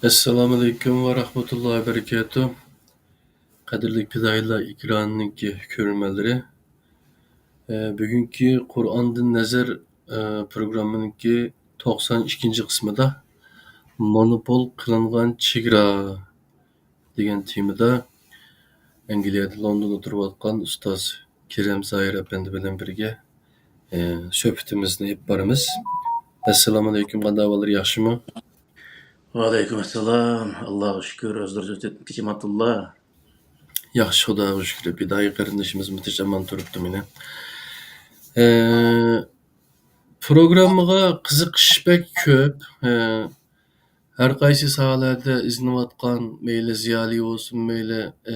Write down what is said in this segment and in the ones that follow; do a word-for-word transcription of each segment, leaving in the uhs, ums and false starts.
ئەسسالامۇئەلەيكۇم ۋە رەھمەتۇللاھى ۋە بەرىكاتۇھ. قەدىرلىك پىدائىيلار ئېكرانىنىڭكى كۆرۈرمەنلىرى، ئە، بۈگۈنكى قۇرئاندىن نەزەر، ئە، پروگراممىنىڭكى توقسان ئىككىنچى قىسمىدا مونوپول قىلىنغان چېگرا دېگەن تېمىدا ئەنگلىيەدە لوندوندا تۇرۇۋاتقان ئۇستاز كېرەم زاھىر ئەپەندى بىلەن بىرگە، ئە، سۆھبىتىمىزنى ئېلىپ بارىمىز. ئەسسالامۇئەلەيكۇم، قانداق ئەھۋاللار، ياخشىمۇ؟ ۋەئەلەيكۇم ئەسسالام. ئاللاغا شۈكۈر، ئۆزلىرىچە تىنچ-ئامانتۇللا. ياخشى، خۇداغا شۈكۈر. پىدائىي قېرىندىشىمىزمۇ تىنچ ئامان تۇرۇپتۇ مانا. ئە، پروگراممىغا قىزىقىش بەك كۆپ. ئە، ھەر قايسى ساھەلەردە ئىزدىنىۋاتقان، مەيلى زىيالىي بولسۇن، مەيلى، ئە،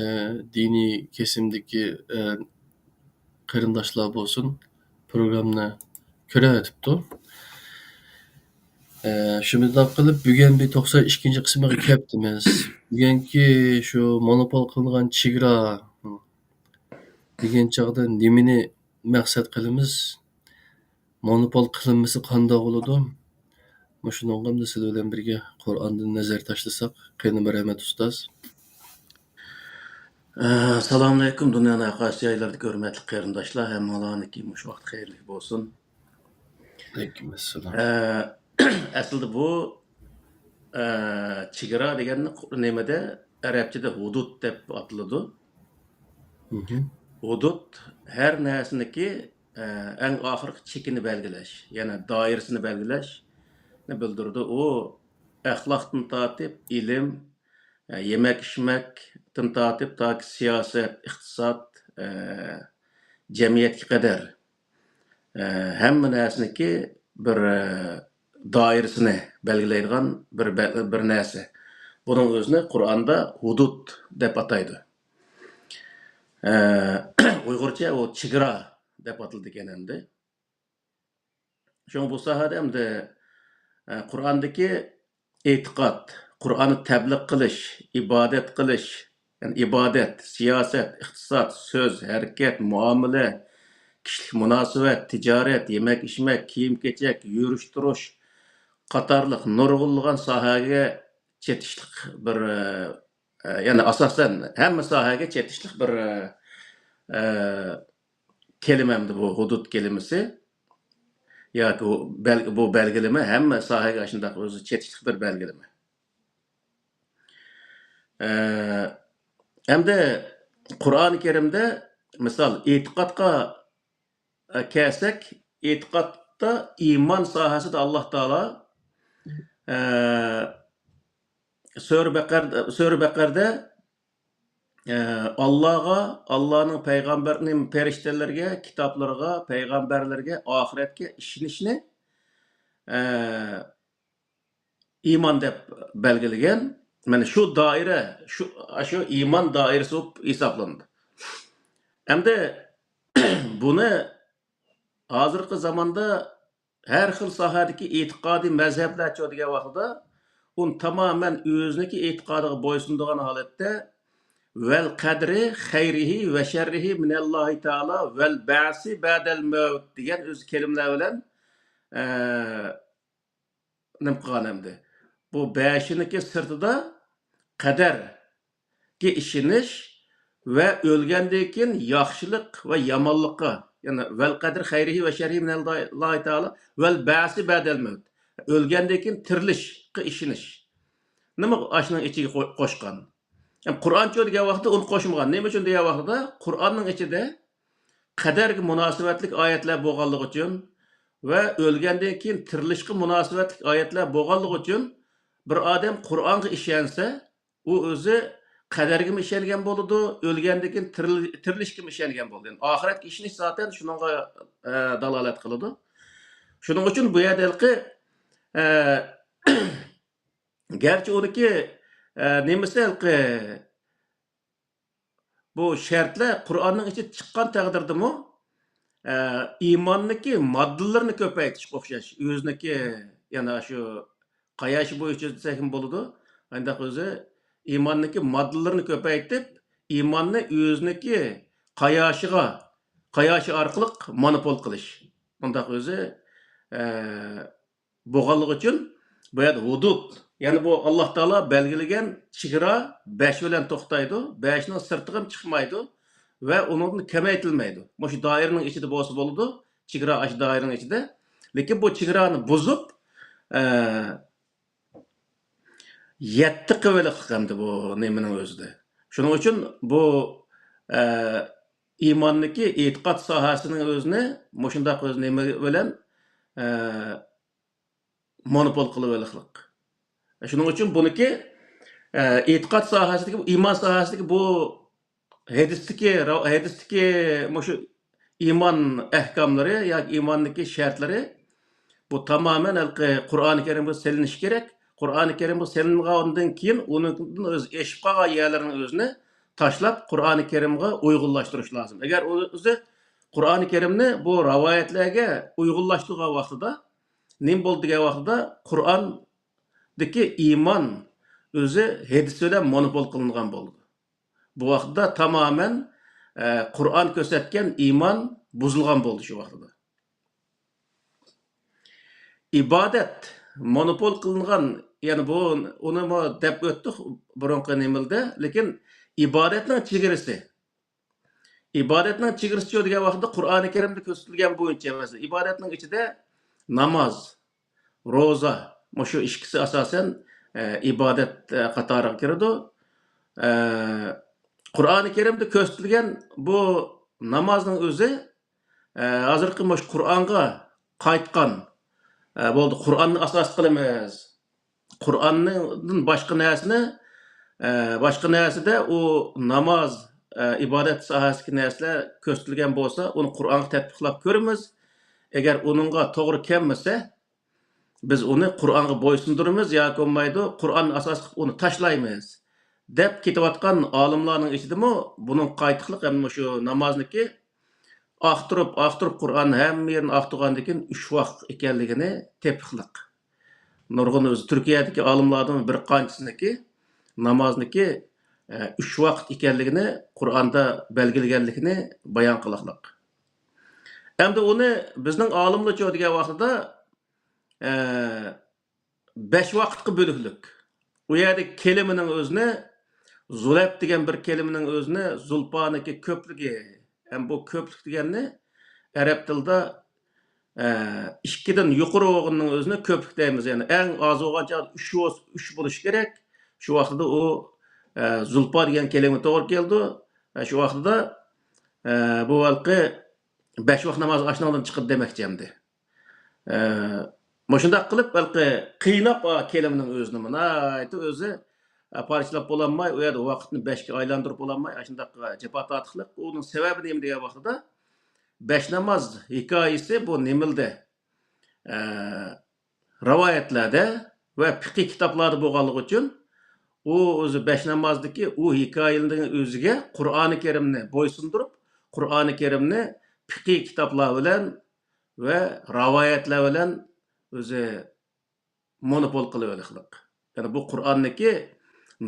دىنىي كېسىمدىكى، ئە، قېرىنداشلار بولسۇن، پروگراممىنى كۆرۈۋېتىپتۇ. ئە، شۇنداق قىلىپ، بۈگۈن بىر توقسان ئىككىنچى قىسمىغا كەپتىمىز. بۈگۈنكى شۇ مونوپول قىلىنغان چېگرا دېگەن چاغدا نېمىنى مەقسەت قىلىمىز؟ مونوپول قىلىنمىسا قانداق بولىدۇ؟ مۇشۇنىڭغا ئەمدى سىلەر بىلەن بىرگە قۇرئاندىن نەزەر تاشلىساق، قېنى مەرھەمەت ئۇستاز. ئە، ئەسسالامۇئەلەيكۇم، دۇنيانىڭ ھەر قايسى جايلىرىدىكى ھۆرمەتلىك قېرىنداشلار، ھەممىڭلارنىڭكى مۇشۇ ۋاقىت خەيرلىك بولسۇن. ئەلەيكۇم ئەسسالام. ئە، ئەسلىدە بۇ، ئە، چېگرا دېگەننى قۇ-، نېمىدە، ئەرەبچىدە ھۇدۇد دەپ ئاتىلىدۇ. مھم. ھۇدۇد ھەر نەرسىنىڭكى، ئە، ئەڭ ئاخىرقى چېكىنى بەلگىلەش، يەنى دائىرىسىنى بەلگىلەشنى بىلدۈرىدۇ. ئۇ ئەخلاقتىن تارتىپ ئىلىم، ئە، يېمەك-ئىچمەكتىن تارتىپ تاكى سىياسەت، ئىقتىساد، ئە، جەمئىيەتكە قەدەر، ئە، ھەممە نەرسىنىڭكى بىر، ئە، دائىرىسىنى بەلگىلەيدىغان بىر بە-، بىر نەرسە. بۇنىڭ ئۆزىنى قۇرئاندا ھۇدۇد دەپ ئاتايدۇ. ئە، ئۇيغۇرچە ئۇ چېگرا دەپ ئاتىلىدىكەن ئەمدى. شۇڭا بۇ ساھەدە ئەمدى، ئە، قۇرئاندىكى ئېتىقاد، قۇرئاننى تەبلىغ قىلىش، ئىبادەت قىلىش، يەنى ئىبادەت، سىياسەت، ئىقتىساد، سۆز، ھەرىكەت، مۇئامىلە، كىشىلىك مۇناسىۋەت، تىجارەت، يېمەك-ئىچمەك، كىيىم-كېچەك، يۈرۈش-تۇرۇش قاتارلىق نۇرغۇنلىغان ساھەگە چېتىشلىق بىر، ئە، يەنى ئاساسەن ھەممە ساھەگە چېتىشلىق بىر، ئە، كەلىمە ئەمدى بۇ ھۇدۇد كەلىمىسى. ياكى بۇ بەل-، بۇ بەلگىلىمە ھەممە ساھەگە ئاشۇنداق ئۆزى چېتىشلىق بىر بەلگىلىمە. ئە، ئەمدى قۇرئانى كەرىمدە مىسال ئېتىقادقا، ئە، كەلسەك، ئېتىقادتا ئىمان ساھەسىدە ئاللاھ تائالا، ئە، سۈرە بەقەر-، سۈرە بەقەردە، ئە، ئاللاغا، ئاللانىڭ پەيغەمبەرنى، پەرىشتىلەرگە، كىتابلىرىغا، پەيغەمبەرلەرگە، ئاخىرەتكە ئىشىنىشنى، ئە، ئىمان دەپ بەلگىلىگەن. مانا شۇ دائىرە، شۇ، شۇ ئىمان دائىرىسى بولۇپ ھېسابلىنىدۇ. ئەمدى بۇنى ھازىرقى زاماندا ھەر خىل ساھەدىكى ئېتىقادىي مەزھەپلەرچۇ دېگەن ۋاقتىدا، ئۇنى تامامەن ئۆزىنىڭكى ئېتىقادىغا بويسۇنىدىغان ھالەتتە، ۋەل قەدرى خەيرىھى ۋە شەررىھى مىنەللاھى تائالا ۋەل بەئسى بەدەل مەۋت دېگەن ئۆزى كەلىمىلەر بىلەن، ئە، نېمە قىلغان ئەمدى؟ بۇ بەشىنىڭكى سىرتىدا قەدەرگە ئىشىنىش ۋە ئۆلگەندىن كېيىن ياخشىلىق ۋە يامانلىققا، يەنى ۋەل قەدر خەيرىھى ۋە شەررىھى مىنەللاھى تائالا ۋەل بەئسى بەدەل مەۋت. ئۆلگەندىن كېيىن تىرىلىشقا ئىشىنىش. نېمە ئاشۇنىڭ ئىچىگە قو-، قوشقان؟ يەنى قۇرئانچۇ دېگەن ۋاقىتتا ئۇنى قوشمىغان. نېمە ئۈچۈن دېگەن ۋاقتىدا قۇرئاننىڭ ئىچىدە قەدەرگە مۇناسىۋەتلىك ئايەتلەر بولغانلىقى ئۈچۈن ۋە ئۆلگەندىن كېيىن تىرىلىشقا مۇناسىۋەتلىك ئايەتلەر بولغانلىقى ئۈچۈن بىر ئادەم قۇرئانغا ئىشەنسە، ئۇ ئۆزى قەدەرگىمۇ ئىشەنگەن بولىدۇ، ئۆلگەندىن كېيىن تىرىل-، تىرىلىشكىمۇ ئىشەنگەن بولىدۇ. يەنى ئاخىرەتكە ئىشىنىش زاتەن شۇنىڭغا، ئە، دالالەت قىلىدۇ. شۇنىڭ ئۈچۈن بۇ يەردە ھېلىقى، ئە، گەرچە ئۇنىڭكى، ئە، نېمىسى ھېلىقى بۇ شەرتلەر قۇرئاننىڭ ئىچىدە چىققان تەقدىردىمۇ، ئە، ئىماننىڭكى ماددىلىرىنى كۆپەيتىشكە ئوخشاش. ئۆزىنىڭكى، يەنى شۇ قاياشى بويىچە دېسەكمۇ بولىدۇ. ئانداق ئۆزى ئىماننىڭكى ماددىلىرىنى كۆپەيتىپ، ئىماننى ئۆزىنىڭكى قاياشىغا، قاياشى ئارقىلىق مونوپول قىلىش. ئۇنداق ئۆزى، ئە، بولغانلىقى ئۈچۈن بۇ يەردە ھۇدۇد، يەنى بۇ ئاللا تائالا بەلگىلىگەن چېگرا بەش بىلەن توختايدۇ، بەشنىڭ سىرتىغا چىقمايدۇ ۋە ئۇنىڭدىن كېمەيتىلمەيدۇ. مۇشۇ دائىرىنىڭ ئىچىدە بولسا بولىدۇ، چېگرا ئاشۇ دائىرىنىڭ ئىچىدە. لېكىن بۇ چېگرانى بۇزۇپ، ئە، يەتتە قىۋلىقلىق ئەمدى بۇ نېمىنىڭ ئۆزىدە. شۇنىڭ ئۈچۈن بۇ، ئە، ئىماننىكى ئېتىقاد ساھەسىنىڭ ئۆزىنى مۇشۇنداق ئۆز نېمە بىلەن، ئە، مونوپول قىلىۋېلىقلىق. شۇنىڭ ئۈچۈن بۇنىكى، ئە، ئېتىقاد ساھەسىدىكى، ئىمان ساھەسىدىكى بۇ ھەدىستىكى، ھەدىستىكى مۇشۇ ئىمان ئەھكاملىرى ياكى ئىماندىكى شەرتلىرى بۇ تامامەن ھېلىقى قۇرئانى كەرىمگە سېلىنىشى كېرەك. قۇرئانى كەرىمگە سېلىنغاندىن كېيىن ئۇنىڭدىن ئۆزى ئېشىپ قالغان يەرلىرىنىڭ ئۆزىنى تاشلاپ، قۇرئانى كەرىمگە ئۇيغۇنلاشتۇرۇش لازىم. ئەگەر ئۇ ئۆزى قۇرئانى كەرىمنى بۇ رىۋايەتلەرگە ئۇيغۇنلاشتۇرغان ۋاقتىدا نېمە بولدى دېگەن ۋاقتىدا قۇرئاندىكى ئىمان ئۆزى ھەدىس بىلەن مونوپول قىلىنغان بولىدۇ. بۇ ۋاقىتتا تامامەن، ئە، قۇرئان كۆرسەتكەن ئىمان بۇزۇلغان بولدى شۇ ۋاقىتتا. ئىبادەت مونوپول قىلىنغان، يەنى بۇ، ئۇنىمۇ دەپ ئۆتتۇق بۇرۇنقى نېمىلدە، لېكىن ئىبادەتنىڭ چېگرىسى. ئىبادەتنىڭ چېگرىسىچۇ دېگەن ۋاقىتتا قۇرئانى كەرىمدە كۆرسىتىلگەن بويىچە ئەمەس. ئىبادەتنىڭ ئىچىدە ناماز، روزا، مۇشۇ ئىككىسى ئاساسەن، ئە، ئىبادەت، ئە، قاتارىغا كىرىدۇ. ئە، قۇرئانى كەرىمدە كۆرسىتىلگەن بۇ نامازنىڭ ئۆزى، ئە، ھازىرقى مۇشۇ قۇرئانغا قايتقان، ئە، بولدى، قۇرئاننى ئاساس قىلىمىز. قۇرئاندىن باشقا نەرسىنى، ئە، باشقا نەرسىدە ئۇ ناماز، ئە، ئىبادەت ساھەسىدىكى نەرسىلەر كۆرسىتىلگەن بولسا، ئۇنى قۇرئانغا تەتبىقلاپ كۆرىمىز. ئەگەر ئۇنىڭغا توغرا كەلمىسە، بىز ئۇنى قۇرئانغا بويسۇندۇرىمىز ياكى بولمايدۇ، قۇرئاننى ئاساس قىلىپ ئۇنى تاشلايمىز، دەپ كېتىۋاتقان ئالىملارنىڭ ئىچىدىمۇ بۇنىڭغا قايتىقلىق ھەم مۇشۇ نامازنىكى ئاختۇرۇپ، ئاختۇرۇپ، قۇرئاننىڭ ھەممە يېرىنى ئاختۇرغاندىن كېيىن ئۈچ ۋاقىت ئىكەنلىكىنى تېپىقلىق. نۇرغۇن ئۆزى تۈركىيەدىكى ئالىملاردىن بىر قانچىسىنىكى نامازنىكى، ئە، ئۈچ ۋاقىت ئىكەنلىكىنى قۇرئاندا بەلگىلىگەنلىكىنى بايان قىلىقلىق. ئەمدى ئۇنى بىزنىڭ ئالىملارچۇ دېگەن ۋاقتىدا، ئە، بەش ۋاقىتقا بۆلۈكلۈك. ئۇ يەردىكى كەلىمىنىڭ ئۆزىنى، زۇلەپ دېگەن بىر كەلىمىنىڭ ئۆزىنى، زۇلپانىكى كۆپلۈكى، ھەم بۇ كۆپلۈك دېگەننى ئەرەب تىلىدا، ئە، ئىككىدىن يۇقىرى بولغىنىنىڭ ئۆزىنى كۆپلۈك دەيمىز. يەنى ئەڭ ئاز بولغان چاغدا ئۈچ بولس-، ئۈچ بولۇشى كېرەك. شۇ ۋاقىتتا ئۇ، ئە، زۇلپا دېگەن كەلىمە توغرا كېلىدۇ. ئە، شۇ ۋاقتىدا، ئە، بۇ ھېلىقى بەش ۋاق ناماز ئاشۇنىڭدىن چىقىدۇ دېمەكچى ئەمدى. ئە، مۇشۇنداق قىلىپ، ھېلىقى قىيناپ، ئا، كەلىمىنىڭ ئۆزىنىمۇ ناھايىتى ئۆزى، ئە، پارچىلاپ بولالماي، ئۇ يەردە ۋاقىتنى بەشكە ئايلاندۇرۇپ بولالماي، ئاشۇنداق، ئە، جاپا تارتىقلىق. ئۇنىڭ سەۋەبى نېمە دېگەن ۋاقتىدا، بەش ناماز ھېكايىسى بۇ نېمىلدە، ئە، رىۋايەتلەردە ۋە پىقىھ كىتابلاردا بولغانلىقى ئۈچۈن، ئۇ ئۆزى بەش نامازدىكى ئۇ ھېكايىلەرنىڭ ئۆزىگە قۇرئانى كەرىمنى بويسۇندۇرۇپ، قۇرئانى كەرىمنى پىقىھ كىتابلار بىلەن ۋە رىۋايەتلەر بىلەن ئۆزى مونوپول قىلىۋېلىقلىق. يەنى بۇ قۇرئاننىكى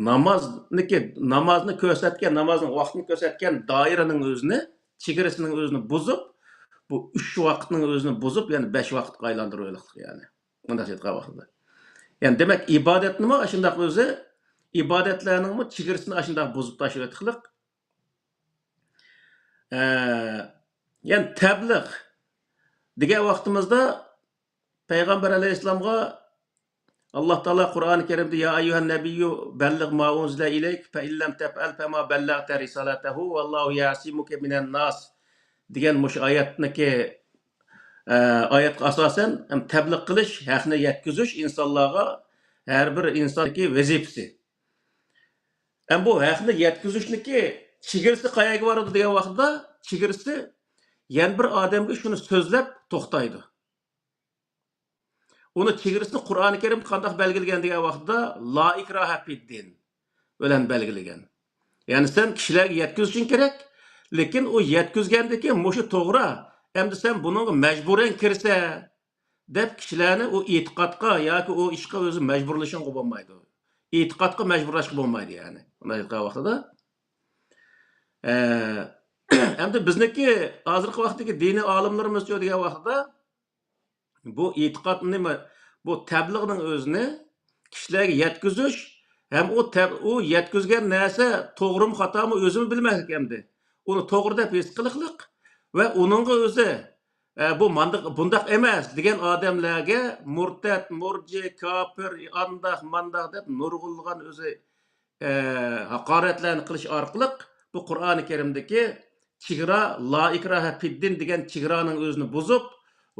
نامازنىكى، نامازنى كۆرسەتكەن، نامازنىڭ ۋاقتىنى كۆرسەتكەن دائىرىنىڭ ئۆزىنى، چېگرىسىنىڭ ئۆزىنى بۇزۇپ، بۇ ئۈچ ۋاقىتنىڭ ئۆزىنى بۇزۇپ، يەنى بەش ۋاقىتقا ئايلاندۇرۇۋېلىقلىق يەنى. مۇنداق ئېيتقان ۋاقتىدا. يەنى دېمەك، ئىبادەتنىمۇ ئاشۇنداق ئۆزى، ئىبادەتلەرنىڭمۇ چېگرىسىنى ئاشۇنداق بۇزۇپ تاشلىۋېتىقلىق. ئە، يەنى تەبلىغ دېگەن ۋاقتىمىزدا پەيغەمبەر ئەلەيھىسسالامغا ئاللا تائالا قۇرئانى كەرىمدە، يا ئەييۇھەن نەبىييۇ بەللىغ ما ئۇنزىلە ئىلەيك فە ئىن لەم تەفئەل فەما بەللەغتە رىسالەتەھۇ ۋەللاھۇ يەسىمۇكە مىنەن ناس دېگەن مۇشۇ ئايەتنىكى، ئە، ئايەتكە ئاساسەن، ھەم تەبلىغ قىلىش، ھەقنى يەتكۈزۈش ئىنسانلارغا ھەر بىر ئىنساننىڭكى ۋەزىپىسى. ھەم بۇ ھەقنى يەتكۈزۈشنىكى چېگرىسى قەيەرگە بارىدۇ دېگەن ۋاقىتتا، چېگرىسى يەنە بىر ئادەمگە شۇنى سۆزلەپ توختايدۇ. ئۇنى چېگرىسىنى قۇرئانى كەرىم قانداق بەلگىلىگەن دېگەن ۋاقىتتا، لا ئىكراھە فىددىن بىلەن بەلگىلىگەن. يەنى سەن كىشىلەرگە يەتكۈزۈشۈڭ كېرەك، لېكىن ئۇ يەتكۈزگەندىن كېيىن مۇشۇ توغرا، ئەمدى سەن بۇنىڭغا مەجبۇرەن كىرسە، دەپ كىشىلەرنى ئۇ ئېتىقادقا ياكى ئۇ ئىشقا ئۆزى مەجبۇرلىشىڭغا بولمايدۇ. ئېتىقادقا مەجبۇرلاشقا بولمايدۇ، يەنى. ئۇنداق ئېيتقان ۋاقتىدا، ئە، ئەمدى بىزنىڭكى ھازىرقى ۋاقىتتىكى دىنىي ئالىملىرىمىزچۇ دېگەن ۋاقتىدا، بۇ ئېتىقاد نېمە؟ بۇ تەبلىغنىڭ ئۆزىنى كىشىلەرگە يەتكۈزۈش ھەم ئۇ تەب-، ئۇ يەتكۈزگەن نەرسە توغرىمۇ خاتامۇ ئۆزىمۇ بىلمەسلىك ئەمدى. ئۇنى توغرا دەپ ھېس قىلىقلىق ۋە ئۇنىڭغا ئۆزى، ئە، بۇ مانداق، بۇنداق ئەمەس دېگەن ئادەملەرگە مۇرتەت، مۇرجى، كاپىر، ئانداق، مانداق دەپ نۇرغۇنلىغان ئۆزى ئە، ھاقارەتلەرنى قىلىش ئارقىلىق بۇ قۇرئانى كەرىمدىكى چېگرا، لا ئىكراھە فىددىن دېگەن چېگرانىڭ ئۆزىنى بۇزۇپ،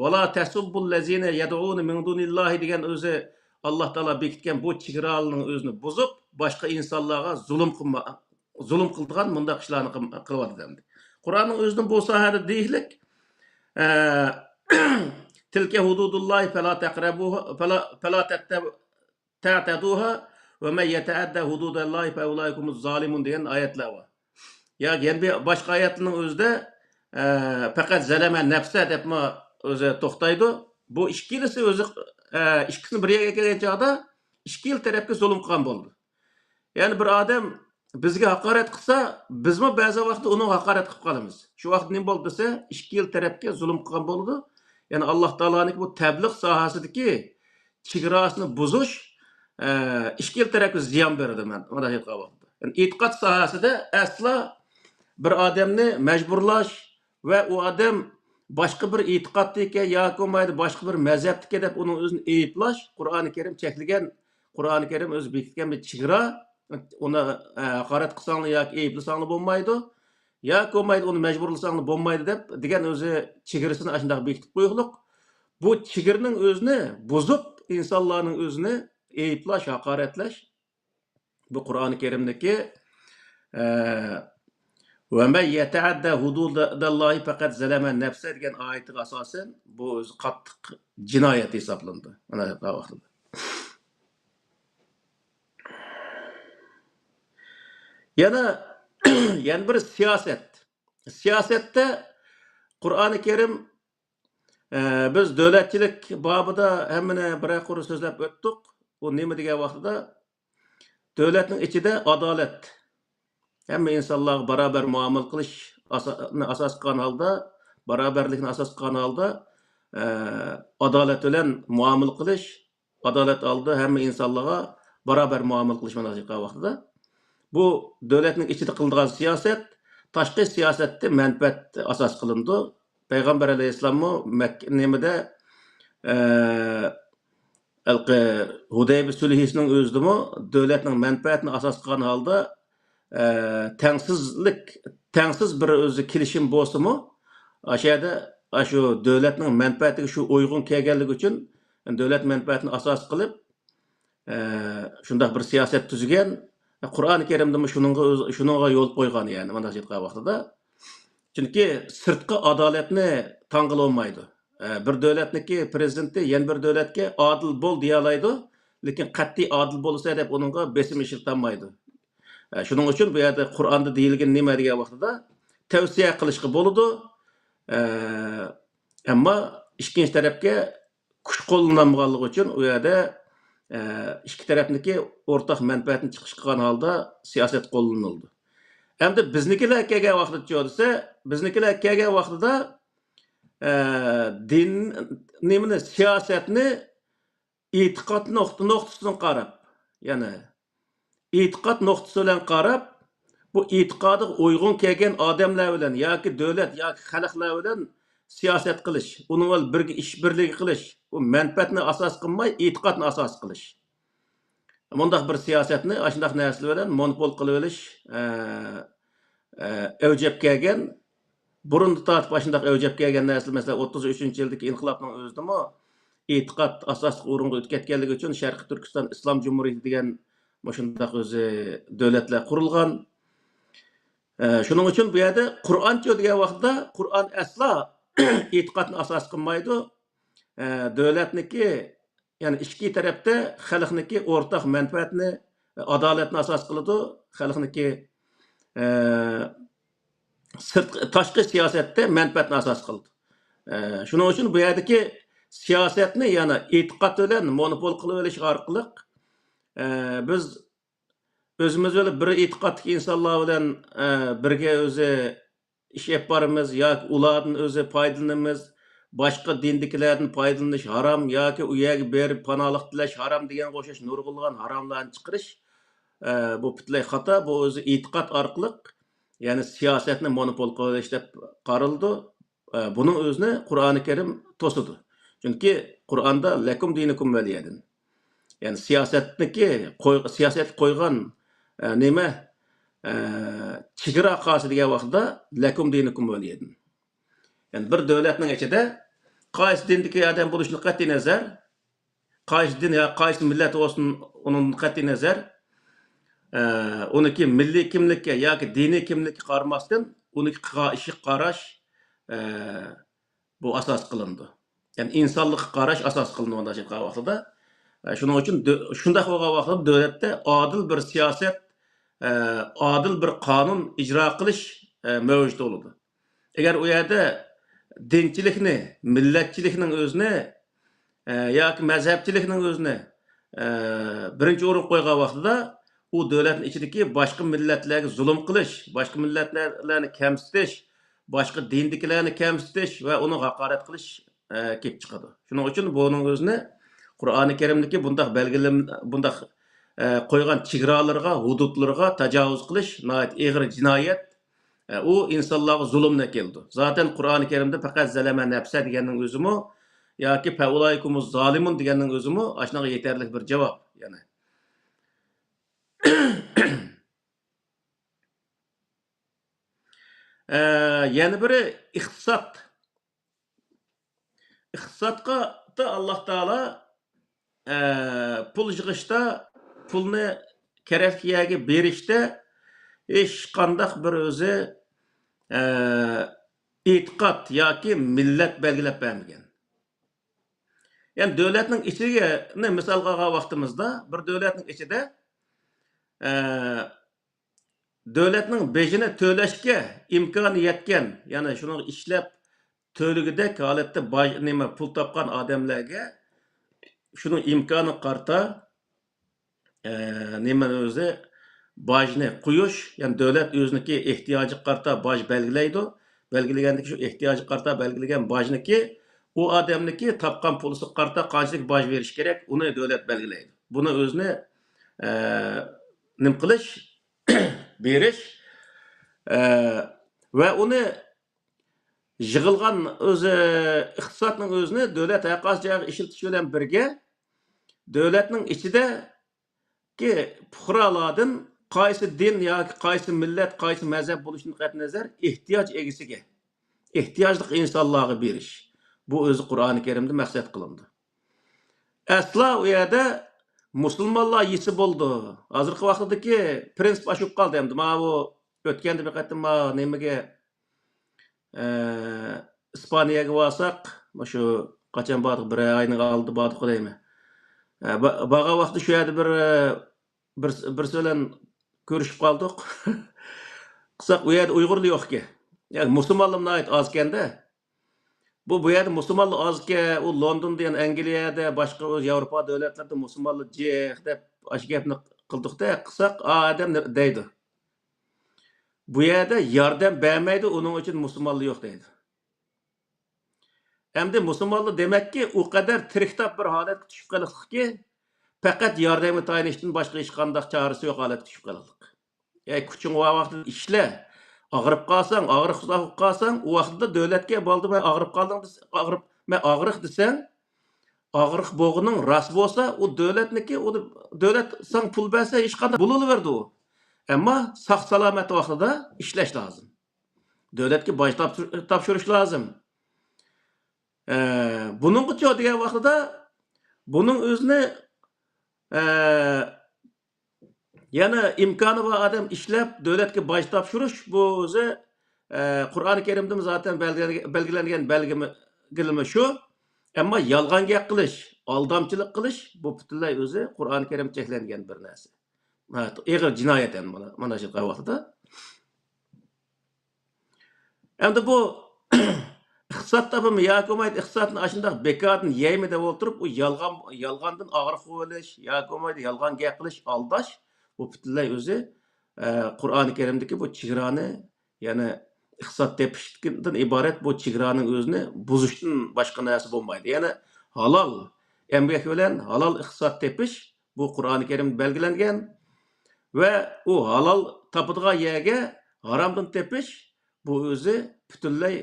ۋەلا تەسۇببۇللەزىنە يەدئۇنە مىن دۇنىللاھى دېگەن ئۆزى ئاللا تائالا بېكىتكەن بۇ چېگرانىڭ ئۆزىنى بۇزۇپ، باشقا ئىنسانلارغا زۇلۇم قىلما-، زۇلۇم قىلىدىغان مۇنداق ئىشلارنى قىل-، قىلىۋاتىدۇ ئەمدى. قۇرئاننىڭ ئۆزىدىن بۇ ساھەدە دېيىشلىك، ئە، تىلكە ھۇدۇدۇللاھى فەلا تەقرەبۇھا، فەلا، فەلا تەتتە-، تەتەدۇھا ۋە مەن يەتەئەددە ھۇدۇدەللاھى فەئۇلائىكە ھۇمۇز زالىمۇن دېگەن ئايەتلەر بار. ياكى يەنە بىر باشقا ئايەتنىڭ ئۆزىدە، ئە، پەقەت زەلەمە نەپسە دەپمۇ ئۆزى توختايدۇ. بۇ ئىككىلىسى ئۆزى، ئە، ئىككىسىنى بىر يەرگە كەلگەن چاغدا ئىككىلا تەرەپكە زۇلۇم قىلغان بولىدۇ. يەنى بىر ئادەم بىزگە ھاقارەت قىلسا، بىزمۇ بەزى ۋاقىتتا ئۇنىڭغا ھاقارەت قىلىپ قالىمىز. شۇ ۋاقىت نېمە بولدى دېسە، ئىككىلا تەرەپكە زۇلۇم قىلغان بولىدۇ. يەنى ئاللا تائالانىڭكى بۇ تەبلىغ ساھەسىدىكى چېگراسىنى بۇزۇش، ئە، ئىككىلا تەرەپكە زىيان بېرىدۇ، مەن مۇنداق ئېيتقان ۋاقىتتا. يەنى ئېتىقاد ساھەسىدە ئەسلا بىر ئادەمنى مەجبۇرلاش ۋە ئۇ ئادەم باشقا بىر ئېتىقادتىكەن ياكى بولمايدۇ باشقا بىر مەزھەپتىكەن دەپ ئۇنىڭ ئۆزىنى ئەيىبلەش، قۇرئانى كەرىم چەكلىگەن، قۇرئانى كەرىم ئۆزى بېكىتكەن بىر چېگرا، ئۇنى، ئە، ھاقارەت قىلساڭلار ياكى ئەيىبلىسەڭلار بولمايدۇ، ياكى بولمايدۇ ئۇنى مەجبۇرلىساڭلار بولمايدۇ دەپ دېگەن ئۆزى چېگرىسىنى ئاشۇنداق بېكىتىپ قويۇقلۇق. بۇ چېگرىنىڭ ئۆزىنى بۇزۇپ، ئىنسانلارنىڭ ئۆزىنى ئەيىبلەش، ھاقارەتلەش، بۇ قۇرئانى كەرىمدىكى، ئە، ۋە مەن يەتەئەددە ھۇدۇدەللاھى پەقەت زەلەمە نەپسە دېگەن ئايىتىگە ئاساسەن، بۇ ئۆزى قاتتىق جىنايەت ھېسابلىنىدۇ. مانا ۋاقتىدا. يەنە، يەنە بىر سىياسەت. سىياسەتتە قۇرئانى كەرىم، ئە، بىز دۆلەتچىلىك بابىدا ھەممىنى بىرەر قۇر سۆزلەپ ئۆتتۇق. ئۇ نېمە دېگەن ۋاقتىدا، دۆلەتنىڭ ئىچىدە ئادالەت، ھەممە ئىنسانلارغا باراۋەر مۇئامىلە قىلىش ئاسا-، ئاساس قىلغان ھالدا، باراۋەرلىكنى ئاساس قىلغان ھالدا، ئە، ئادالەت بىلەن مۇئامىلە قىلىش، ئادالەت ئالدىدا ھەممە ئىنسانلارغا باراۋەر مۇئامىلە قىلىش مانا شۇ ۋاقتىدا. بۇ دۆلەتنىڭ ئىچىدە قىلىدىغان سىياسەت، تاشقى سىياسەتتە مەنپەئەت ئاساس قىلىنىدۇ. پەيغەمبەر ئەلەيھىسسالاممۇ مەك-، نېمىدە، ئە، ھېلىقى ھۇدەيبىيە سۈلھىسىنىڭ ئۆزىدىمۇ دۆلەتنىڭ مەنپەئەتىنى ئاساس قىلغان ھالدا، ئە، تەڭسىزلىك، تەڭسىز بىر ئۆزى كېلىشىم بولسىمۇ، ئاشۇ يەردە، ئاشۇ دۆلەتنىڭ مەنپەئەتىگە شۇ ئۇيغۇن كەلگەنلىكى ئۈچۈن، دۆلەت مەنپەئەتىنى ئاساس قىلىپ، ئە، شۇنداق بىر سىياسەت تۈزگەن. قۇرئانى كەرىمدىمۇ شۇنىڭغا ئۆز-، شۇنىڭغا يول قويغان، يەنى، مۇنداق ئېيتقان ۋاقتىدا. چۈنكى سىرتقى ئادالەتنى تاڭغىلى بولمايدۇ. ئە، بىر دۆلەتنىڭكى پىرېزىدېنتى يەنە بىر دۆلەتكە ئادىل بول دېيەلەيدۇ، لېكىن قەتئىي ئادىل بولىسەن دەپ ئۇنىڭغا بېسىم ئىشلىتەلمەيدۇ. ئە، شۇنىڭ ئۈچۈن بۇ يەردە قۇرئاندا دېيىلگىنى نېمە دېگەن ۋاقتىدا، تەۋسىيە قىلىشقا بولىدۇ. ئە، ئەمما ئىككىنچى تەرەپكە كۈچ قوللىنالمىغانلىقى ئۈچۈن ئۇ يەردە، ئە، ئىككى تەرەپنىڭكى ئورتاق مەنپەئەتىنى چىقىش قىلغان ھالدا سىياسەت قوللىنىلىدۇ. ئەمدى بىزنىڭكىلەر كەلگەن ۋاقتىچۇ دېسە، بىزنىڭكىلەر كەلگەن ۋاقتىدا، ئە، دىن، نېمىنى، سىياسەتنى ئېتىقاد نۇقتا-، نۇقتىسىدىن قاراپ، يەنى ئېتىقاد نۇقتىسى بىلەن قاراپ، بۇ ئېتىقادىغا ئۇيغۇن كەلگەن ئادەملەر بىلەن ياكى دۆلەت ياكى خەلقلەر بىلەن سىياسەت قىلىش، ئۇنىڭ بىلەن بىرگە ئىش بىرلىكى قىلىش، بۇ مەنپەئەتنى ئاساس قىلماي، ئېتىقادنى ئاساس قىلىش. مۇنداق بىر سىياسەتنى ئاشۇنداق نەرسىلەر بىلەن مونوپول قىلىۋېلىش، ئە، ئە، ئەۋج ئېلىپ كەلگەن. بۇرۇندىن تارتىپ ئاشۇنداق ئەۋج ئېلىپ كەلگەن نەرسىلەر، مەسىلەن، ئوتتۇز ئۈچىنچى يىلدىكى ئىنقىلابنىڭ ئۆزىدىمۇ ئېتىقاد ئاساسلىق ئورۇنغا ئۆتۈپ كەتكەنلىكى ئۈچۈن شەرقىي تۈركىستان ئىسلام جۇمھۇرىيىتى دېگەن مۇشۇنداق ئۆزى دۆلەتلەر قۇرۇلغان. ئە، شۇنىڭ ئۈچۈن بۇ يەردە قۇرئانچۇ دېگەن ۋاقىتتا قۇرئان ئەسلا ئېتىقادنى ئاساس قىلمايدۇ. ئە، دۆلەتنىكى، يەنى ئىچكى تەرەپتە خەلقنىڭكى ئورتاق مەنپەئەتىنى، ئادالەتنى ئاساس قىلىدۇ. خەلقنىڭكى، ئە، سىرت-، تاشقى سىياسەتتە مەنپەئەتنى ئاساس قىلىدۇ. ئە، شۇنىڭ ئۈچۈن بۇ يەردىكى سىياسەتنى يەنە ئېتىقاد بىلەن مونوپول قىلىۋېلىش ئارقىلىق، ئە، بىز ئۆزىمىز بىلەن بىر ئېتىقادتىكى ئىنسانلار بىلەن، ئە، بىرگە ئۆزى ئىش ئېلىپ بارىمىز ياكى ئۇلاردىن ئۆزى پايدىلىنىمىز، باشقا دىندىكىلەردىن پايدىلىنىش ھارام ياكى ئۇ يەرگە بېرىپ پاناھلىق تىلەش ھارام دېگەنگە ئوخشاش نۇرغۇنلىغان ھاراملارنى چىقىرىش، ئە، بۇ پۈتۈنلەي خاتا. بۇ ئۆزى ئېتىقاد ئارقىلىق، يەنى سىياسەتنى مونوپول قىلىۋېلىش دەپ قارىلىدۇ. ئە، بۇنىڭ ئۆزىنى قۇرئانى كەرىم توسىدۇ. چۈنكى قۇرئاندا «لەكۇم دىنۇكۇم ۋەلىيەدىن». يەنى سىياسەتنىكى قوي-، سىياسەتكە قويغان، ئە، نېمە، ئە، چېگرا قالسا دېگەن ۋاقتىدا «لەكۇم دىنۇكۇم ۋەلىيەدىن». يەنى بىر دۆلەتنىڭ ئىچىدە قايسى دىندىكى ئادەم بولۇشىدىن قەتئىينەزەر، قايسى دىن يا قايسى مىللەت بولسۇن، ئۇنىڭدىن قەتئىينەزەر، ئە، ئۇنىڭكى مىللىي كىملىككە ياكى دىنىي كىملىككە قارىماستىن، ئۇنىڭكى قىلغان ئىشىغا قاراش، ئە، بۇ ئاساس قىلىنىدۇ. يەنى ئىنسانلىققا قاراش ئاساس قىلىنىدۇ مۇنداق ئېيتقان ۋاقتىدا. ئە، شۇنىڭ ئۈچۈن دۆ-، شۇنداق بولغان ۋاقتىدا دۆلەتتە ئادىل بىر سىياسەت، ئە، ئادىل بىر قانۇن ئىجرا قىلىش، ئە، مەۋجۇت بولىدۇ. ئەگەر ئۇ يەردە دىنچىلىكنى، مىللەتچىلىكنىڭ ئۆزىنى، ئە، ياكى مەزھەپچىلىكنىڭ ئۆزىنى، ئە، بىرىنچى ئورۇنغا قويغان ۋاقتىدا، ئۇ دۆلەتنىڭ ئىچىدىكى باشقا مىللەتلەرگە زۇلۇم قىلىش، باشقا مىللەتلەرنى كەمسىتىش، باشقا دىندىكىلەرنى كەمسىتىش ۋە ئۇنىڭغا ھاقارەت قىلىش، ئە، كېلىپ چىقىدۇ. شۇنىڭ ئۈچۈن بۇنىڭ ئۆزىنى قۇرئانى كەرىمدىكى بۇنداق بەلگىلىم-، بۇنداق، ئە، قويغان چېگرالىرىغا، ھۇدۇدلىرىغا تاجاۋۇز قىلىش ناھايىتى ئېغىر جىنايەت. ئە، ئۇ ئىنسانلارغا زۇلۇمنى ئەكېلىدۇ. زاتەن قۇرئانى كەرىمدە پەقەت «زەلەمە نەپسە» دېگەننىڭ ئۆزىمۇ ياكى «فەئۇلائىكە ھۇمۇز زالىمۇن» دېگەننىڭ ئۆزىمۇ ئاشۇنىڭغا يېتەرلىك بىر جاۋاب. يەنى، ئە، يەنە بىرى ئىقتىساد. ئىقتىسادقا ئاللاھ تائالا، ئە، پۇل يىغىشتا، پۇلنى كېرەكلىك يەرگە بېرىشتە ھېچقانداق بىر ئۆزى، ئە، ئېتىقاد ياكى مىللەت بەلگىلەپ بەرمىگەن. يەنى دۆلەتنىڭ ئىچىگە مىسالغا ئالغان ۋاقتىمىزدا، بىر دۆلەتنىڭ ئىچىدە، ئە، دۆلەتنىڭ بېجىنى تۆلەشكە ئىمكانى يەتكەن، يەنى شۇنىڭغا ئىشلەپ تۆلىگۈدەك ھالەتتە باج، نېمە، پۇل تاپقان ئادەملەرگە شۇنىڭ ئىمكانىغا قارىتا، ئە، نېمە ئۆزى، باجنى قويۇش، يەنى دۆلەت ئۆزىنىڭكى ئېھتىياجىغا قارىتا باج بەلگىلەيدۇ. بەلگىلىگەندىكى شۇ ئېھتىياجىغا قارىتا بەلگىلىگەن باجنىكى، ئۇ ئادەمنىكى تاپقان پۇلىسىغا قارىتا قانچىلىك باج بېرىش كېرەك، ئۇنى دۆلەت بەلگىلەيدۇ. بۇنى ئۆزىنى، ئە، نېمە قىلىش، بېرىش، ئە، ۋە ئۇنى يىغىلغان ئۆزى ئىقتىسادنىڭ ئۆزىنى دۆلەت ھەر قايسى جايغا ئىشلىتىش بىلەن بىرگە، دۆلەتنىڭ ئىچىدىكى پۇقرالاردىن قايسى دىن ياكى قايسى مىللەت، قايسى مەزھەپ بولۇشىدىن قەتئىينەزەر، ئېھتىياج ئىگىسىگە، ئېھتىياجلىق ئىنسانلارغا بېرىش. بۇ ئۆزى قۇرئانى كەرىمدە مەقسەت قىلىنىدۇ. ئەسلا ئۇ يەردە مۇسۇلمانلار يېسە بولىدۇ. ھازىرقى ۋاقىتتىكى پرىنسىپ ئاشۇپ قالدى ئەمدى. ماۋۇ ئۆتكەندە بىر قېتىم ما نېمىگە، ئە، ئىسپانىيەگە بارساق، مۇشۇ قاچان باردۇق؟ بىر ئاينىڭ ئالدىدا باردۇق دەيمەن. ئە، با-، بارغان ۋاقىتتا شۇ يەردە بىر، ئە، بىر، بىرسى بىلەن كۆرۈشۈپ قالدۇق. قىلساق، ئۇ يەردە ئۇيغۇرلا يوق ئىكەن. يەنى مۇسۇلمانلار ناھايىتى ئاز ئىكەندە. بۇ، بۇ يەردە مۇسۇلمانلار ئاز ئىكەن، ئۇ لوندوندا، يەنى ئەنگلىيەدە، باشقا ئۇ ياۋروپا دۆلەتلىرىدە مۇسۇلمانلار جىق دەپ ئاشۇ گەپنى قىلدۇقتە، قىلساق، ئا ئادەم دەيدۇ. بۇ يەردە ياردەم بەرمەيدۇ، ئۇنىڭ ئۈچۈن مۇسۇلمانلار يوق دەيدۇ. ئەمدى مۇسۇلمانلار دېمەككى، ئۇ قەدەر تىرىكتاپ بىر ھالەتكە چۈشۈپ قېلىقلىقكى، پەقەت ياردەمگە تايىنىشتىن باشقا ھېچقانداق چارىسى يوق ھالەتكە چۈشۈپ قېلىقلىق. ئەي، كۈچۈڭ بار ۋاقتىدا ئىشلە. ئاغرىپ قالساڭ، ئاغرىق ئۇزاق بولۇپ قالساڭ، ئۇ ۋاقتىدا دۆلەتكە، «بالدۇر، مەن ئاغرىپ قالدىم» دېسە، ئاغرىپ، مەن ئاغرىق دېسەڭ، ئاغرىق بولغىنىڭ راست بولسا، ئۇ دۆلەتنىكى، ئۇ دۆلەت ساڭا پۇل بەرسە، ھېچقانداق بولۇۋېرىدۇ ئۇ. ئەمما ساق-سالامەت ۋاقتىدا ئىشلەش لازىم. دۆلەتكە باج تاپشۇر-، تاپشۇرۇش لازىم. ئە، بۇنىڭغىچۇ دېگەن ۋاقتىدا، بۇنىڭ ئۆزىنى، ئە، يەنە ئىمكانى بار ئادەم ئىشلەپ، دۆلەتكە باج تاپشۇرۇش، بۇ ئۆزى، ئە، قۇرئانى كەرىمدىمۇ زاتەن بەلگىلەنگەن، بەلگىلەنگەن بەلگىمە-، بەلگىلىمە شۇ. ئەمما يالغان گەپ قىلىش، ئالدامچىلىق قىلىش، بۇ پۈتۈنلەي ئۆزى قۇرئانى كەرىم چەكلەنگەن بىر نەرسە. ناھايىتى ئېغىر جىنايەت ئەمدى مانا، مانا شۇ ۋاقتىدا. ئەمدى بۇ ئىقتىساد تاپىمۇ ياكى بولمايدۇ، ئىقتىسادنى ئاشۇنداق بىكاردىن يەيمۇ دەپ ئولتۇرۇپ، ئۇ يالغان، يالغاندىن ئاغرىق بولۇۋېلىش ياكى بولمايدۇ، يالغان گەپ قىلىش، ئالداش، بۇ پۈتۈنلەي ئۆزى، ئە، قۇرئانى كەرىمدىكى بۇ چېگرانى، يەنى ئىقتىساد تېپىشتىن ئىبارەت بۇ چېگرانىڭ ئۆزىنى بۇزۇشتىن باشقا نەرسە بولمايدۇ. يەنى ھالال ئەمگەك بىلەن ھالال ئىقتىساد تېپىش، بۇ قۇرئانى كەرىمدە بەلگىلەنگەن. ۋە ئۇ ھالال تاپىدىغان يەرگە ھارامدىن تېپىش، بۇ ئۆزى پۈتۈنلەي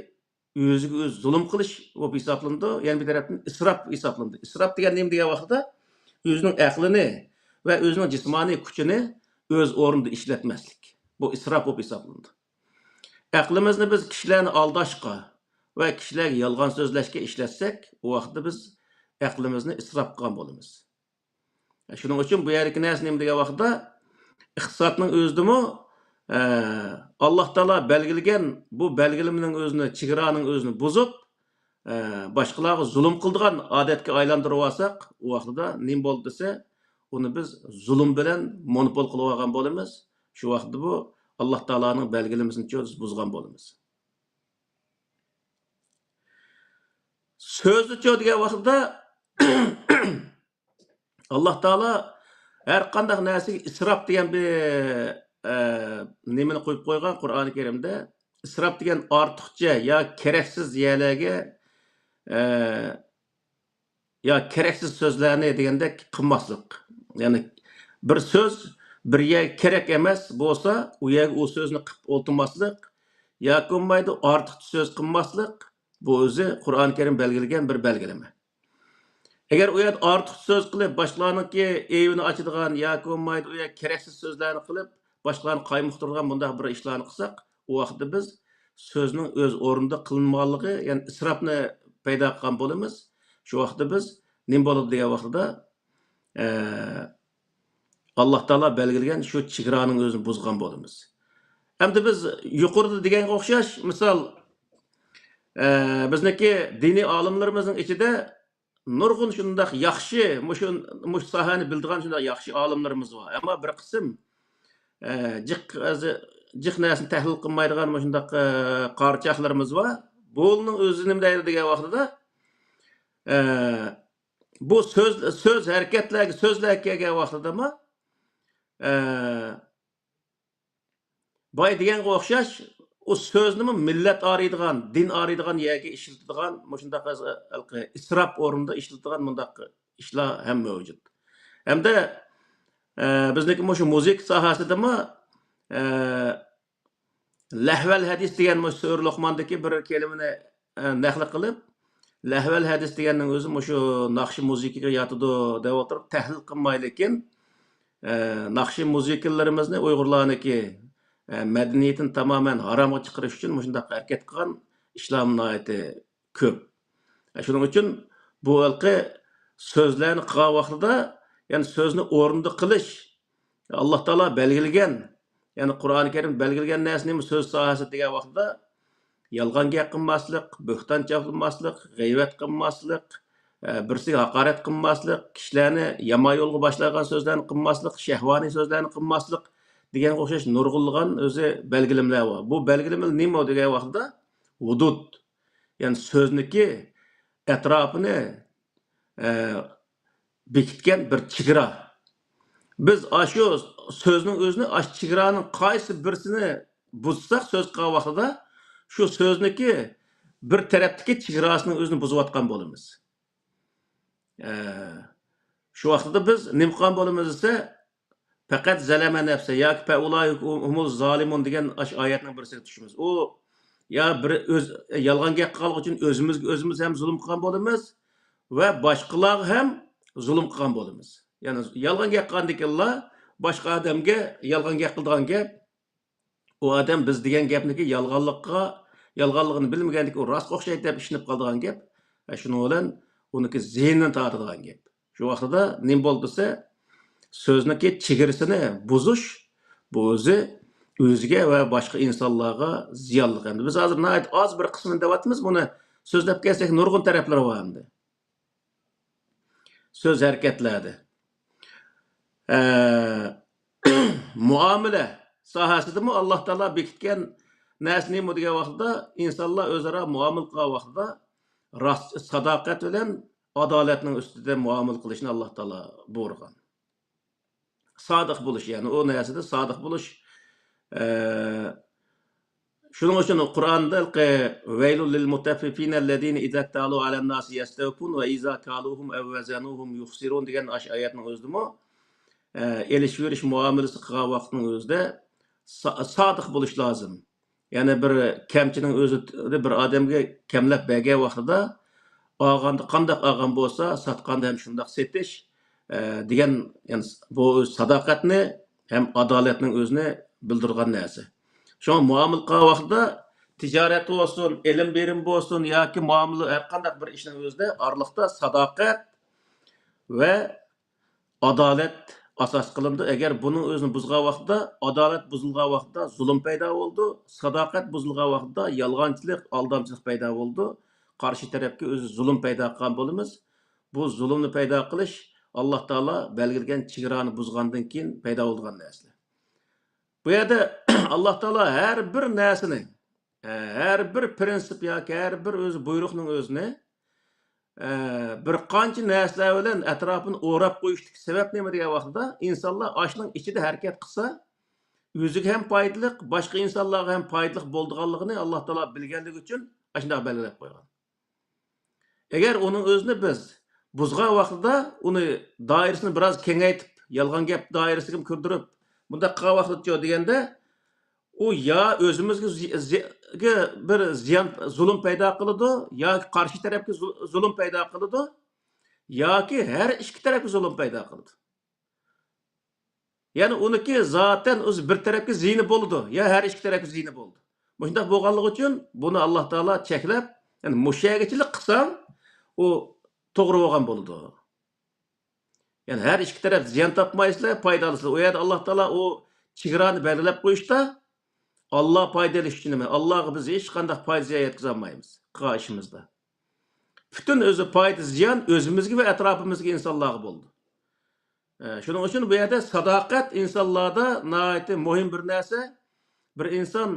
ئۆزىگە ئۆزى زۇلۇم قىلىش بولۇپ ھېسابلىنىدۇ. يەنە بىر تەرەپتىن ئىسراپ ھېسابلىنىدۇ. ئىسراپ دېگەن نېمە دېگەن ۋاقىتتا، ئۆزىنىڭ ئەقلىنى ۋە ئۆزىنىڭ جىسمانىي كۈچىنى ئۆز ئورنىدا ئىشلەتمەسلىك. بۇ ئىسراپ بولۇپ ھېسابلىنىدۇ. ئەقلىمىزنى بىز كىشىلەرنى ئالداشقا ۋە كىشىلەرگە يالغان سۆزلەشكە ئىشلەتسەك، ئۇ ۋاقىتتا بىز ئەقلىمىزنى ئىسراپ قىلغان بولىمىز. شۇنىڭ ئۈچۈن بۇ يەردىكى نەرسە نېمە دېگەن ۋاقىتتا، ئىقتىسادنىڭ ئۆزىدىمۇ، ئە، ئاللاھ تائالا بەلگىلىگەن بۇ بەلگىلىمىنىڭ ئۆزىنى، چېگرانىڭ ئۆزىنى بۇزۇپ، ئە، باشقىلارغا زۇلۇم قىلىدىغان ئادەتكە ئايلاندۇرۇۋالساق، ئۇ ۋاقتىدا نېمە بولدى دېسە، ئۇنى بىز زۇلۇم بىلەن مونوپول قىلىۋالغان بولىمىز. شۇ ۋاقىتتا بۇ ئاللاھ تائالانىڭ بەلگىلىمىسىنى بۇزغان بولىمىز. سۆزنىچۇ دېگەن ۋاقتىدا، ئاللاھ تائالا ھەر قانداق نەرسىگە ئىسراپ دېگەن بىر، ئە، نېمىنى قويۇپ قويغان قۇرئانى كەرىمدە. ئىسراپ دېگەن ئارتۇقچە يا كېرەكسىز يەرلەرگە، ئە، يا كېرەكسىز سۆزلەرنى دېگەندەك قىلماسلىق. يەنى بىر سۆز بىر يەرگە كېرەك ئەمەس بولسا، ئۇ يەرگە ئۇ سۆزنى قىلىپ ئولتۇرماسلىق. ياكى بولمايدۇ ئارتۇقچە سۆز قىلماسلىق. بۇ ئۆزى قۇرئانى كەرىم بەلگىلىگەن بىر بەلگىلىمە. ئەگەر ئۇ يەردە ئارتۇق سۆز قىلىپ، باشقىلارنىڭكى ئەيىبىنى ئاچىدىغان ياكى بولمايدۇ ئۇ يەردە كېرەكسىز سۆزلەرنى قىلىپ، باشقىلارنى قايمۇقتۇرىدىغان بۇنداق بىر ئىشلارنى قىلساق، ئۇ ۋاقىتتا بىز سۆزنىڭ ئۆز ئورنىدا قىلىنمىغانلىقى، يەنى ئىسراپنى پەيدا قىلغان بولىمىز. شۇ ۋاقىتتا بىز نېمە بولىدۇ دېگەن ۋاقتىدا، ئە، ئاللاھ تائالا بەلگىلىگەن شۇ چېگرانىڭ ئۆزىنى بۇزغان بولىمىز. ئەمدى بىز يۇقىرىدا دېگەنگە ئوخشاش، مىسال، ئە، بىزنىڭكى دىنىي ئالىملىرىمىزنىڭ ئىچىدە نۇرغۇن شۇنداق ياخشى، مۇشۇ، مۇشۇ ساھەنى بىلىدىغان شۇنداق ياخشى ئالىملىرىمىز بار. ئەمما بىر قىسىم، ئە، جىق، جىق نەرسىنى تەھلىل قىلمايدىغان مۇشۇنداق، ئە، قارىچاقلىرىمىز بار. بۇنىڭ ئۆزى نېمە دەيدۇ دېگەن ۋاقتىدا، ئە، بۇ سۆز، سۆز ھەرىكەتلەرگە، سۆزلەرگە كەلگەن ۋاقتىدىمۇ، ئە، بايا دېگەنگە ئوخشاش، ئۇ سۆزنىمۇ مىللەت ئايرىيدىغان، دىن ئايرىيدىغان يەرگە ئىشلىتىدىغان، مۇشۇنداق ھېلىقى ئىسراپ ئورنىدا ئىشلىتىدىغان مۇنداق ئىشلار ھەم مەۋجۇت. ھەمدە، ئە، بىزنىڭكى مۇشۇ مۇزىكا ساھەسىدىمۇ، ئە، لەھۋەل ھەدىس دېگەن مۇشۇ سۈرە لوقماندىكى بىر كەلىمىنى، ئە، نەقىل قىلىپ، لەھۋەل ھەدىس دېگەننىڭ ئۆزى مۇشۇ ناخشا مۇزىكىغا ياتىدۇ دەپ ئولتۇرۇپ تەھلىل قىلمايلىكىن، ئە، ناخشا مۇزىكىلىرىمىزنى ئۇيغۇرلارنىڭكى، ئە، مەدەنىيىتىنى تامامەن ھارامغا چىقىرىش ئۈچۈن مۇشۇنداق ھەرىكەت قىلغان ئىشلار ناھايىتى كۆپ. ئە، شۇنىڭ ئۈچۈن بۇ ھېلىقى سۆزلەرنى قىلغان ۋاقتىدا، يەنى سۆزنى ئورنىدا قىلىش، ئاللاھ تائالا بەلگىلىگەن، يەنى قۇرئانى كەرىم بەلگىلىگەن نەرسە نېمە سۆز ساھەسى دېگەن ۋاقتىدا، يالغان گەپ قىلماسلىق، بۆھتان چاپلىماسلىق، غەيۋەت قىلماسلىق، ئە، بىرسىگە ھاقارەت قىلماسلىق، كىشىلەرنى يامان يولغا باشلايدىغان سۆزلەرنى قىلماسلىق، شەھۋانىي سۆزلەرنى قىلماسلىق دېگەنگە ئوخشاش نۇرغۇنلىغان ئۆزى بەلگىلىمىلەر بار. بۇ بەلگىلىمىلەر نېمە دېگەن ۋاقتىدا، ھۇدۇد، يەنى سۆزنىكى ئەتراپىنى، ئە، بېكىتكەن بىر چېگرا. بىز ئاشۇ سۆزنىڭ ئۆزىنى، ئاشۇ چېگرانىڭ قايسى بىرسىنى بۇزساق سۆز قىلغان ۋاقتىدا، شۇ سۆزنىكى بىر تەرەپتىكى چېگراسىنىڭ ئۆزىنى بۇزۇۋاتقان بولىمىز. ئە، شۇ ۋاقتىدا بىز نېمە قىلغان بولىمىز دېسە، پەقەت زەلەمە نەپسە ياكى فەئۇلائىكە ھۇمۇز زالىمۇن دېگەن ئاشۇ ئايەتنىڭ بىرسىگە چۈشىمىز. ئۇ يا بىر ئۆز، يالغان گەپ قىلغانلىقى ئۈچۈن ئۆزىمىزگە ئۆزىمىز ھەم زۇلۇم قىلغان بولىمىز ۋە باشقىلارغا ھەم زۇلۇم قىلغان بولىمىز. يەنى يالغان گەپ قىلغاندىكىنلا باشقا ئادەمگە يالغان گەپ قىلىدىغان گەپ، ئۇ ئادەم بىز دېگەن گەپنىكى يالغانلىققا، يالغانلىقىنى بىلمىگەندىكىن ئۇ راستقا ئوخشايدۇ دەپ ئىشىنىپ قالىدىغان گەپ. شۇنىڭ بىلەن ئۇنىڭكى زىيىنىنى تارتىدىغان گەپ. شۇ ۋاقتىدا نېمە بولدى دېسە، سۆزنىڭكى چېگرىسىنى بۇزۇش، بۇ ئۆزى ئۆزىگە ۋە باشقا ئىنسانلارغا زىيانلىق. ئەمدى بىز ھازىر ناھايىتى ئاز بىر قىسمىنى دەۋاتىمىز، بۇنى سۆزلەپ كەلسەك نۇرغۇن تەرەپلىرى بار ئەمدى. سۆز ھەرىكەتلەردە. ئە، مۇئامىلە ساھەسىدىمۇ ئاللاھ تائالا بېكىتكەن نەرسە نېمە دېگەن ۋاقتىدا، ئىنسانلار ئۆزئارا مۇئامىلە قىلغان ۋاقتىدا راست، ساداقەت بىلەن ئادالەتنىڭ ئۈستىدە مۇئامىلە قىلىشنى ئاللاھ تائالا بۇيرۇغان. سادىق بولۇش، يەنى ئۇ نەرسىدە سادىق بولۇش، ئە، شۇنىڭ ئۈچۈن قۇرئاندا ۋەيلۇل لىل مۇتەففىفىنە لەزىنە ئىزا تالۇ ئەلەن ناسى يەستەۋپۇن ۋە ئىزا كالۇھۇم ئەۋ ۋەزەنۇھۇم يۇخسىرۇن دېگەن ئاشۇ ئايەتنىڭ ئۆزىدىمۇ، ئە، ئېلىش-بېرىش مۇئامىلىسى قىلغان ۋاقىتنىڭ ئۆزىدە سا-، سادىق بولۇش لازىم. يەنى بىر كەمچىنىڭ ئۆزى بىر ئادەمگە كەملەپ بەرگەن ۋاقتىدا، ئالغاندا قانداق ئالغان بولسا، ساتقاندا ھەم شۇنداق سېتىش، ئە، دېگەن، يەنى بۇ ساداقەتنى ھەم ئادالەتنىڭ ئۆزىنى بىلدۈرىدىغان نەرسە. شۇڭا مۇئامىلە قىلغان ۋاقتىدا تىجارەت بولسۇن، ئېلىم-بېرىم بولسۇن ياكى مۇئامىلە ھەر قانداق بىر ئىشنىڭ ئۆزىدە ئارىلىقتا ساداقەت ۋە ئادالەت ئاساس قىلىنىدۇ. ئەگەر بۇنىڭ ئۆزىنى بۇزغان ۋاقىتتا، ئادالەت بۇزۇلغان ۋاقىتتا زۇلۇم پەيدا بولىدۇ، ساداقەت بۇزۇلغان ۋاقىتتا يالغانچىلىق، ئالدامچىلىق پەيدا بولىدۇ. قارشى تەرەپكە ئۆزى زۇلۇم پەيدا قىلغان بولىمىز. بۇ زۇلۇمنى پەيدا قىلىش ئاللا تائالا بەلگىلىگەن چېگرانى بۇزغاندىن كېيىن پەيدا بولىدىغان نەرسىلەر. بۇ يەردە ئاللا تائالا ھەر بىر نەرسىنى، ھەر بىر پرىنسىپ ياكى ھەر بىر ئۆزى بۇيرۇقنىڭ ئۆزىنى، بىر قانچە نەرسىلەر بىلەن ئەتراپىنى ئوراپ قويۇشتىكى سەۋەب نېمە دېگەن ۋاقتىدا، ئىنسانلار ئاشۇنىڭ ئىچىدە ھەرىكەت قىلسا، ئۆزىگە ھەم پايدىلىق، باشقا ئىنسانلارغا ھەم پايدىلىق بولىدىغانلىقىنى ئاللا تائالا بىلگەنلىكى ئۈچۈن ئاشۇنداق بەلگىلەپ قويغان. ئەگەر ئۇنىڭ ئۆزىنى بىز بۇزغان ۋاقتىدا، ئۇنى دائىرىسىنى بىراز كېڭەيتىپ، يالغان گەپ دائىرىسىگە كىردۈرۈپ، بۇنداق قىلغان ۋاقتىچۇ دېگەندە، ئۇ يا ئۆزىمىزگە زى-، زى-، بىر زىيان، زۇلۇم پەيدا قىلىدۇ، ياكى قارشى تەرەپكە زۇ-، زۇلۇم پەيدا قىلىدۇ، ياكى ھەر ئىككى تەرەپكە زۇلۇم پەيدا قىلىدۇ. يەنى ئۇنىڭكى زاتەن ئۆزى بىر تەرەپكە زىيىنى بولىدۇ، يا ھەر ئىككى تەرەپكە زىيىنى بولىدۇ. مۇشۇنداق بولغانلىقى ئۈچۈن بۇنى ئاللا تائالا چەكلەپ، يەنى مۇشۇ يەرگىچىلىك قىلساڭ، ئۇ توغرا بولغان بولىدۇ. يەنى ھەر ئىككى تەرەپ زىيان تاپمايسىلەر، پايدا ئالىسىلەر. ئۇ يەردە ئاللا تائالا ئۇ چېگرانى بەلگىلەپ قويۇشتا، ئاللا پايدا ئېلىش ئۈچۈن ئەمەس، ئاللاغا بىز ھېچقانداق پايدا زىيان يەتكۈزەلمەيمىز قىلغان ئىشىمىزدا. پۈتۈن ئۆزى پايدا زىيان ئۆزىمىزگە ۋە ئەتراپىمىزدىكى ئىنسانلارغا بولىدۇ. ئە، شۇنىڭ ئۈچۈن بۇ يەردە ساداقەت ئىنسانلاردا ناھايىتى مۇھىم بىر نەرسە. بىر ئىنسان،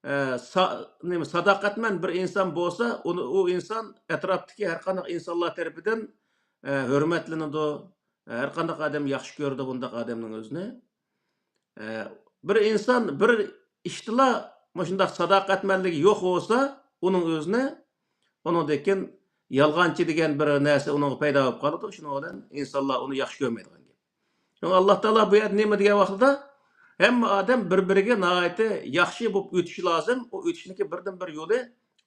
ئە، سا-، نېمە، ساداقەتمەن بىر ئىنسان بولسا، ئۇنى، ئۇ ئىنسان ئەتراپتىكى ھەر قانداق ئىنسانلار تەرىپىدىن، ئە، ھۆرمەتلىنىدۇ. ھەر قانداق ئادەم ياخشى كۆرىدۇ بۇنداق ئادەمنىڭ ئۆزىنى. ئە، بىر ئىنسان بىر ئىشتىلا مۇشۇنداق ساداقەتمەنلىكى يوق بولسا، ئۇنىڭ ئۆزىنى، ئۇنىڭدىن كېيىن يالغانچى دېگەن بىر نەرسە ئۇنىڭغا پەيدا بولۇپ قالىدۇ. شۇنىڭ بىلەن ئىنسانلار ئۇنى ياخشى كۆرمەيدىغان گەپ. شۇڭا ئاللا تائالا بۇ يەردە نېمە دېگەن ۋاقتىدا، ھەممە ئادەم بىر-بىرىگە ناھايىتى ياخشى بولۇپ ئۆتۈشى لازىم. ئۇ ئۆتۈشنىڭكى بىردىنبىر يولى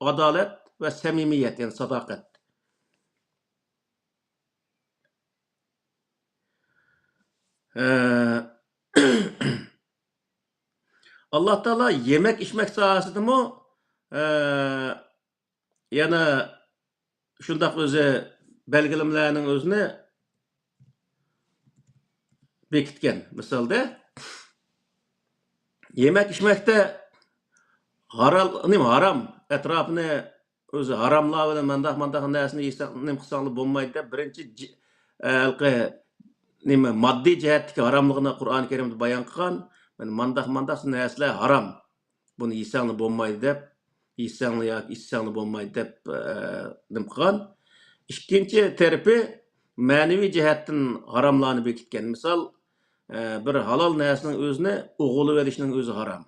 ئادالەت ۋە سەمىمىيەت، يەنى ساداقەت. ئە، ئاللا تائالا يېمەك ئىچمەك ساھەسىدىمۇ، ئە، يەنە شۇنداق ئۆزى بەلگىلىمىلەرنىڭ ئۆزىنى بېكىتكەن. مىسالدا، يېمەك ئىچمەكتە ھارال-، نېمە، ھارام، ئەتراپىنى ئۆزى ھاراملار بىلەن مانداق، مانداق نەرسىنى يېسەڭ، نېمە قىلساڭلار بولمايدۇ دەپ، بىرىنچى جى-، ھېلىقى نېمە، ماددىي جەھەتتىكى ھاراملىقىنى قۇرئان كەرىمدە بايان قىلغان. مانا مانداق، مانداق نەرسىلەر ھارام. بۇنى يېسەڭلار بولمايدۇ دەپ، يېسەڭلار ياكى ئىچسەڭلار بولمايدۇ دەپ، ئە، نېمە قىلغان. ئىككىنچى تەرىپى مەنىۋى جەھەتتىن ھاراملارنى بېكىتكەن. مىسال، ئە، بىر ھالال نەرسىنىڭ ئۆزىنى ئوغرىلىۋېلىشنىڭ ئۆزى ھارام.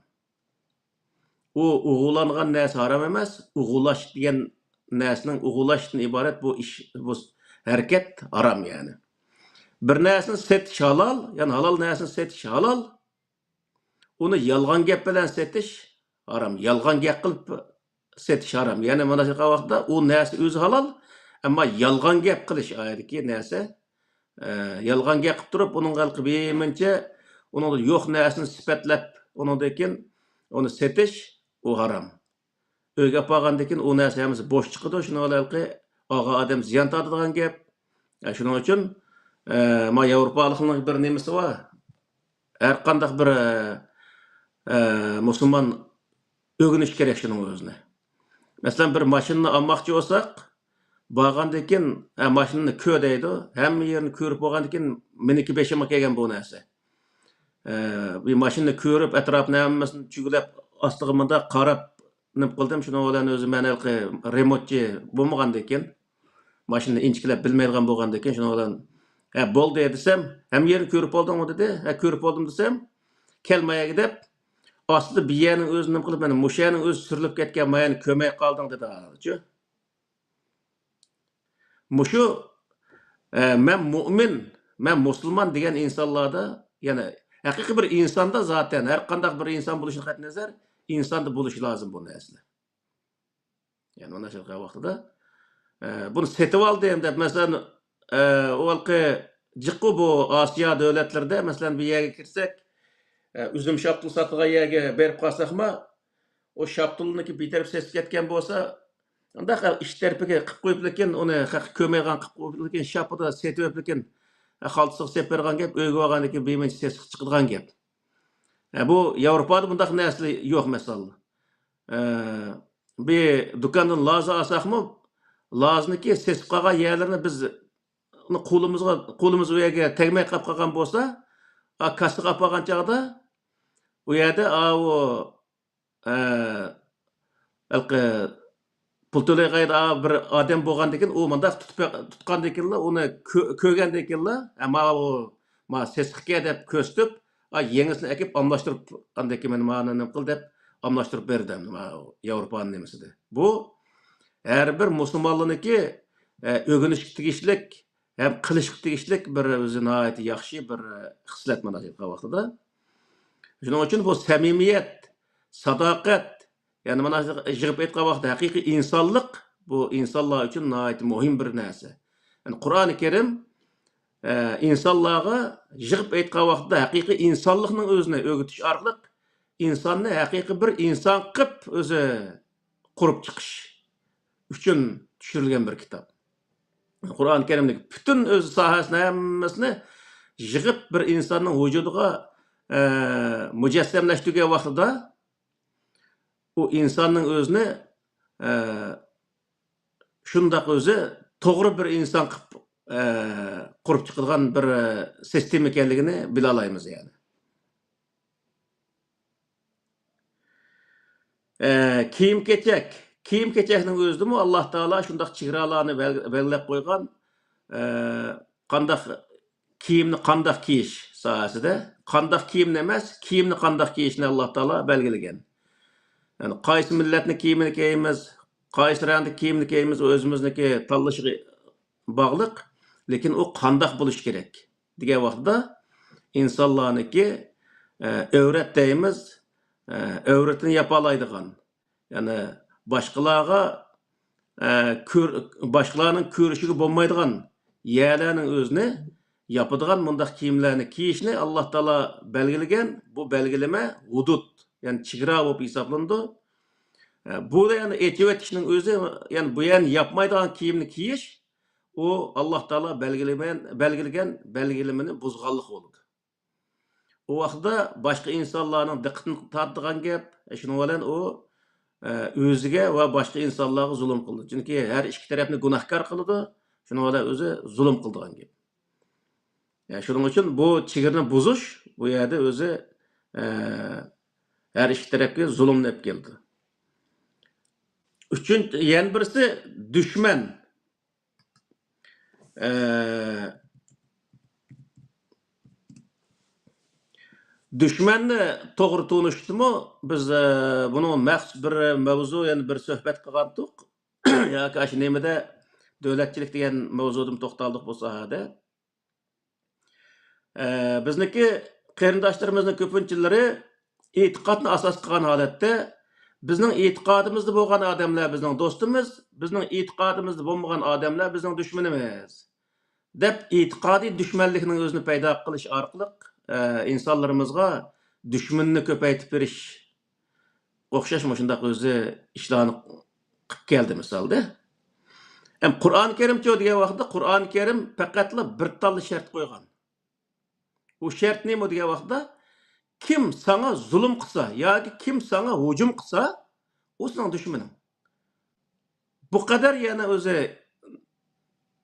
ئۇ ئوغرىلانغان نەرسە ھارام ئەمەس، ئوغرىلاش دېگەن نەرسىنىڭ ئوغرىلاشتىن ئىبارەت بۇ ئىش، بۇ ھەرىكەت ھارام يەنى. بىر نەرسىنى سېتىش ھالال، يەنى ھالال نەرسىنى سېتىش ھالال. ئۇنى يالغان گەپ بىلەن سېتىش ھارام. يالغان گەپ قىلىپ سېتىش ھارام. يەنى مانا شۇ ۋاقىتتا ئۇ نەرسە ئۆزى ھالال، ئەمما يالغان گەپ قىلىش ئايەتتىكى نەرسە، ئە، يالغان گەپ قىلىپ تۇرۇپ، ئۇنىڭغا ھېلىقى بىرمۇنچە ئۇنىڭدا يوق نەرسىنى سۈپەتلەپ، ئۇنىڭدىن كېيىن ئۇنى سېتىش، ئۇ ھارام. ئۆيگە ئاپارغاندىن كېيىن ئۇ نەرسە ھەممىسى بوش چىقىدۇ، شۇنىڭ بىلەن ھېلىقى ئالغان ئادەم زىيان تارتىدىغان گەپ. ئە، شۇنىڭ ئۈچۈن، ئە، ما ياۋروپالىقنىڭ بىر نېمىسى بار. ھەر قانداق بىر، ئە، ئە، مۇسۇلمان ئۆگىنىشى كېرەك شۇنىڭ ئۆزىنى. مەسىلەن، بىر ماشىنىنى ئالماقچى بولساق، بارغاندىن كېيىن، ھە، ماشىنىنى كۆر دەيدۇ. ھەممە يېرىنى كۆرۈپ بولغاندىن كېيىن، مېنىڭكى بېشىمغا كەلگەن بۇ نەرسە. ئە، بىر ماشىنىنى كۆرۈپ، ئەتراپىنى ھەممىسىنى چۈگىلەپ، ئاستىغا مۇنداق قاراپ، نېمە قىلدىم، شۇنىڭ بىلەن ئۆزى مەن ھېلىقى رېمونتچى بولمىغاندىن كېيىن، ماشىنىنى ئىنچىكىلەپ بىلمەيدىغان بولغاندىن كېيىن، شۇنىڭ بىلەن، ھە، بولدى دېسەم، ھەممە يېرىنى كۆرۈپ بولدۇڭمۇ دېدى. ھە، كۆرۈپ بولدۇم دېسەم، كەل ما يەرگە دەپ، ئاستىدا بىيەنىڭ ئۆزى نېمە قىلىپ، مانا مۇشۇ يەرنىڭ ئۆزى سۈرۈلۈپ كەتكەن، ما يەرنى كۆرمەي قالدىڭ دېدى ھازىرچۇ. مۇشۇ، ئە، مەن مۇئمىن، مەن مۇسۇلمان دېگەن ئىنسانلاردا، يەنى ھەقىقىي بىر ئىنساندا زاتەن، ھەر قانداق بىر ئىنسان بولۇشىدىن قەتئىينەزەر، ئىنساندا بولۇشى لازىم بۇ نەرسىلەر. يەنى مانا شۇنداق ۋاقتىدا، ئە، بۇنى سېتىۋالدىم دەپ، مەسىلەن، ئە، ئۇ ھېلىقى جىققۇ بۇ ئاسىيا دۆلەتلىرىدە، مەسىلەن، بىر يەرگە كىرسەك، ئە، ئۈزۈم شاپتۇل ساتىدىغان يەرگە بېرىپ قالساقمۇ، ئۇ شاپتۇلنىڭكى بىر تەرىپى سېسىپ كەتكەن بولسا، ئۇنداق ئىچ تەرىپىگە قىپ قويۇپلىكىن، ئۇنى خەق كۆرمەيدىغان قىپ قويۇپلىكىن، شاپىدا سېتىۋېپلىكىن، خالتىسىغا سېلىپ بېرىدىغان گەپ، ئۆيگە بارغاندىن كېيىن بىر مۇنچە سېسىق چىقىدىغان گەپ. ئە، بۇ ياۋروپادا بۇنداق نەرسىلەر يوق، مەسىلەن. ئە، بىر دۇكاندىن لازا ئالساقمۇ، لازىنىڭكى سېسىپ قالغان يەرلىرىنى بىز قولىمىزغا، قولىمىز ئۇ يەرگە تەگمەي قاپ قالغان بولسا، ئا، كاسسىغا ئاپارغان چاغدا ئۇ يەردە ئاۋۇ، ئە، ھېلىقى پۇل تۆلەيدىغان بىر ئادەم بولغاندىكىن، ئۇ مۇنداق تۇتۇپ، تۇتقاندىكىنلا، ئۇنى كۆ-، كۆرگەندىكىنلا، ھە، ماۋۇ، ما سېسىقكەن دەپ كۆرسىتىپ، ئا، يېڭىسىنى ئەكىپ ئالماشتۇرۇپ، ئاندىن كېيىن مانا نېمە قىل دەپ ئالماشتۇرۇپ بېرىدۇ ئەمدى ماۋۇ ياۋروپانىڭ نېمىسىدە. بۇ ھەر بىر مۇسۇلمانلارنىڭكى، ئە، ئۆگىنىشكە تېگىشلىك ھەم قىلىشقا تېگىشلىك بىر ئۆزى ناھايىتى ياخشى بىر خىسلەت مانا ھازىرقى ۋاقتىدا. شۇنىڭ ئۈچۈن بۇ سەمىمىيەت، ساداقەت، يەنى مانا يىغىپ ئېيتقان ۋاقىتتا ھەقىقىي ئىنسانلىق، بۇ ئىنسانلار ئۈچۈن ناھايىتى مۇھىم بىر نەرسە. يەنى قۇرئانى كەرىم، ئە، ئىنسانلارغا يىغىپ ئېيتقان ۋاقتىدا ھەقىقىي ئىنسانلىقنىڭ ئۆزىنى ئۆگىتىش ئارقىلىق ئىنساننى ھەقىقىي بىر ئىنسان قىلىپ ئۆزى قۇرۇپ چىقىش ئۈچۈن چۈشۈرۈلگەن بىر كىتاب. قۇرئان كەرىمدىكى پۈتۈن ئۆز ساھەسىنى ھەممىسىنى يىغىپ بىر ئىنساننىڭ ۋۇجۇدىغا، ئە، مۇجەسسەملەشتۈرگەن ۋاقتىدا ئۇ ئىنساننىڭ ئۆزىنى، ئە، شۇنداق ئۆزى توغرا بىر ئىنسان قىلىپ، ئە، قۇرۇپ چىقىدىغان بىر سىستېما ئىكەنلىكىنى بىلالايمىز يەنى. ئە، كىيىم-كېچەك. كىيىم-كېچەكنىڭ ئۆزىدىمۇ ئاللا تائالا شۇنداق چېگرالارنى بەل-، بەلگىلەپ قويغان. ئە، قانداق كىيىمنى قانداق كىيىش ساھەسىدە. قانداق كىيىمنى ئەمەس، كىيىمنى قانداق كىيىشنى ئاللا تائالا بەلگىلىگەن. يەنى قايسى مىللەتنىڭ كىيىمىنى كىيىمىز، قايسى رەڭدىكى كىيىمنى كىيىمىز، ئۇ ئۆزىمىزنىڭكى تاللىشىغا باغلىق. لېكىن ئۇ قانداق بولۇشى كېرەك دېگەن ۋاقتىدا ئىنسانلارنىڭكى، ئە، ئەۋرەت دەيمىز، ئە، ئەۋرىتىنى ياپالايدىغان، يەنى باشقىلارغا، ئە، كۆر-، باشقىلارنىڭ كۆرۈشىگە بولمايدىغان يەرلەرنىڭ ئۆزىنى ياپىدىغان مۇنداق كىيىملەرنى كىيىشنى ئاللا تائالا بەلگىلىگەن. بۇ بەلگىلىمە ھۇدۇد، يەنى چېگرا بولۇپ ھېسابلىنىدۇ. ئە، بۇ يەنى ئېچىۋېتىشنىڭ ئۆزى، يەنى بۇ يەرنى ياپمايدىغان كىيىمنى كىيىش، ئۇ ئاللا تائالا بەلگىلىمە-، بەلگىلىگەن بەلگىلىمىنى بۇزغانلىق بولىدۇ. ئۇ ۋاقىتتا باشقا ئىنسانلارنىڭ دىققىتىنى تارتىدىغان گەپ، شۇنىڭ بىلەن ئۇ، ئە، ئۆزىگە ۋە باشقا ئىنسانلارغا زۇلۇم قىلىدۇ. چۈنكى ھەر ئىككى تەرەپنى گۇناھكار قىلىدۇ، شۇنىڭ بىلەن ئۆزى زۇلۇم قىلىدىغان گەپ. يا، شۇنىڭ ئۈچۈن بۇ چېگرىنى بۇزۇش بۇ يەردە ئۆزى، ئە، ھەر ئىككى تەرەپكە زۇلۇمنى ئېلىپ كېلىدۇ. ئۈچىنچى، يەنە بىرسى دۈشمەن. ئە، دۈشمەننى توغرا تونۇشتىمۇ بىز، ئە، بۇنىڭ مەخسۇس بىر مەۋزۇ، يەنى بىر سۆھبەت قىلغانتۇق. ياكى ئاشۇ نېمىدە دۆلەتچىلىك دېگەن مەۋزۇدىمۇ توختالدۇق بۇ ساھەدە. ئە، بىزنىڭكى قېرىنداشلىرىمىزنىڭ كۆپىنچىلىرى ئېتىقادنى ئاساس قىلغان ھالەتتە، بىزنىڭ ئېتىقادىمىزدا بولغان ئادەملەر بىزنىڭ دوستىمىز، بىزنىڭ ئېتىقادىمىزدا بولمىغان ئادەملەر بىزنىڭ دۈشمىنىمىز، دەپ ئېتىقادىي دۈشمەنلىكنىڭ ئۆزىنى پەيدا قىلىش ئارقىلىق، ئە، ئىنسانلىرىمىزغا دۈشمىنىنى كۆپەيتىپ بېرىش ئوخشاش مۇشۇنداق ئۆزى ئىشلارنى قىلىپ كەلدى مىسالدا. ئەم، قۇرئان كەرىمچۇ دېگەن ۋاقىتتا، قۇرئان كەرىم پەقەتلا بىر تاللا شەرت قويغان. ئۇ شەرت نېمە دېگەن ۋاقىتتا، كىم ساڭا زۇلۇم قىلسا ياكى كىم ساڭا ھۇجۇم قىلسا، ئۇ سېنىڭ دۈشمىنىڭ. بۇ قەدەر يەنە ئۆزى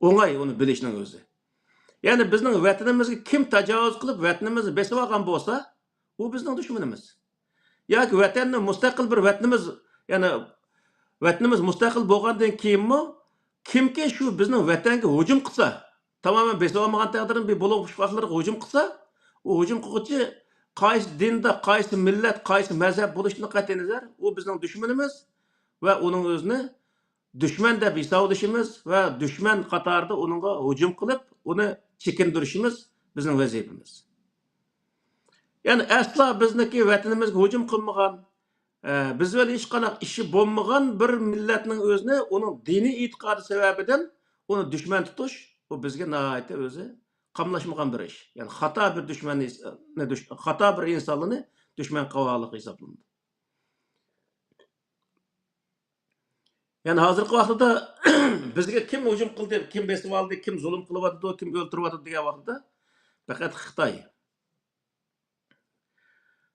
ئوڭاي ئۇنى بىلىشنىڭ ئۆزى. يەنى بىزنىڭ ۋەتىنىمىزگە كىم تاجاۋۇز قىلىپ ۋەتىنىمىزنى بېسىۋالغان بولسا، ئۇ بىزنىڭ دۈشمىنىمىز. ياكى ۋەتەننى مۇستەقىل بىر ۋەتىنىمىز، يەنى ۋەتىنىمىز مۇستەقىل بولغاندىن كېيىنمۇ كىمكى شۇ بىزنىڭ ۋەتەنگە ھۇجۇم قىلسا، تامامەن بېسىۋالمىغان تەقدىردە بىر بۇلۇڭ پۇچقاقلىرىغا ھۇجۇم قىلسا، ئۇ ھۇجۇم قىلغۇچى قايسى دىندا، قايسى مىللەت، قايسى مەزھەپ بولۇشىدىن قەتئىينەزەر، ئۇ بىزنىڭ دۈشمىنىمىز ۋە ئۇنىڭ ئۆزىنى دۈشمەن دەپ ھېسابلىشىمىز ۋە دۈشمەن قاتارىدا ئۇنىڭغا ھۇجۇم قىلىپ، ئۇنى چېكىندۈرۈشىمىز بىزنىڭ ۋەزىپىمىز. يەنى ئەسلا بىزنىڭكى ۋەتىنىمىزگە ھۇجۇم قىلمىغان، ئە، بىز بىلەن ھېچقانداق ئىشى بولمىغان بىر مىللەتنىڭ ئۆزىنى ئۇنىڭ دىنىي ئېتىقادى سەۋەبىدىن ئۇنى دۈشمەن تۇتۇش، بۇ بىزگە ناھايىتى ئۆزى قاملاشمىغان بىر ئىش. يەنى خاتا بىر دۈشمەننى، دۈش-، خاتا بىر ئىنسانلارنى دۈشمەن قىلىۋالغانلىق ھېسابلىنىدۇ. يەنى ھازىرقى ۋاقىتتا بىزگە كىم ھۇجۇم قىلدى، كىم بېسىۋالدى، كىم زۇلۇم قىلىۋاتىدۇ، كىم ئۆلتۈرۈۋاتىدۇ دېگەن ۋاقىتتا پەقەت خىتاي.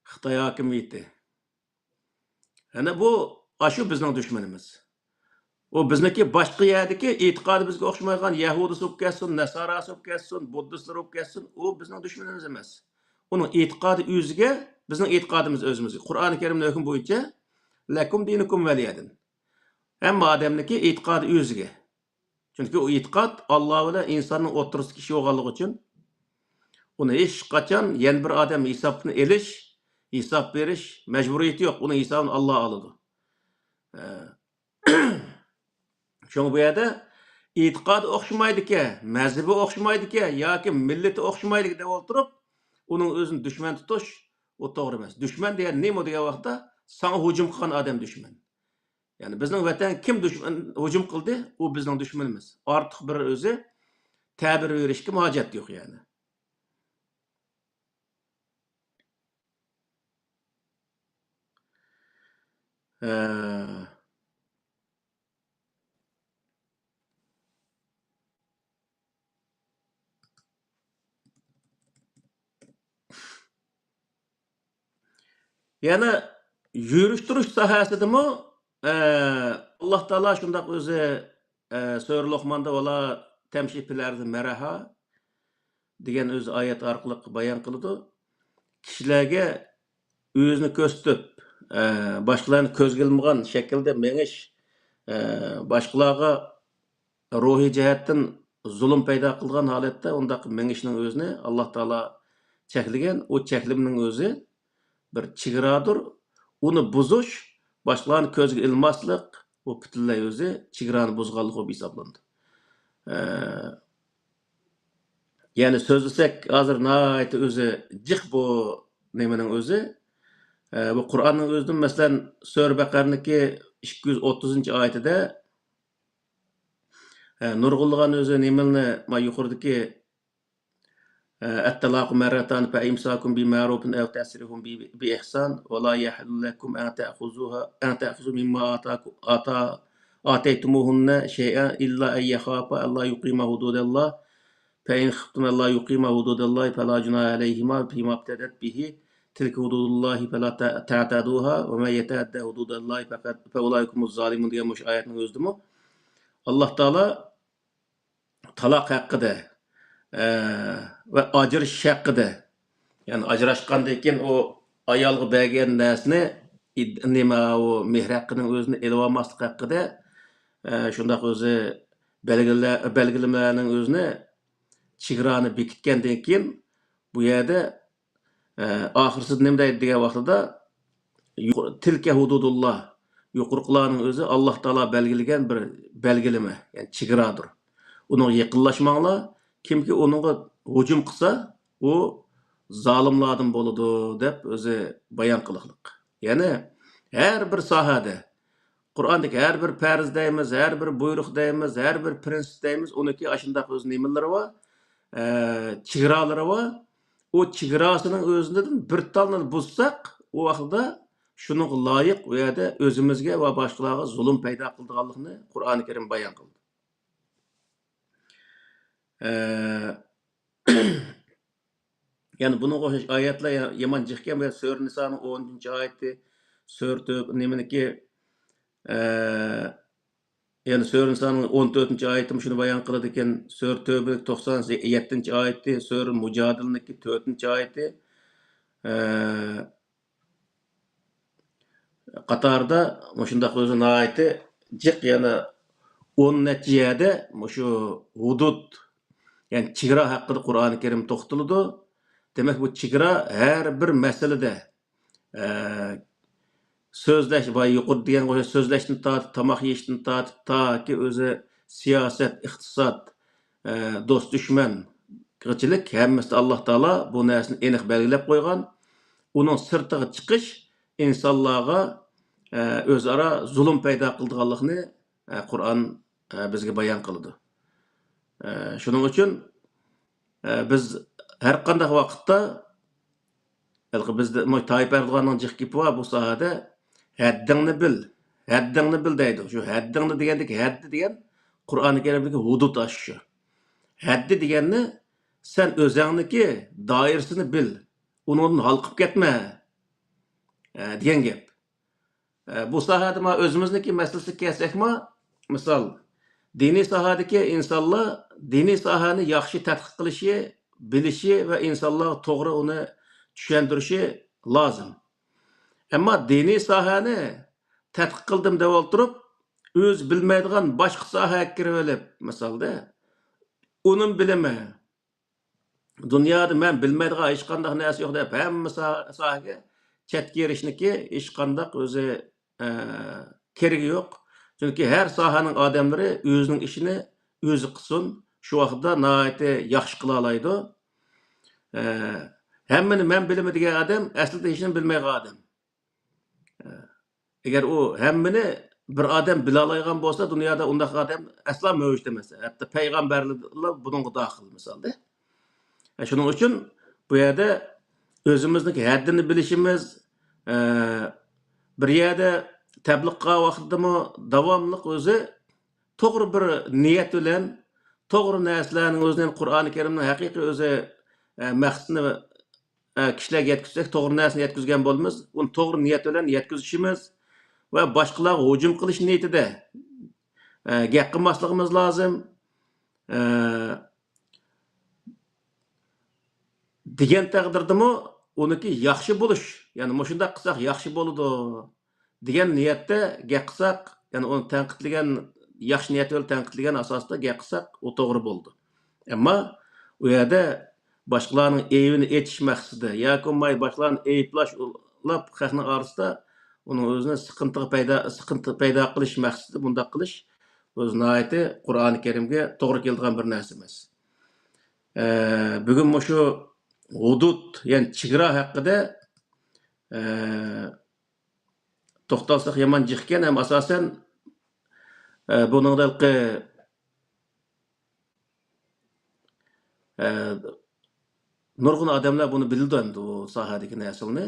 خىتاي ھاكىمىيىتى. يەنى بۇ، ئاشۇ بىزنىڭ دۈشمىنىمىز. ئۇ بىزنىڭكى باشقا يەردىكى ئېتىقادى بىزگە ئوخشىمايدىغان يەھۇدىيسى بولۇپ كەتسۇن، نەساراسى بولۇپ كەتسۇن، بۇددىستلىرى بولۇپ كەتسۇن، ئۇ بىزنىڭ دۈشمىنىمىز ئەمەس. ئۇنىڭ ئېتىقادى ئۆزىگە، بىزنىڭ ئېتىقادىمىز ئۆزىمىزگە. قۇرئانى كەرىمنىڭ ھۆكمى بويىچە، لەكۇم دىنۇكۇم ۋەلىيەدىن. ھەممە ئادەمنىڭكى ئېتىقادى ئۆزىگە. چۈنكى ئۇ ئېتىقاد ئاللا بىلەن ئىنساننىڭ ئوتتۇرىسىدىكى ئىش بولغانلىقى ئۈچۈن، ئۇنى ھېچقاچان يەنە بىر ئادەم ھېسابىنى ئېلىش، ھېساب بېرىش مەجبۇرىيىتى يوق. ئۇنىڭ ھېسابىنى ئاللا ئالىدۇ. ئە، شۇڭا بۇ يەردە ئېتىقادى ئوخشىمايدىكەن، مەزھىپى ئوخشىمايدىكەن ياكى مىللىتى ئوخشىمايدىكەن دەپ ئولتۇرۇپ، ئۇنىڭ ئۆزىنى دۈشمەن تۇتۇش، ئۇ توغرا ئەمەس. دۈشمەن دېگەن نېمە دېگەن ۋاقىتتا، ساڭا ھۇجۇم قىلغان ئادەم دۈشمەن. يەنى بىزنىڭ ۋەتەنگە كىم دۈشمەن، ھۇجۇم قىلدى، ئۇ بىزنىڭ دۈشمىنىمىز. ئارتۇق بىر ئۆزى تەبىر بېرىشكە ھاجەت يوق يەنى. ھە. يەنە يۈرۈشتۈرۈش ساھەسىدىمۇ، ئە، ئاللا تائالا شۇنداق ئۆزى، ئە، سۈرە لوقماندا «ۋەلا تەمشى فىل ئەرزى مەرەھا» دېگەن ئۆزى ئايەت ئارقىلىق بايان قىلىدۇ. كىشىلەرگە ئۆزىنى كۆرسىتىپ، ئە، باشقىلارنى كۆزگە ئىلمىغان شەكىلدە مېڭىش، ئە، باشقىلارغا روھىي جەھەتتىن زۇلۇم پەيدا قىلغان ھالەتتە ئۇنداق مېڭىشنىڭ ئۆزىنى ئاللا تائالا چەكلىگەن. ئۇ چەكلىمىنىڭ ئۆزى بىر چېگرادۇر. ئۇنى بۇزۇش، باشقىلارنى كۆزگە ئىلماسلىق، بۇ پۈتۈنلەي ئۆزى چېگرانى بۇزغانلىق بولۇپ ھېسابلىنىدۇ. ئە، يەنى سۆزلىسەك، ھازىر ناھايىتى ئۆزى جىق بۇ نېمىنىڭ ئۆزى. ئە، بۇ قۇرئاننىڭ ئۆزىدىن، مەسىلەن، سۈرە بەقەرىنىڭكى ئىككى يۈز ئوتتۇزىنچى ئايىتىدە، ئە، نۇرغۇنلىغان ئۆزى نېمىلىنى، ما يۇقىرىدىكى، ئە، «الطلاق مرتان فإمساك بمعروف أو تسريح ب-، بإحسان ولا يحل لكم أن تأخذوها، أن تأخذوا مما آتاكم، آتا-، آتيتموهن شيئا إلا أن يخافا ألا يقيما حدود الله فإن خفتم ألا يقيما حدود الله فلا جناح عليهما فيما افتدت به تلك حدود الله فلا ت-، تعتدوها ومن يتعد حدود الله فقد، فأولئك هم الظالمون» دېگەن مۇشۇ ئايەتنىڭ ئۆزىدىمۇ ئاللا تائالا تالاق ھەققىدە، ئە، ۋە ئاجرىشىش ھەققىدە، يەنى ئاجراشقاندىن كېيىن ئۇ ئايالغا بەرگەن نەرسىنى، ئىد-، نېمە، ئۇ مېھىر ھەققىنىڭ ئۆزىنى ئېلىۋالماسلىق ھەققىدە، ئە، شۇنداق ئۆزى بەلگىلە-، بەلگىلىمىلەرنىڭ ئۆزىنى، چېگرانى بېكىتكەندىن كېيىن، بۇ يەردە، ئە، ئاخىرسىدا نېمە دەيدۇ دېگەن ۋاقتىدا، يۇق-، تىلكە ھۇدۇدۇللا، يۇقىرىقىلارنىڭ ئۆزى ئاللا تائالا بەلگىلىگەن بىر بەلگىلىمە، يەنى چېگرادۇر. ئۇنىڭغا يېقىنلاشماڭلار، كىمكى ئۇنىڭغا ھۇجۇم قىلسا، ئۇ زالىملاردىن بولىدۇ، دەپ ئۆزى بايان قىلىقلىق. يەنى ھەر بىر ساھەدە قۇرئاندىكى ھەر بىر پەرز دەيمىز، ھەر بىر بۇيرۇق دەيمىز، ھەر بىر پرىنسىپ دەيمىز، ئۇنىڭكى ئاشۇنداق ئۆز نېمىلىرى بار، ئە، چېگرالىرى بار. ئۇ چېگراسىنىڭ ئۆزىدىن بىر تالنى بۇزساق، ئۇ ۋاقىتتا شۇنىڭغا لايىق ئۇ يەردە ئۆزىمىزگە ۋە باشقىلارغا زۇلۇم پەيدا قىلىدىغانلىقىنى قۇرئانى كەرىم بايان قىلدى. ئە، يەنە بۇنىڭغا ئوخشاش ئايەتلەر يا-، يامان جىقكەن. بۇ سۈرە نىسانىڭ ئون ئۈچىنچى ئايىتى، سۈرە تۆب-، نېمىنىكى، ئە، يەنە سۈرە نىسانىڭ ئون تۆتىنچى ئايىتىمۇ شۇنى بايان قىلىدىكەن. سۈرە تۆبىنىڭ توقسان يەتتىنچى ئايىتى، سۈرە مۇجادىلىنىڭكى تۆتىنچى ئايىتى. ئە، قاتاردا مۇشۇنداق ئۆزى ناھايىتى جىق، يەنە ئون نەچچە يەردە مۇشۇ ھۇدۇد، يەنى چېگرا ھەققىدە قۇرئانى كەرىم توختىلىدۇ. دېمەك، بۇ چېگرا ھەر بىر مەسىلىدە، ئە، سۆزلەش، بايا يۇقىرىدا دېگەنگە ئوخشاش سۆزلەشتىن تارتىپ، تاماق يېيىشتىن تارتىپ، تاكى ئۆزى سىياسەت، ئىقتىساد، ئە، دوست-دۈشمەنگىچىلىك ھەممىسىدە ئاللا تائالا بۇ نەرسىنى ئېنىق بەلگىلەپ قويغان. ئۇنىڭ سىرتىغا چىقىش ئىنسانلارغا، ئە، ئۆزئارا زۇلۇم پەيدا قىلىدىغانلىقىنى، ئە، قۇرئان، ئە، بىزگە بايان قىلىدۇ. ئە، شۇنىڭ ئۈچۈن، ئە، بىز ھەر قانداق ۋاقىتتا، ھېلىقى بىزدە مۇ-، تايىپ ئەردوغاننىڭ جىق گېپى بار بۇ ساھەدە، «ھەددىڭنى بىل، ھەددىڭنى بىل» دەيدۇ. شۇ «ھەددىڭنى» دېگەندىكى «ھەددى» دېگەن قۇرئانى كەرىمدىكى ھۇدۇد ئاشۇ. «ھەددى» دېگەننى سەن ئۆزەڭنىكى دائىرىسىنى بىل، ئۇنىڭدىن ھالقىپ كەتمە، ئە، دېگەن گەپ. ئە، بۇ ساھەدە ما ئۆزىمىزنىڭكى مەسىلىسىگە كەلسەكمۇ، مىسال، دىنىي ساھەدىكى ئىنسانلار دىنىي ساھەنى ياخشى تەتقىق قىلىشى، بىلىشى ۋە ئىنسانلارغا توغرا ئۇنى چۈشەندۈرۈشى لازىم. ئەمما دىنىي ساھەنى تەتقىق قىلدىم دەپ ئولتۇرۇپ، ئۆزى بىلمەيدىغان باشقا ساھەگە كىرىۋېلىپ، مىسالدا، ئۇنىمۇ بىلىمەن، دۇنيادا مەن بىلمەيدىغان ھېچقانداق نەرسە يوق دەپ، ھەممە سا-، ساھەگە چەتكە ئېرىشنىكى ھېچقانداق ئۆزى، ئە، كېرىكى يوق. چۈنكى ھەر ساھەنىڭ ئادەملىرى ئۆزىنىڭ ئىشىنى ئۆزى قىلسۇن، شۇ ۋاقىتتا ناھايىتى ياخشى قىلالايدۇ. ئە، ھەممىنى مەن بىلىمەن دېگەن ئادەم ئەسلىدە ھېچنېمە بىلمەيدىغان ئادەم. ئەگەر ئۇ ھەممىنى بىر ئادەم بىلالايدىغان بولسا، دۇنيادا ئۇنداق ئادەم ئەسلا مەۋجۇت ئەمەس. ھەتتا پەيغەمبەرلەرلا بۇنىڭغا داخىل، مىسالدا. شۇنىڭ ئۈچۈن بۇ يەردە ئۆزىمىزنىڭ ھەددىنى بىلىشىمىز، ئە، بىر يەردە تەبلىغ قىلغان ۋاقتىدىمۇ داۋاملىق ئۆزى توغرا بىر نىيەت بىلەن، توغرا نەرسىلەرنىڭ ئۆزىنى، قۇرئانى كەرىمنىڭ ھەقىقىي ئۆزى، ئە، مەقسىتىنى، ئە، كىشىلەرگە يەتكۈزسەك، توغرا نەرسىنى يەتكۈزگەن بولىمىز. ئۇنى توغرا نىيەت بىلەن يەتكۈزۈشىمىز ۋە باشقىلارغا ھۇجۇم قىلىش نىيىتىدە، ئە، گەپ قىلماسلىقىمىز لازىم. ئە، دېگەن تەقدىردىمۇ ئۇنىڭكى ياخشى بولۇش، يەنى مۇشۇنداق قىلساق ياخشى بولىدۇ دېگەن نىيەتتە گەپ قىلساق، يەنى ئۇنى تەنقىدلىگەن، ياخشى نىيەت بىلەن تەنقىدلىگەن ئاساستا گەپ قىلساق، ئۇ توغرا بولىدۇ. ئەمما ئۇ يەردە باشقىلارنىڭ ئەيىبىنى ئېچىش مەقسىتىدە ياكى بولماي باشقىلارنى ئەيىبلەش، ئۇلاپ خەقنىڭ ئارىسىدا ئۇنىڭ ئۆزىنى سىقىنتىغا پەيدا، سىقىنتى پەيدا قىلىش مەقسىتىدە بۇنداق قىلىش، ئۆزى ناھايىتى قۇرئانى كەرىمگە توغرا كېلىدىغان بىر نەرسە ئەمەس. ئە، بۈگۈن مۇشۇ ھۇدۇد، يەنى چېگرا ھەققىدە، ئە، توختالساق يامان جىقكەن، ھەم ئاساسەن، ئە، بۇنىڭدا ھېلىقى، ئە، نۇرغۇن ئادەملەر بۇنى بىلىدۇ ئەمدى بۇ ساھەدىكى نەرسىلەرنى.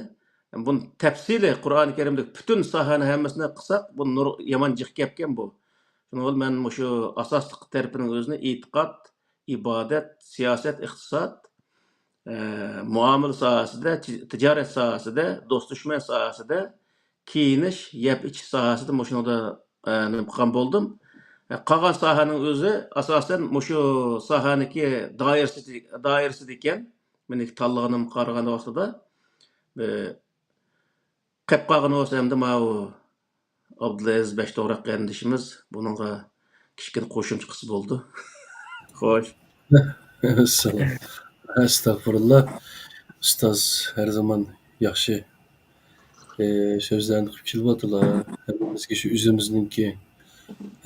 بۇنى تەپسىلىي قۇرئانى كەرىمدىكى پۈتۈن ساھەنى ھەممىسىنى قىلساق، بۇ نۇر-، يامان جىق گەپكەن بۇ. شۇنىڭ بىلەن مەن مۇشۇ ئاساسلىق تەرىپىنىڭ ئۆزىنى ئېتىقاد، ئىبادەت، سىياسەت، ئىقتىساد، ئە، مۇئامىلە ساھەسىدە، تىج-، تىجارەت ساھەسىدە، دوست-دۈشمەن ساھەسىدە، كىيىنىش، يەپ-ئىچىش ساھەسىدە مۇشۇنىڭدا، ئە، نېمە قىلغان بولدۇم. ئە، قالغان ساھەنىڭ ئۆزى ئاساسەن مۇشۇ ساھەنىڭكى دائىرىسى، دائىرىسىدە ئىكەن. مېنىڭ تاللىغىنىمغا قارىغان ۋاقتىدا، بىر قېپ قالغىنى بولسا ئەمدى ماۋۇ ئابدۇلئەزىز بەشتوغراق قېرىندىشىمىز بۇنىڭغا كىچىككىنە قوشۇمچە قىلسا بولىدۇ. خوش. ئەسسالام. ئەستەغپۇرۇللا. ئۇستاز ھەر زامان ياخشى، ئى، سۆزلەرنى قىلىپ كېلىۋاتىلا. ھەممىمىزگە شۇ ئۆزىمىزنىڭكى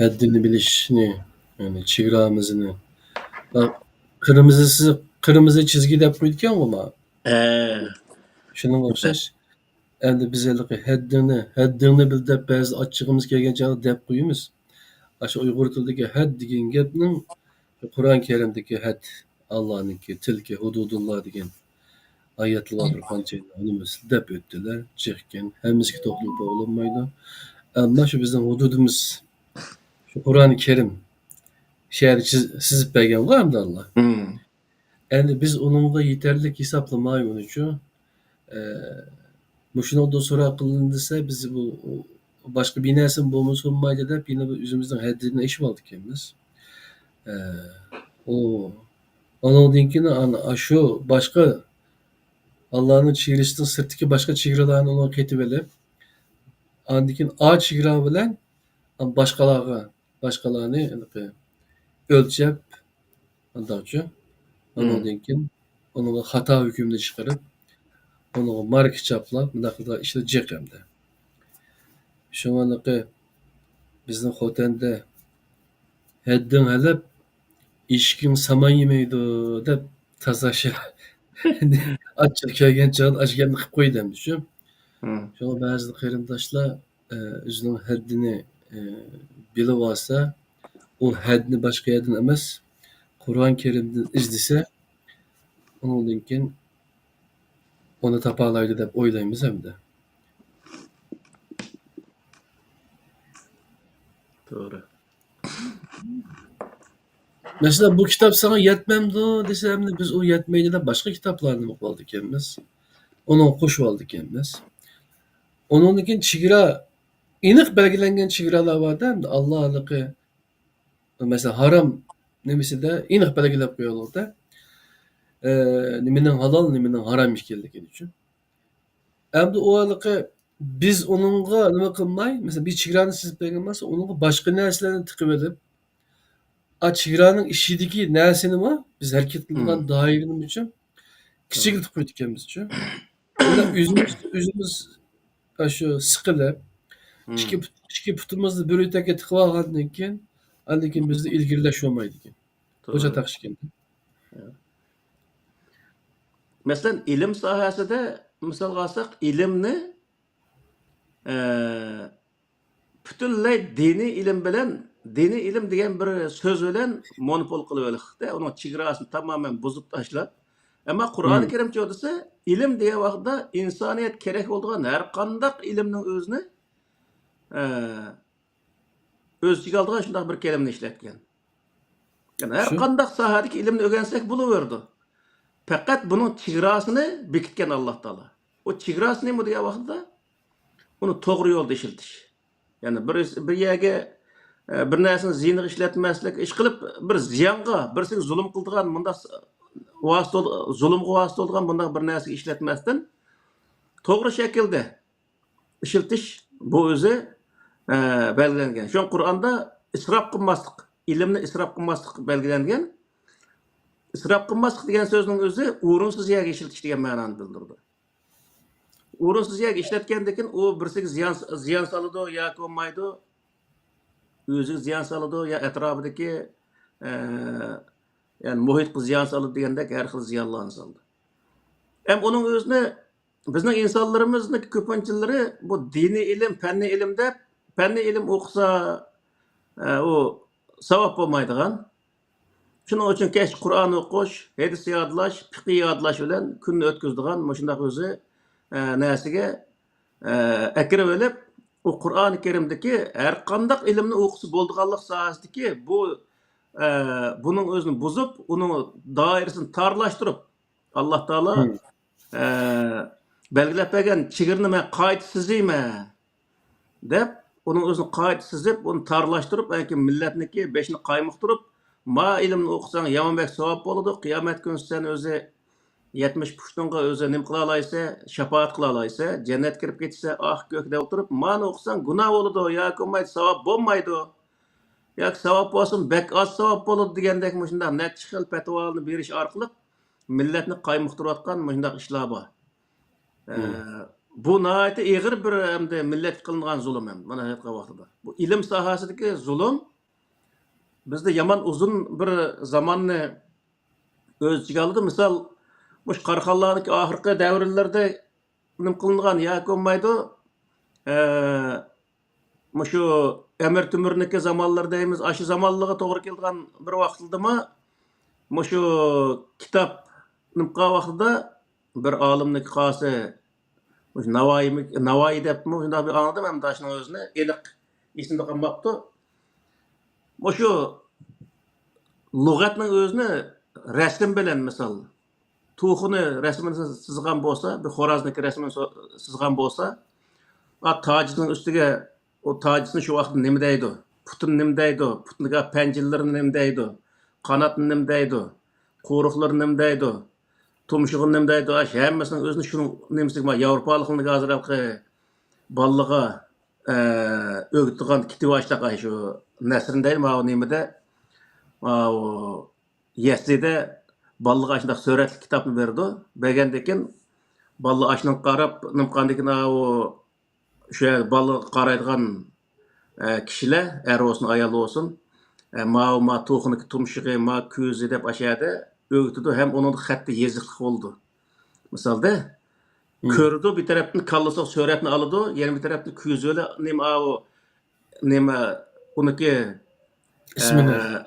ھەددىنى بىلىشنى، يەنى چېگرامىزنى، قىرمىزىسى، قىرمىزى چىزگى دەپ قويىدىكەنغۇ ما. ھە. شۇنىڭغا ئوخشاش. ئەمدى بىز ھېلىقى ھەددىڭنى، ھەددىڭنى بىل دەپ بەزىدە ئاچچىقىمىز كەلگەن چاغدا دەپ قويىمىز. ئاشۇ ئۇيغۇر تىلىدىكى ھەد دېگەن گەپنىڭ قۇرئان كەرىمدىكى ھەد، ئاللانىڭكى، تىلكە ھۇدۇدۇللا دېگەن ئايەتلەر بار، بىر قانچە ئۇنىمۇ دەپ ئۆتتىلەر، جىقكەن، ھەممىسىگە توختىلىپ بولۇنمايدۇ. ئەمما شۇ بىزنىڭ ھۇدۇدىمىز، شۇ قۇرئان كەرىم شەرە چىز-، سىزىپ بەرگەنغۇ ئەمدى ئاللا. مم. ئەمدى بىز ئۇنىڭغا يېتەرلىك ھېسابلىمايۋىنىچۇ، ئە، مۇشۇنىڭدا سوراق قىلىندى دېسە، بىز بۇ، باشقا بىر نەرسىمۇ بولمىسۇنمايدۇ دەپ، يەنە بىر ئۆزىمىزنىڭ ھەددىدىن ئېشىۋالدۇق ئىكەنمىز. ئە، ئۇ، ئۇنىڭدىن كېيىن ئانا، ئاشۇ باشقا ئاللانىڭ چېگرىسىنىڭ سىرتىدىكى باشقا چېگرىلارنى ئۇنىڭغا قېتىۋېلىپ، ئاندىن كېيىن ئا چېگرا بىلەن باشقىلارغا، باشقىلارنى ھېلىقى ئۆلچەپ، ئانداقچۇ؟ مم. ئۇنىڭدىن كېيىن ئۇنىڭغا خاتا ھۆكۈمنى چىقىرىپ، ئۇنىڭغا ماركا چاپلاپ، مۇنداق قىلىدىغان ئىشلار جىق ئەمدى. شۇڭا ھېلىقى بىزنىڭ خوتەندە «ھەددىڭ ھەلەپ، ئېشىكىڭ سامان يېمەيدۇ» دەپ تازا شۇ ئاچچىق كەلگەن چاغدا ئاشۇ گەپنى قىلىپ قويدى ئەمدى شۇ. مم. شۇڭا بەزى قېرىنداشلار، ئە، ئۆزىنىڭ ھەددىنى، ئە، بىلىۋالسا، ئۇ ھەددىنى باشقا يەردىن ئەمەس، قۇرئان كەرىمدىن ئىزدىسە، ئۇنىڭدىن كېيىن ئۇنى تاپالايدۇ دەپ ئويلايمىز ئەمدى. توغرا. مەسىلەن، «بۇ كىتاب ساڭا يەتمەمدۇ؟» دېسە، ئەمدى بىز «ئۇ يەتمەيدۇ» دەپ باشقا كىتابلارنى ئوقۇۋالىدىكەنمىز. ئۇنىڭغا قوشۇۋالىدىكەنمىز. ئۇنىڭدىن كېيىن چېگرا، ئېنىق بەلگىلەنگەن چېگرالار بار-دە، ئەمدى ئاللا ھېلىقى، مەسىلەن، ھارام نېمىسىدە ئېنىق بەلگىلەپ قويۇۋالىدۇ-دە. ئە، نېمىنىڭ ھالال، نېمىنىڭ ھارام ئىكەنلىكى ئۈچۈن. ئەمدى ئۇ ھېلىقى بىز ئۇنىڭغا نېمە قىلماي، مەسىلەن، بىر چېگرانى سىزىپ بەرگەن بولسا، ئۇنىڭغا باشقا نەرسىلەرنى تىقىۋېلىپ، ئا، چېگرانىڭ ئىچىدىكى نەرسىنىمۇ بىز ھەرىكەت قىلىدىغان مم. دائىرىنىمۇچۇ مم. كىچىكلىتىپ قويىدىكەنمىزچۇ. بۇنداق ئۆزىمىز، ئۆزىمىز ئاشۇ سىقىلىپ، مم. ئىككى پۇت-، ئىككى پۇتىمىزنى بىر ئۆتەككە تىقىۋالغاندىن كېيىن، ئاندىن كېيىن بىزدە ئىلگىرىلەش بولمايدىكەن. بۇ توغرا. چاتاق ئىكەن. مەسىلەن، ئىلىم ساھەسىدە مىسالغا ئالساق، ئىلىمنى، ئە، پۈتۈنلەي دىنىي ئىلىم بىلەن، دىنىي ئىلىم دېگەن بىر سۆز بىلەن مونوپول قىلىۋېلىقتە، ئۇنىڭ چېگراسىنى تامامەن بۇزۇپ تاشلاپ. ئەمما قۇرئانى مم. كەرىمچە دېسە، ئىلىم دېگەن ۋاقىتتا ئىنسانىيەت كېرەك بولىدىغان ھەر قانداق ئىلىمنىڭ ئۆزىنى، ئە، ئۆز ئىچىگە ئالىدىغان شۇنداق بىر كەلىمىنى ئىشلەتكەن. يەنى ھەر شۇ. قانداق ساھەدىكى ئىلىمنى ئۆگەنسەك بولۇۋېرىدۇ. پەقەت بۇنىڭ چېگراسىنى بېكىتكەن ئاللا تائالا. ئۇ چېگراسى نېمە دېگەن ۋاقىتتا، ئۇنى توغرا يولدا ئىشلىتىش. يەنى بىر، بىر يەرگە، ئە، بىر نەرسىنى زىيىنىغا ئىشلەتمەسلىك، ئىشقىلىپ بىر زىيانغا، بىرسىگە زۇلۇم قىلىدىغان مۇنداق س-، ۋاسىتە بول-، زۇلۇمغا ۋاسىتە بولىدىغان مۇنداق بىر نەرسىگە ئىشلەتمەستىن، توغرا شەكىلدە ئىشلىتىش بۇ ئۆزى، ئە، بەلگىلەنگەن. شۇڭا قۇرئاندا ئىسراپ قىلماسلىق، ئىلىمنى ئىسراپ قىلماسلىق بەلگىلەنگەن. ئىسراپ قىلماسلىق دېگەن سۆزنىڭ ئۆزى ئورۇنسىز يەرگە ئىشلىتىش دېگەن مەنانى بىلدۈرىدۇ. ئورۇنسىز يەرگە ئىشلەتكەندىكىن ئۇ بىرسىگە زىيان، زىيان سالىدۇ ياكى بولمايدۇ، ئۆزىگە زىيان سالىدۇ يا ئەتراپىدىكى، ئە، يەنى مۇھىتقا زىيان سالىدۇ دېگەندەك ھەر خىل زىيانلارنى سالىدۇ. ھەم ئۇنىڭ ئۆزىنى بىزنىڭ ئىنسانلىرىمىزنىڭ كۆپىنچىلىرى بۇ دىنىي ئىلىم، پەننىي ئىلىم دەپ، پەننىي ئىلىم ئوقۇسا، ئە، ئۇ ساۋاب بولمايدىغان. شۇنىڭ ئۈچۈن كەچ قۇرئان ئوقۇش، ھەدىس يادلاش، پىقى يادلاش بىلەن كۈننى ئۆتكۈزىدىغان مۇشۇنداق ئۆزى، ئە، نەرسىگە، ئە، ئەكىرىۋېلىپ، ئۇ قۇرئانى كەرىمدىكى ھەر قانداق ئىلىمنى ئوقۇسا بولىدىغانلىق ساھەسىدىكى بۇ، ئە، بۇنىڭ ئۆزىنى بۇزۇپ، ئۇنىڭ دائىرىسىنى تارلاشتۇرۇپ، ئاللا تائالا، مم. ئە، بەلگىلەپ بەرگەن چېگرىنى مەن قايتا سىزىمەن دەپ، ئۇنىڭ ئۆزىنى قايتا سىزىپ، ئۇنى تارلاشتۇرۇپ، ئەنكى مىللەتنىڭكى بېشىنى قايمۇقتۇرۇپ، ما ئىلىمنى ئوقۇساڭ يامان بەك ساۋاب بولىدۇ، قىيامەت كۈنى سەن ئۆزى يەتمىش پۇشتۇڭغا ئۆزى نېمە قىلالايسەن، شاپائەت قىلالايسەن، جەننەتكە كىرىپ كېتىسەن، ئاھ كۆك دەپ ئولتۇرۇپ، مانى ئوقۇساڭ گۇناھ بولىدۇ ياكى بولمايدۇ، ساۋاب بولمايدۇ. ياكى ساۋاب بولسىمۇ بەك ئاز ساۋاب بولىدۇ دېگەندەك مۇشۇنداق نەچچە خىل پەتىۋالارنى بېرىش ئارقىلىق مىللەتنى قايمۇقتۇرۇۋاتقان مۇشۇنداق ئىشلار بار. ئە، مم. بۇ ناھايىتى ئېغىر بىر ئەمدى مىللەتكە قىلىنغان زۇلۇم ئەمدى مانا ھازىرقى ۋاقتىدا. بۇ ئىلىم ساھەسىدىكى زۇلۇم بىزدە يامان ئۇزۇن بىر زاماننى ئۆز ئىچىگە ئالىدۇ. مىسال، مۇشۇ قاراخانلارنىڭكى ئاخىرقى دەۋرلىرىدە نېمە قىلىنغان ياكى بولمايدۇ، ئە، مۇشۇ ئەمىر تۆمۈرنىڭكى زامانلىرى دەيمىز، ئاشۇ زامانلىرىغا توغرا كېلىدىغان بىر ۋاقىتلىدىمۇ مۇشۇ كىتاب نېمە قىلغان ۋاقتىدا بىر ئالىمنىڭكى قازى، مۇشۇ ناۋايىمۇ، ناۋايى دەپمۇ شۇنداق بىر ئاڭلىدىم، ئەمدى شۇنىڭ ئۆزىنى ئېنىق ئېسىمدە قالماپتۇ. مۇشۇ لۇغەتنىڭ ئۆزىنى رەسىم بىلەن، مىسال، توخۇنى رەسىمىنى سىزغان بولسا، بىر خورازنىڭكى رەسىمىنى سو-، سىزغان بولسا، ئا، تاجىسىنىڭ ئۈستىگە، ئۇ تاجىسىنى شۇ ۋاقىتتا نېمە دەيدۇ؟ پۇتىنى نېمە دەيدۇ؟ پۇتىنىڭكى پەنجىلىرىنى نېمە دەيدۇ؟ قاناتنى نېمە دەيدۇ؟ قورۇقلىرىنى نېمە دەيدۇ؟ تۇمشۇقىنى نېمە دەيدۇ؟ ئاشۇ ھەممىسىنىڭ ئۆزىنى شۇنىڭ نېمىسى، ياۋروپالىقلارنىڭ ھازىر ھېلىقى بالىلىرىغا، ئە، ئۆگىتىدىغان كىتابى ئاشۇنداق، ئاشۇ نەسرىن دەيدۇ، ماۋۇ نېمىدە، ماۋۇ يەسلىدە بالىلارغا ئاشۇنداق سۈرەتلىك كىتابنى بېرىدۇ. بەرگەندىن كېيىن بالىلار ئاشۇنىڭغا قاراپ، نېمە قىلغاندىن كېيىن، ئاۋۇ شۇ يەردە بالىلارغا قارايدىغان، ئە، كىشىلەر، ئەر بولسۇن، ئايال بولسۇن، ئە، ماۋۇ، ما توخۇنىڭكى تۇمشۇقى، ما كۆزى دەپ ئاشۇ يەردە ئۆگىتىدۇ ھەم ئۇنىڭدا خەتتە يېزىقلىق بولىدۇ. مىسالدا، كۆرىدۇ، بىر تەرەپتىن كاللىسىغا سۈرەتنى ئالىدۇ، يەنە بىر تەرەپتىن كۆزى بىلەن نېمە، ئاۋۇ، نېمە، ئۇنىڭكى، ئىسمىنى. ئە،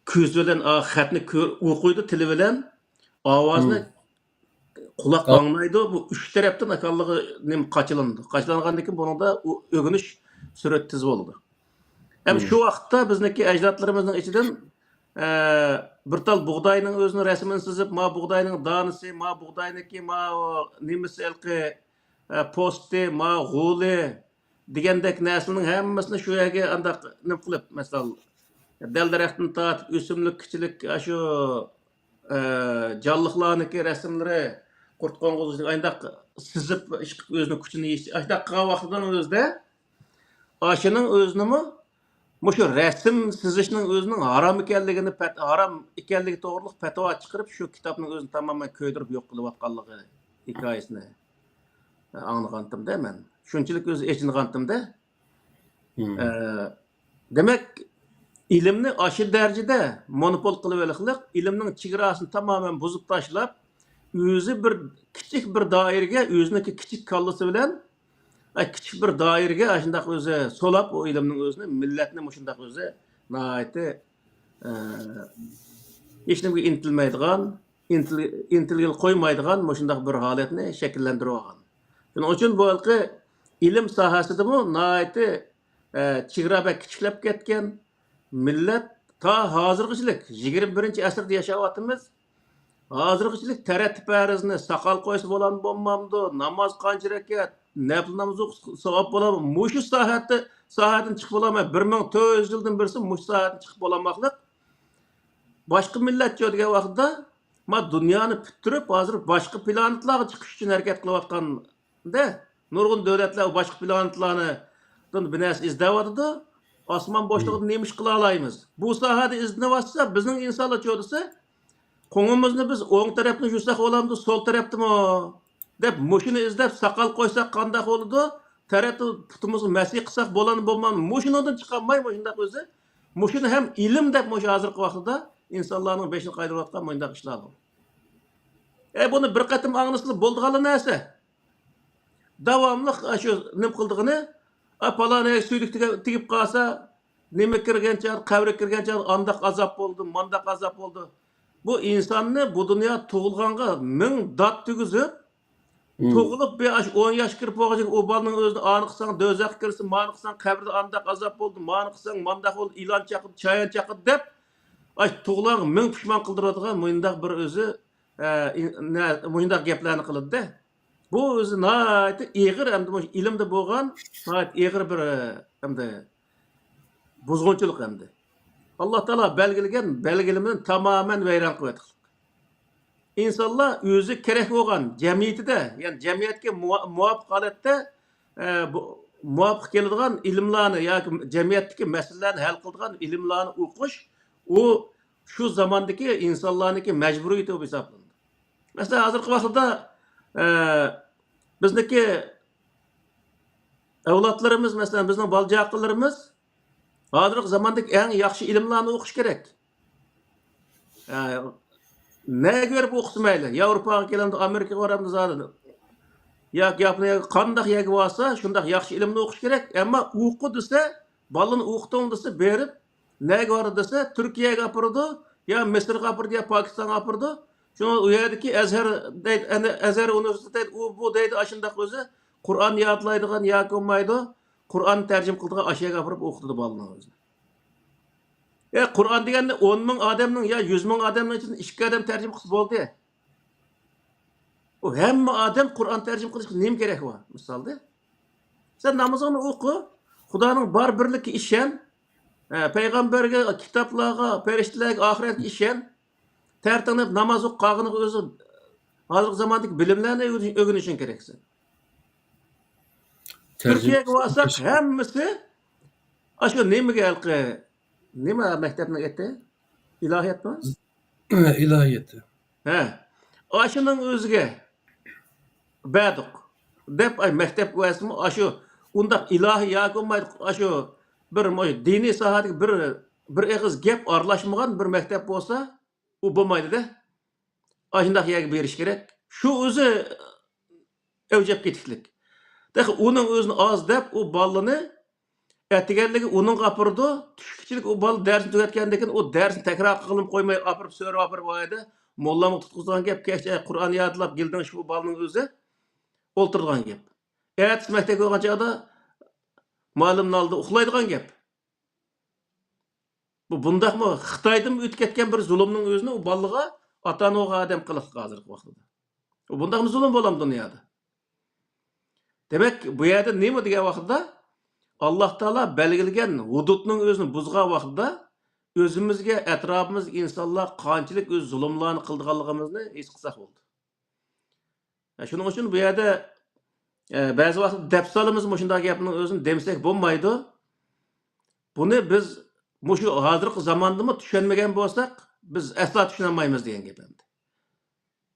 كۆزى بىلەن، ئا، خەتنى كۆ-، ئوقۇيدۇ تىلى بىلەن، ئاۋازنى قۇلاق ئاڭلايدۇ. بۇ ئۈچ تەرەپتىن ئاكاللىغا نېمە قاچىلىنىدۇ. قاچىلانغاندىن كېيىن بۇنىڭدا ئۇ ئۆگىنىش سۈرئىتى تېز بولىدۇ. ھەم شۇ ۋاقىتتا بىزنىڭكى ئەجدادلىرىمىزنىڭ ئىچىدىن، ئە، بىر تال بۇغداينىڭ ئۆزىنىڭ رەسىمىنى سىزىپ، ما بۇغداينىڭ دانىسى، ما بۇغداينىڭكى، ما نېمىسى ھېلىقى، ئە، پوستى، ما غولى دېگەندەك نەرسىنىڭ ھەممىسىنى شۇ يەرگە ئانداق نېمە قىلىپ، مەسىلەن، دەل-دەرەختىن تارتىپ ئۆسۈملۈك، كىچىلىك، ئاشۇ، ئە، جانلىقلارنىڭكى رەسىملىرى، قۇرت قوڭغۇزنى ئانداق سىزىپ، ئىشقىلىپ ئۆزىنىڭ كۈچىنى يېيىش، ئاشۇنداق قىلغان ۋاقتىدا ئۆزىدە ئاشۇنىڭ ئۆزىنىمۇ مۇشۇ رەسىم سىزىشنىڭ ئۆزىنىڭ ھارام ئىكەنلىكىنى پەت-، ھارام ئىكەنلىكى توغرىلىق پەتىۋا چىقىرىپ، شۇ كىتابنىڭ ئۆزىنى تامامەن كۆيدۈرۈپ يوق قىلىۋاتقانلىقى ھېكايىسىنى ئاڭلىغانتىمدە مەن. شۇنچىلىك ئۆزى ئېچىنغانتىمدە. ئە، دېمەك، ئىلىمنى ئاشۇ دەرىجىدە مونوپول قىلىۋېلىقلىق، ئىلىمنىڭ چېگراسىنى تامامەن بۇزۇپ تاشلاپ، ئۆزى بىر كىچىك بىر دائىرىگە، ئۆزىنىڭكى كىچىك كاللىسى بىلەن، ئە، كىچىك بىر دائىرىگە ئاشۇنداق ئۆزى سولاپ، ئۇ ئىلىمنىڭ ئۆزىنى، مىللەتنى مۇشۇنداق ئۆزى ناھايىتى، ئە، ھېچنېمىگە ئىنتىلمەيدىغان، ئىنتىل-، ئىنتىلگىلى قويمايدىغان مۇشۇنداق بىر ھالەتنى شەكىللەندۈرۈۋالغان. شۇنىڭ ئۈچۈن بۇ ھېلىقى ئىلىم ساھەسىدىمۇ ناھايىتى، ئە، چېگرا بەك كىچىكلەپ كەتكەن. مىللەت تا ھازىرغىچىلىك، يىگىرمە بىرىنچى ئەسىردە ياشاۋاتىمىز. ھازىرغىچىلىك تەرەتتە پەرىزنى ساقال قويسا بولامدۇ، بولمامدۇ، ناماز قانچە رەكەت، نەپلى ناماز ئوقۇسا ساۋاب بولامدۇ، مۇشۇ ساھەدە، ساھەدىن چىقىپ بولالماي، بىر مىڭ تۆت يۈز يىلدىن بېرىسى مۇشۇ ساھەدىن چىقىپ بولالماقلىق. باشقا مىللەتچۇ دېگەن ۋاقىتتا، ما دۇنيانى پۈتتۈرۈپ، ھازىر باشقا پلانېتلارغا چىقىش ئۈچۈن ھەرىكەت قىلىۋاتقاندا، نۇرغۇن دۆلەتلەر باشقا پلانېتلارنى بىر نەرسە ئىزدەۋاتىدۇ. ئاسمان بوشلۇقىدا نېمە ئىش قىلالايمىز؟ بۇ ساھەدە ئىزدىنىۋاتسا، بىزنىڭ ئىنسانلارچۇ دېسە، قوڭىمىزنى بىز ئوڭ تەرەپتىن يۇساق بولامدۇ، سول تەرەپتىمۇ؟ دەپ مۇشۇنى ئىزدەپ ساقال قويساق قانداق بولىدۇ؟ تەرەتتە پۇتىمىزغا مەسىي قىلساق بولامدۇ، بولمامدۇ؟ مۇشۇنىڭدىن چىقالماي، مۇشۇنداق ئۆزى. مۇشۇنى ھەم ئىلىم دەپ مۇشۇ ھازىرقى ۋاقىتتا ئىنسانلارنىڭ بېشىنى قايتۇرۇۋاتقان مۇنداق ئىشلار بار. ئە، بۇنى بىر قېتىم ئاڭلىسىلا بولىدىغانلا نەرسە. داۋاملىق ئاشۇ نېمە قىلىدىغىنى، ئا، پالان يەرگە سۈيدۈك تېگە-، تېگىپ قالسا، نېمە كىرگەن چاغ، قەبرىگە كىرگەن چاغ ئانداق ئازاب بولدى، مانداق ئازاب بولدى. بۇ ئىنساننى بۇ دۇنيا تۇغۇلغانغا مىڭ دات تۈگۈزۈپ، تۇغۇلۇپ بىر ئاش-، ئون ياشقا كىرىپ بولغۇچە ئۇ بالىنىڭ ئۆزىنى ئانى قىلساڭ دۆزەخكە كىرسە، مانى قىلساڭ قەبرىدە ئانداق ئازاب بولدى، مانى قىلساڭ مانداق بولدى، ئىلان چاقىدى، چايان چاقىدى دەپ، ئاش تۇغۇلغانغا مىڭ پۇشمان قىلدۇرىدىغان مۇنداق بىر ئۆزى، ئە، ئىن-، نە-، مۇنداق گەپلەرنى قىلىدىدە. بۇ ئۆزى ناھايىتى ئېغىر، ئەمدى مۇشۇ ئىلىمدە بولغان ناھايىتى ئېغىر بىر، ئەمدى بۇزغۇنچىلىق ئەمدى. ئاللا تائالا بەلگىلىگەن بەلگىلىمىنى تامامەن ۋەيران قىلىۋەتتى. ئىنسانلار ئۆزى كېرەك بولغان جەمئىيىتىدە، يەنى جەمئىيەتكە مۇۋا-، مۇۋاپىق ھالەتتە، ئە، بۇ، مۇۋاپىق كېلىدىغان ئىلىملارنى ياكى جەمئىيەتتىكى مەسىلىلەرنى ھەل قىلىدىغان ئىلىملارنى ئوقۇش، ئۇ شۇ زاماندىكى ئىنسانلارنىڭكى مەجبۇرىيىتى بولۇپ ھېسابلىنىدۇ. مەسىلەن، ھازىرقى ۋاقىتتا، ئە، بىزنىڭكى ئەۋلادلىرىمىز، مەسىلەن، بىزنىڭ بالا-چاقىلىرىمىز ھازىرقى زاماندىكى ئەڭ ياخشى ئىلىملارنى ئوقۇش كېرەك. ئە، نەگە بېرىپ ئوقۇسا مەيلى، ياۋروپاغا كېلەمدۇ، ئامېرىكىغا بارامدۇ زادى، ياكى ياپونىيەگە، قانداق يەرگە بارسا، شۇنداق ياخشى ئىلىمنى ئوقۇش كېرەك. ئەمما ئوقۇ دېسە، بالىنى ئوقۇتۇڭ دېسە، بېرىپ، نەگە بارىدۇ دېسە، تۈركىيەگە ئاپىرىدۇ، يا مىسىرغا ئاپىرىدۇ، يا پاكىستانغا ئاپىرىدۇ. شۇڭا ئۇ يەردىكى ئەزھەر دەيدۇ، ئەنە ئەزھەر ئۇنىۋېرسىتېتى دەيدۇ، ئۇ بۇ دەيدۇ، ئاشۇنداق ئۆزى قۇرئان يادلايدىغان ياكى بولمايدۇ، قۇرئان تەرجىمە قىلىدىغان ئاشۇ يەرگە ئاپىرىپ ئوقۇتىدۇ بالىنى ئۆزىنى. ئە، قۇرئان دېگەننى ئون مىڭ ئادەمنىڭ يا يۈز مىڭ ئادەمنىڭ ئىچىدىن ئىككى ئادەم تەرجىمە قىلسا بولدى. ئۇ ھەممە ئادەم قۇرئان تەرجىمە قىلىشقا نېمە كېرەك بار؟ مىسالدا، سەن نامىزىڭنى ئوقۇ، خۇدانىڭ بار بىرلىكىگە ئىشەن، ھە، پەيغەمبەرگە، كىتابلارغا، پەرىشتىلەرگە، ئاخىرەتكە ئىشەن. تەرتىڭنى ناماز ئوقۇپ قالغىنىغا ئۆزى ھازىرقى زاماندىكى بىلىملەرنى ئۆگىنىش-، ئۆگىنىشىڭ كېرەكسەن. تەرجىمە تۈركىيەگە بارساق، ھەممىسى ئاشۇ نېمىگە ھېلىقى، نېمە مەكتەپنىڭ ئېتى؟ ئىلاھىياتمۇ؟ ئىلاھىياتى. ھە، ئاشۇنىڭ ئۆزىگە بەردۇق دەپ، ئاي، مەكتەپ ۋەسىمۇ ئاشۇ ئۇنداق ئىلاھىي ياكى بولمايدۇ، ئاشۇ بىر مۇ-، دىنىي ساھەدىكى بىر، بىر ئېغىز گەپ ئارىلاشمىغان بىر مەكتەپ بولسا، ئۇ بولمايدۇ-دە. ئاشۇنداق يەرگە بېرىش كېرەك. شۇ ئۆزى ئەۋجەپ كېتىكلىك. تېخى ئۇنىڭ ئۆزىنى ئاز دەپ، ئۇ بالىنى ئەتىگەنلىكى ئۇنىڭغا ئاپىرىدۇ. چۈشكىچىلىك ئۇ بالا دەرسنى تۈگەتكەندىن كېيىن، ئۇ دەرسنى تەكرار قىلىپ قويماي، ئاپىرىپ، سۆرەپ ئاپىرىپ، ئۇ يەردە موللامغا تۇتقۇزىدىغان گەپ، كەچتە قۇرئان يادلاپ، گىلدىڭشىپ، ئۇ بالىنىڭ ئۆزى ئولتۇرىدىغان گەپ. ئەتىسى مەكتەپكە بارغان چاغدا مۇئەللىمنىڭ ئالدىدا ئۇخلايدىغان گەپ. بۇ بۇنداقمۇ خىتايدىن ئۆتۈپ كەتكەن بىر زۇلۇمنىڭ ئۆزىنى ئۇ بالىغا ئاتا-ئانا بولغان ئادەم قىلىقلىق ھازىرقى ۋاقتىدا. بۇ بۇنداقمۇ زۇلۇم بولامدۇ دۇنيادا؟ دېمەك، بۇ يەردە نېمە دېگەن ۋاقىتتا، ئاللاھ تائالا بەلگىلىگەن ھۇدۇدنىڭ ئۆزىنى بۇزغان ۋاقتىدا، ئۆزىمىزگە، ئەتراپىمىزدىكى ئىنسانلار قانچىلىك ئۆز زۇلۇملارنى قىلىدىغانلىقىمىزنى ھېس قىلساق بولدى. شۇنىڭ ئۈچۈن بۇ يەردە، ئە، بەزى ۋاقىت دەپ سالىمىز مۇشۇنداق گەپنىڭ ئۆزىنى دېمىسەك بولمايدۇ. بۇنى بىز مۇشۇ ھازىرقى زاماندىمۇ چۈشەنمىگەن بولساق، بىز ئەسلا چۈشىنەلمەيمىز دېگەن گەپ ئەمدى.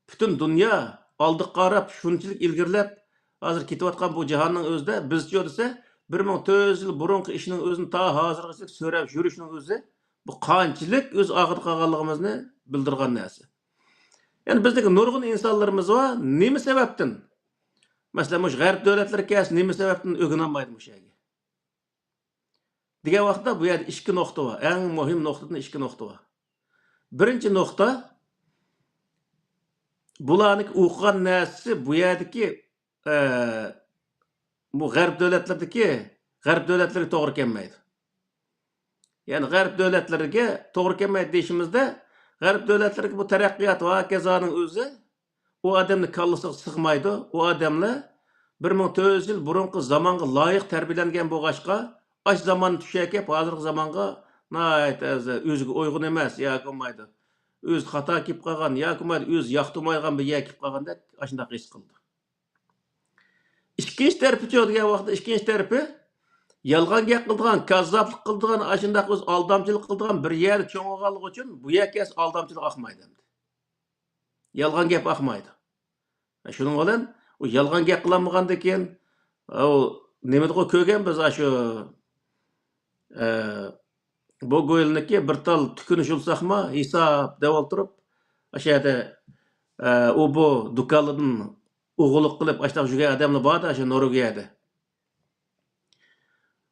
پۈتۈن دۇنيا ئالدىغا قاراپ شۇنچىلىك ئىلگىرىلەپ، ھازىر كېتىۋاتقان بۇ جاھاننىڭ ئۆزىدە بىزچۇ دېسە، بىر مىڭ تۆت يۈز يىل بۇرۇنقى ئىشنىڭ ئۆزىنى تا ھازىرغىچە سۆرەپ يۈرۈشنىڭ ئۆزى، بۇ قانچىلىك ئۆز ئارقىدا قالغانلىقىمىزنى بىلدۈرغان نەرسە. يەنى بىزدىكى نۇرغۇن ئىنسانلىرىمىز بار، نېمە سەۋەبتىن؟ مەسىلەن، مۇشۇ غەرب دۆلەتلىرى كەلسە، نېمە سەۋەبتىن ئۆگىنەلمەيدۇ مۇشۇ يەرگە؟ دېگەن ۋاقىتتا بۇ يەردە ئىككى نۇقتا بار. ئەڭ مۇھىم نۇقتىدىن ئىككى نۇقتا بار. بىرىنچى نۇقتا، بۇلارنىڭ ئوقۇغان نەرسىسى بۇ يەردىكى، ئە، بۇ غەرب دۆلەتلىرىدىكى، غەرب دۆلەتلىرىگە توغرا كەلمەيدۇ. يەنى غەرب دۆلەتلىرىگە توغرا كەلمەيدۇ دېيىشىمىزدە، غەرب دۆلەتلىرىدىكى بۇ تەرەققىيات ۋە ھاكازانىڭ ئۆزى ئۇ ئادەمنىڭ كاللىسىغا سىغمايدۇ. ئۇ ئادەملەر بىر مىڭ تۆت يۈز يىل بۇرۇنقى زامانغا لايىق تەربىيەلەنگەن بولغاچقا، ئاشۇ زاماننى چۈشەكەپ، ھازىرقى زامانغا ناھايىتى ئەز-، ئۆزىگە ئۇيغۇن ئەمەس ياكى بولمايدۇ، ئۆزى خاتا كېلىپ قالغان ياكى بولمايدۇ، ئۆزى ياقتۇرمايدىغان بىر يەرگە كېلىپ قالغاندەك ئاشۇنداق ھېس قىلىدۇ. ئىككىنچى تەرىپىچۇ دېگەن ۋاقىتتا، ئىككىنچى تەرىپى يالغان گەپ قىلىدىغان، كاززاپلىق قىلىدىغان، ئاشۇنداق ئۆزى ئالدامچىلىق قىلىدىغان بىر يەردە چوڭ بولغانلىقى ئۈچۈن بۇ يەرگە كەلسە ئالدامچىلىق ئاقمايدۇ ئەمدى. يالغان گەپ ئاقمايدۇ. شۇنىڭ بىلەن ئۇ يالغان گەپ قىلالمىغاندىن كېيىن، ئۇ نېمىدىغۇ كۆرگەن بىز ئاشۇ، ئە، بۇ گويلنىكى بىر تال تۈكىنى يۇلساقما ھېساب دەپ ئولتۇرۇپ، ئاشۇ يەردە، ئە، ئۇ بۇ دۇكانلاردىن ئوغرىلىق قىلىپ ئاشۇنداق يۈرگەن ئادەملەر بار-دە، ئاشۇ نورۋېگىيەدە.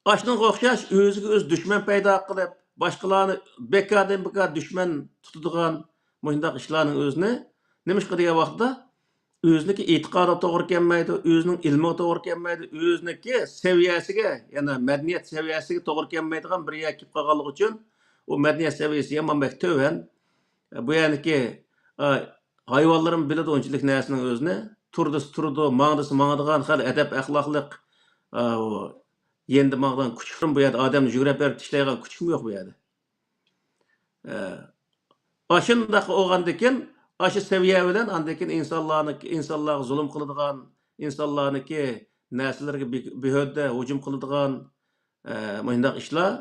ئاشۇنىڭغا ئوخشاش ئۆزىگە ئۆزى دۈشمەن پەيدا قىلىپ، باشقىلارنى بىكاردىن بىكار دۈشمەن تۇتىدىغان مۇشۇنداق ئىشلارنىڭ ئۆزىنى نېمىشقا دېگەن ۋاقىتتا، ئۆزىنىڭكى ئېتىقادىغا توغرا كەلمەيدۇ، ئۆزىنىڭ ئىلمىغا توغرا كەلمەيدۇ، ئۆزىنىڭكى سەۋىيەسىگە، يەنى مەدەنىيەت سەۋىيەسىگە توغرا كەلمەيدىغان بىر يەرگە كېلىپ قالغانلىقى ئۈچۈن، ئۇ مەدەنىيەت سەۋىيەسى يامان بەك تۆۋەن. بۇ يەرنىكى، ئا، ھايۋانلىرىمۇ بىلىدۇ ئۇنچىلىك نەرسىنىڭ ئۆزىنى. تۇر دېسە تۇرىدۇ، ماڭ دېسە ماڭىدىغان خېلى ئەدەپ-ئەخلاقلىق، ئا، ئۇ يېنىدا ماڭىدىغان كۈچۈكمۇ بۇ يەردە، ئادەمنى يۈگرەپ بېرىپ تىكلەيدىغان كۈچۈكمۇ يوق بۇ يەردە. ئە، ئاشۇنداق بولغاندىكىن، ئاشۇ سەۋىيە بىلەن ئاندىن كېيىن ئىنسانلارنىڭ، ئىنسانلارغا زۇلۇم قىلىدىغان، ئىنسانلارنىڭكى نەرسىلىرىگە بى-، بىھۇدە ھۇجۇم قىلىدىغان، ئە، مۇشۇنداق ئىشلار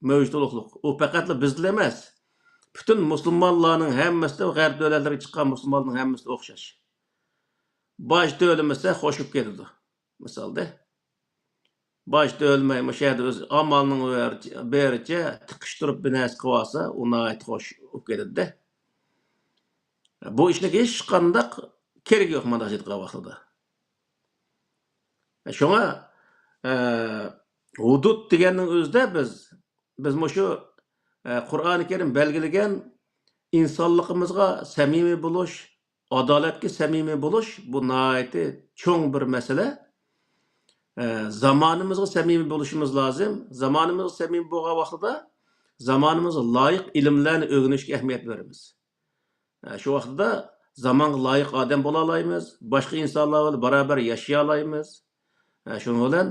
مەۋجۇت بولۇقلۇق. ئۇ پەقەتلا بىزدىلا ئەمەس. پۈتۈن مۇسۇلمانلارنىڭ ھەممىسىدە، غەرب دۆلەتلىرىگە چىققان مۇسۇلمانلارنىڭ ھەممىسىدە ئوخشاش. باج تۆلىمىسە، خوش بولۇپ كېتىدۇ. مىسالدا، باج تۆلىمەي، مۇشۇ يەردە ئۆز ئامالنىڭ بېرىچە تىقىشتۇرۇپ بىر نەرسە قىلىۋالسا، ئۇ ناھايىتى خوش بولۇپ كېتىدۇ-دە. بۇ ئىشنىڭ ھېچقانداق كېرىكى يوق مانا شۇنداق ۋاقتىدا. شۇڭا، ئە، ھۇدۇد دېگەننىڭ ئۆزىدە بىز، بىز مۇشۇ، ئە، قۇرئانى كەرىم بەلگىلىگەن ئىنسانلىقىمىزغا سەمىمىي بولۇش، ئادالەتكە سەمىمىي بولۇش، بۇ ناھايىتى چوڭ بىر مەسىلە. ئە، زامانىمىزغا سەمىمىي بولۇشىمىز لازىم. زامانىمىزغا سەمىمىي بولغان ۋاقتىدا زامانىمىزغا لايىق ئىلىملەرنى ئۆگىنىشكە ئەھمىيەت بېرىمىز. ئە، شۇ ۋاقىتتا زامانغا لايىق ئادەم بولالايمىز، باشقا ئىنسانلار بىلەن بارابەر ياشىيالايمىز. ئە، شۇنىڭ بىلەن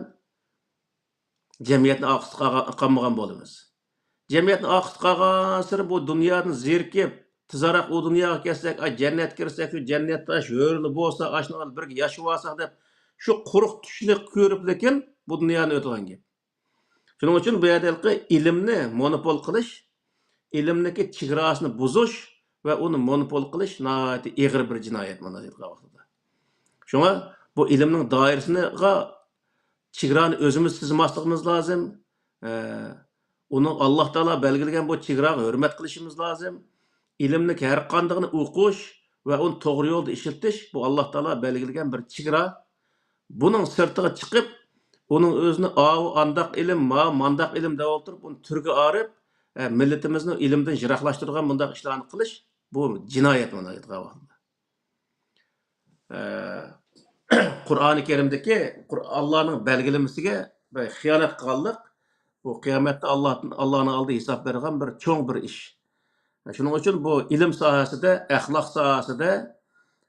جەمئىيەتنى ئارقىسىدا قالغا-، قالمىغان بولىمىز. جەمئىيەتنى ئارقىسىدا قالغانسېرى بۇ دۇنيادىن زېرىكىپ، تېزراق ئۇ دۇنياغا كەتسەك، ئاي، جەننەتكە كىرسەك، شۇ جەننەتتە شۇ ھۆرلە بولسا، ئاشۇنىڭ بىلەن بىرگە ياشىۋالساق دەپ، شۇ قۇرۇق چۈشنى كۆرۈپ، لېكىن بۇ دۇنيانى ئۆتىدىغان گەپ. شۇنىڭ ئۈچۈن بۇ يەردە ھېلىقى ئىلىمنى مونوپول قىلىش، ئىلىمنىڭكى چېگراسىنى بۇزۇش، ۋە ئۇنى مونوپول قىلىش ناھايىتى ئېغىر بىر جىنايەت مۇنداق ئېيتقان ۋاقتىدا. شۇڭا بۇ ئىلىمنىڭ دائىرىسىغا چېگرانى ئۆزىمىز تىزماسلىقىمىز لازىم. ئە، ئۇنىڭ ئاللاھ تائالا بەلگىلىگەن بۇ چېگراغا ھۆرمەت قىلىشىمىز لازىم. ئىلىمنىڭ ھەر قاندىقىنى ئوقۇش ۋە ئۇنى توغرا يولدا ئىشلىتىش، بۇ ئاللاھ تائالا بەلگىلىگەن بىر چېگرا. بۇنىڭ سىرتىغا چىقىپ، ئۇنىڭ ئۆزىنى ئاۋۇ ئانداق ئىلىم، ما مانداق ئىلىم دەپ ئولتۇرۇپ، ئۇنى تۈرگە ئايرىپ، ئە، مىللىتىمىزنى ئىلىمدىن يىراقلاشتۇرىدىغان بۇنداق ئىشلارنى قىلىش، بۇ جىنايەت مانا ئېيتقان ۋاقتىدا. ئە، قۇرئانى كەرىمدىكى قۇر-، ئاللانىڭ بەلگىلىمىسىگە بىر خىيانەت قىلغانلىق، بۇ قىيامەتتە ئاللا، ئاللانىڭ ئالدىدا ھېساب بېرىدىغان بىر چوڭ بىر ئىش. شۇنىڭ ئۈچۈن بۇ ئىلىم ساھەسىدە، ئەخلاق ساھەسىدە،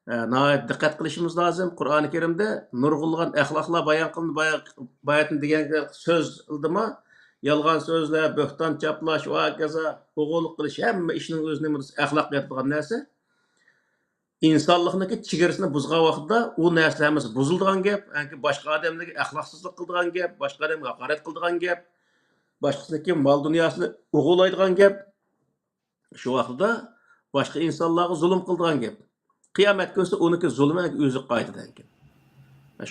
ئە، ناھايىتى دىققەت قىلىشىمىز لازىم. قۇرئانى كەرىمدە نۇرغۇنلىغان ئەخلاقلار بايان قىلىندى. بايا-، باياتىن دېگەن سۆز ئىلدىما، يالغان سۆزلەر، بۆھتان چاپلاش، ۋە ھاكازا، ئوغرىلىق قىلىش، ھەممە ئىشنىڭ ئۆزىنى ئەخلاق دەيدىغان نەرسە. ئىنسانلىقنىڭكى چېگرىسىنى بۇزغان ۋاقتىدا ئۇ نەرسىلەر ھەممىسى بۇزۇلىدىغان گەپ. يەنى باشقا ئادەملەرگە ئەخلاقسىزلىق قىلىدىغان گەپ، باشقا ئادەمگە ھاقارەت قىلىدىغان گەپ، باشقىسىنىڭكى مال دۇنياسىنى ئوغرىلايدىغان گەپ. شۇ ۋاقتىدا باشقا ئىنسانلارغا زۇلۇم قىلىدىغان گەپ. قىيامەت كۈنسى ئۇنىڭكى زۇلمى ئۆزىگە قايتىدىكەن.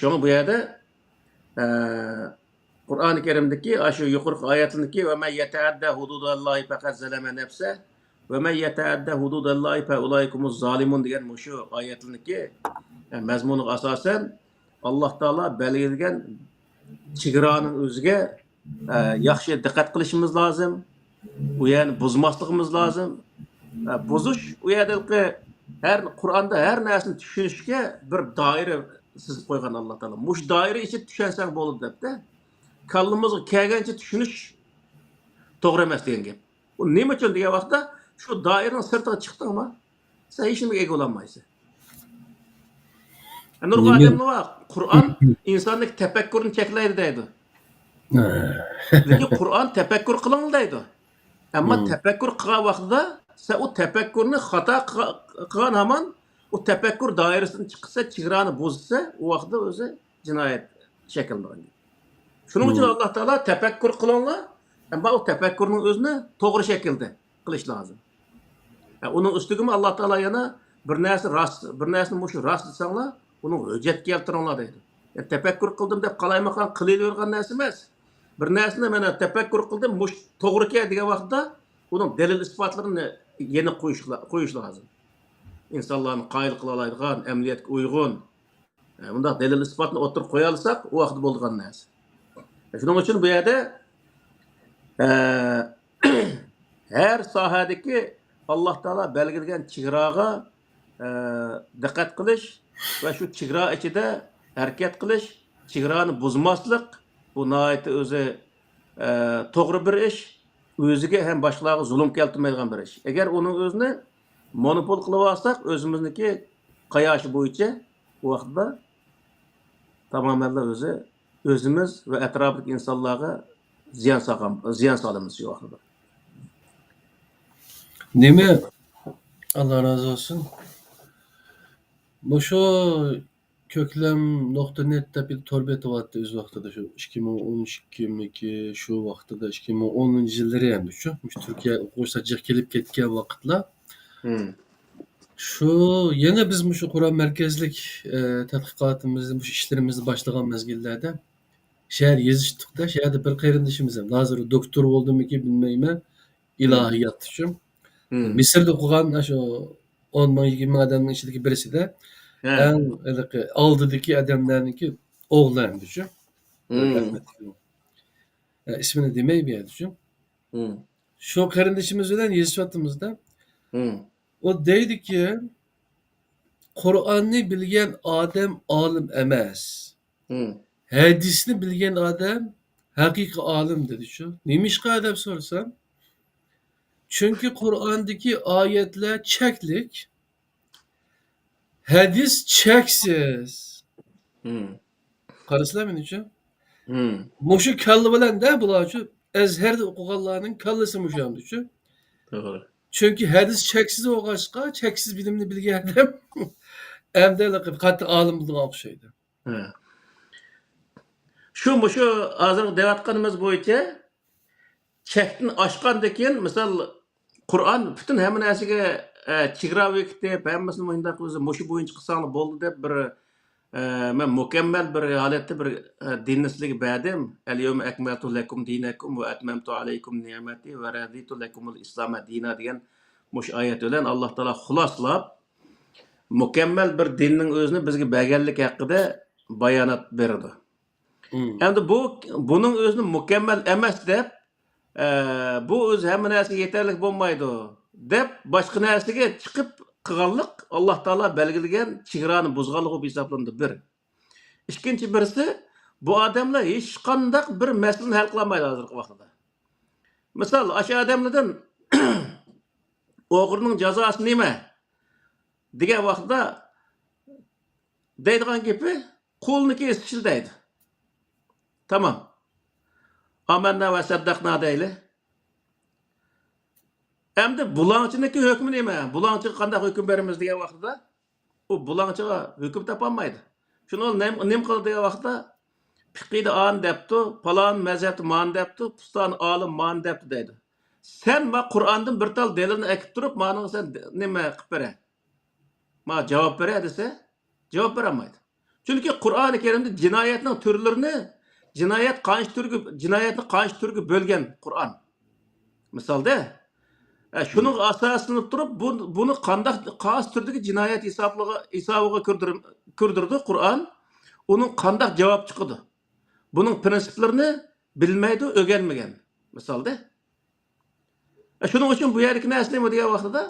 شۇڭا بۇ يەردە، ئە، قۇرئانى كەرىمدىكى ئاشۇ يۇقىرىقى ئايەتلەرنىڭكى، «وَمَن يَتَعَدَّ حُدُودَ اللَّهِ فَقَدْ ظَلَمَ نَفْسَهُ، وَمَن يَتَعَدَّ حُدُودَ اللَّهِ فَأُولَٰئِكَ هُمُ الظَّالِمُونَ» دېگەن مۇشۇ ئايەتلەرنىڭكى، ئە، مەزمۇنىغا ئاساسەن، ئاللاھ تائالا بەلگىلىگەن چېگرانىڭ ئۆزىگە، ئە، ياخشى دىققەت قىلىشىمىز لازىم. ئۇ يەرنى بۇزماسلىقىمىز لازىم. ئە، بۇزۇش ئۇ يەردىكى ھەر، قۇرئاندا ھەر نەرسىنى چۈشىنىشكە بىر دائىرە سىزىپ قويغان ئاللاھ تائالا. مۇشۇ دائىرە ئىچىدە چۈشەنسەڭ بولىدۇ دەپتۇ. كاللىمىزغا كەلگەنچە چۈشىنىش توغرا ئەمەس دېگەن گەپ. ئۇ نېمە ئۈچۈن دېگەن ۋاقىتتا، شۇ دائىرىنىڭ سىرتىغا چىقتىڭما، سەن ھېچنېمىگە ئىگە بولالمايسەن. نۇرغۇن ئادەملەر بار، قۇرئان ئىنساننىڭ تەپەككۇرىنى چەكلەيدۇ دەيدۇ. لېكىن قۇرئان تەپەككۇر قىلىڭ دەيدۇ. ئەمما تەپەككۇر قىلغان ۋاقتىدا سەن ئۇ تەپەككۇرنى خاتا قىلغا-، قىلغان ھامان، ئۇ تەپەككۇر دائىرىسىدىن چىقسا، چېگرانى بۇزسا، ئۇ ۋاقىتتا ئۆزى جىنايەت شەكىللىنىدۇ. شۇنىڭ ئۈچۈن ئاللاھ تائالا تەپەككۇر قىلىڭلار، ئەمما ئۇ تەپەككۇرنىڭ ئۆزىنى توغرا شەكىلدە قىلىش لازىم. ھە، ئۇنىڭ ئۈستىگىمۇ ئاللاھ تائالا يەنە بىر نەرسە راست، بىر نەرسىنى مۇشۇ راست دېسەڭلار، ئۇنىڭ ھۆججەت كەلتۈرۈڭلار دەيدۇ. يەنى تەپەككۇر قىلدىم دەپ قالايمىقان قىلىۋېرىدىغان نەرسە ئەمەس. بىر نەرسىنى مانا تەپەككۇر قىلدىم، مۇشۇ توغرىكەن دېگەن ۋاقىتتا ئۇنىڭ دەلىل ئىسپاتلىرىنى يەنە قويۇش، قويۇش لازىم. ئىنسانلارنى قايىل قىلالايدىغان، ئەمەلىيەتكە ئۇيغۇن، ئە، بۇنداق دەلىل ئىسپاتنى ئوتتۇرىغا قويالىساق، ئۇ ۋاقىتتا بولىدىغان نەرسە. شۇنىڭ ئۈچۈن بۇ يەردە، ئە، ھەر ساھەدىكى ئاللاھ تائالا بەلگىلىگەن چېگراغا، ئە، دىققەت قىلىش ۋە شۇ چېگرا ئىچىدە ھەرىكەت قىلىش، چېگرانى بۇزماسلىق، بۇ ناھايىتى ئۆزى، ئە، توغرا بىر ئىش، ئۆزىگە ھەم باشقىلارغا زۇلۇم كەلتۈرمەيدىغان بىر ئىش. ئەگەر ئۇنىڭ ئۆزىنى مونوپول قىلىۋالساق، ئۆزىمىزنىڭكى قاياشى بويىچە، ئۇ ۋاقىتتا تامامەنلا ئۆزى، ئۆزىمىز ۋە ئەتراپىدىكى ئىنسانلارغا زىيان سالغان، زىيان سالىمىز شۇ ۋاقىتتا. نېمە؟ ئاللا رازى بولسۇن. مۇشۇ كۆكلەم نۇقتا نېت دەپ بىر تور بېتى بارتتى ئۆز ۋاقتىدا، شۇ ئىككى مىڭ ئون ئىككىمىكى، شۇ ۋاقتىدا، ئىككى مىڭ ئونىنچى يىللىرى ئەمدى شۇ، مۇشۇ تۈركىيە ئوقۇغۇچىلار جىق كېلىپ كەتكەن ۋاقىتلار. شۇ يەنە بىز مۇشۇ قۇرئان مەركەزلىك، ئە، تەتقىقاتىمىزنى، مۇشۇ ئىشلىرىمىزنى باشلىغان مەزگىللەردە شەھەردە يېزىشتۇقتا، شەھەردە بىر قېرىندىشىمىز، ھازىر دوكتور بولدىمىكى، بىلمەيمەن، ئىلاھىيات شۇ. مىسىردا ئوقۇغان شۇ ئون مىڭ، يىگىرمە مىڭ ئادەمنىڭ ئىچىدىكى بىرسىدە، ئەڭ ھېلىقى ئالدىدىكى ئادەملەرنىڭكى ئوغلى ئەمدى شۇ. ئە، ئىسمىنى دېمەي بۇ يەردە شۇ. شۇ قېرىندىشىمىز بىلەن يېزىشىۋاتىمىزدا، ئۇ دەيدىكى، قۇرئاننى بىلگەن ئادەم ئالىم ئەمەس. ھەدىسنى بىلگەن ئادەم ھەقىقىي ئالىم دېدى شۇ. نېمىشقا دەپ سورىسام، چۈنكى قۇرئاندىكى ئايەتلەر چەكلىك، ھەدىس چەكسىز. قارىسىلەر مېنىڭچە. مۇشۇ كاللا بىلەن-دە بۇلارچۇ، ئەزھەردە ئوقۇغانلارنىڭ كاللىسى مۇشۇ ئەمدىچۇ. توغرا. چۈنكى ھەدىس چەكسىز بولغاچقا، چەكسىز بىلىمنى بىلگەن ئادەم ئەمدى قاتتىق ئالىم بولىدىغان ئوخشايدۇ. ھە. شۇ، مۇشۇ ھازىرقى دەۋاتقىنىمىز بويىچە چەكتىن ئاشقاندىن كېيىن، مىسال، قۇرئان پۈتۈن ھەممە نەرسىگە، ئە، چېگرا بېكىتىپ، ھەممىسىنى مۇشۇنداق ئۆزى مۇشۇ بويىچە قىلساڭلار بولدى دەپ بىر، ئە، مەن مۇكەممەل بىر ھالەتتە بىر، ئە، دىننى سىلەرگە بەردىم. ئەل يەۋمە ئەكمەلتۇ لەكۇم دىنەكۇم ۋە ئەتمەمتۇ ئەلەيكۇم نىئمەتى ۋە رەزىتۇ لەكۇمۇل ئىسلامە دىنا دېگەن مۇشۇ ئايەت بىلەن ئاللا تائالا خۇلاسلاپ، مۇكەممەل بىر دىننىڭ ئۆزىنى بىزگە بەرگەنلىكى ھەققىدە بايانات بېرىدۇ. مم. ئەمدى بۇ، بۇنىڭ ئۆزىنى مۇكەممەل ئەمەس دەپ، ئە، بۇ ئۆزى ھەممە نەرسىگە يېتەرلىك بولمايدۇ دەپ، باشقا نەرسىگە چىقىپ قىلغانلىق ئاللا تائالا بەلگىلىگەن چېگرانى بۇزغانلىقى بولۇپ ھېسابلىنىدۇ، بىر. ئىككىنچى بىرسى، بۇ ئادەملەر ھېچقانداق بىر مەسىلىنى ھەل قىلالمايدۇ ھازىرقى ۋاقتىدا. مىسال، ئاشۇ ئادەملەردىن ئوغرىنىڭ جازاسى نېمە دېگەن ۋاقتىدا دەيدىغان گېپى، قۇلنىڭكى ئىشلىتىلدى دەيدۇ. تامام. ئامەننا ۋە سەددەقنا دەيلى. ئەمدى بۇلاڭچىنىڭكى ھۆكمى نېمە؟ بۇلاڭچىغا قانداق ھۆكۈم بېرىمىز دېگەن ۋاقتىدا، ئۇ بۇلاڭچىغا ھۆكۈم تاپالمايدۇ. شۇنى ئۇ نېم-، نېمە قىلىدۇ دېگەن ۋاقىتتا، پىقىدا ئانى دەپتۇ، پالان مەزھەپتە مانى دەپتۇ، پۇستان ئالىم مانى دەپتۇ دەيدۇ. سەن ما قۇرئاندىن بىر تال دەلىلنى ئەكىپ تۇرۇپ، مانىڭغا سەن دە-، نېمە قىلىپ بېرە؟ ما جاۋاب بېرە دېسە، جاۋاب بېرەلمەيدۇ. چۈنكى قۇرئانى كەرىمدە جىنايەتنىڭ تۈرلىرىنى، جىنايەت قانچە تۈرگە، جىنايەتنى قانچە تۈرگە بۆلگەن قۇرئان. مىسالدا، ئە، شۇنىڭغا ئاساسلىنىپ تۇرۇپ، بۇ، بۇنى قانداق، قايسى تۈردىكى جىنايەت ھېسابلىغا-، ھېسابىغا كىردۈر-، كىردۈردى قۇرئان، ئۇنىڭ قانداق جاۋاب چىقىدۇ؟ بۇنىڭ پىرىنسىپلىرىنى بىلمەيدۇ، ئۆگەنمىگەن. مىسالدا. ئە، شۇنىڭ ئۈچۈن بۇ يەردىكى نەرسە نېمە دېگەن ۋاقتىدا،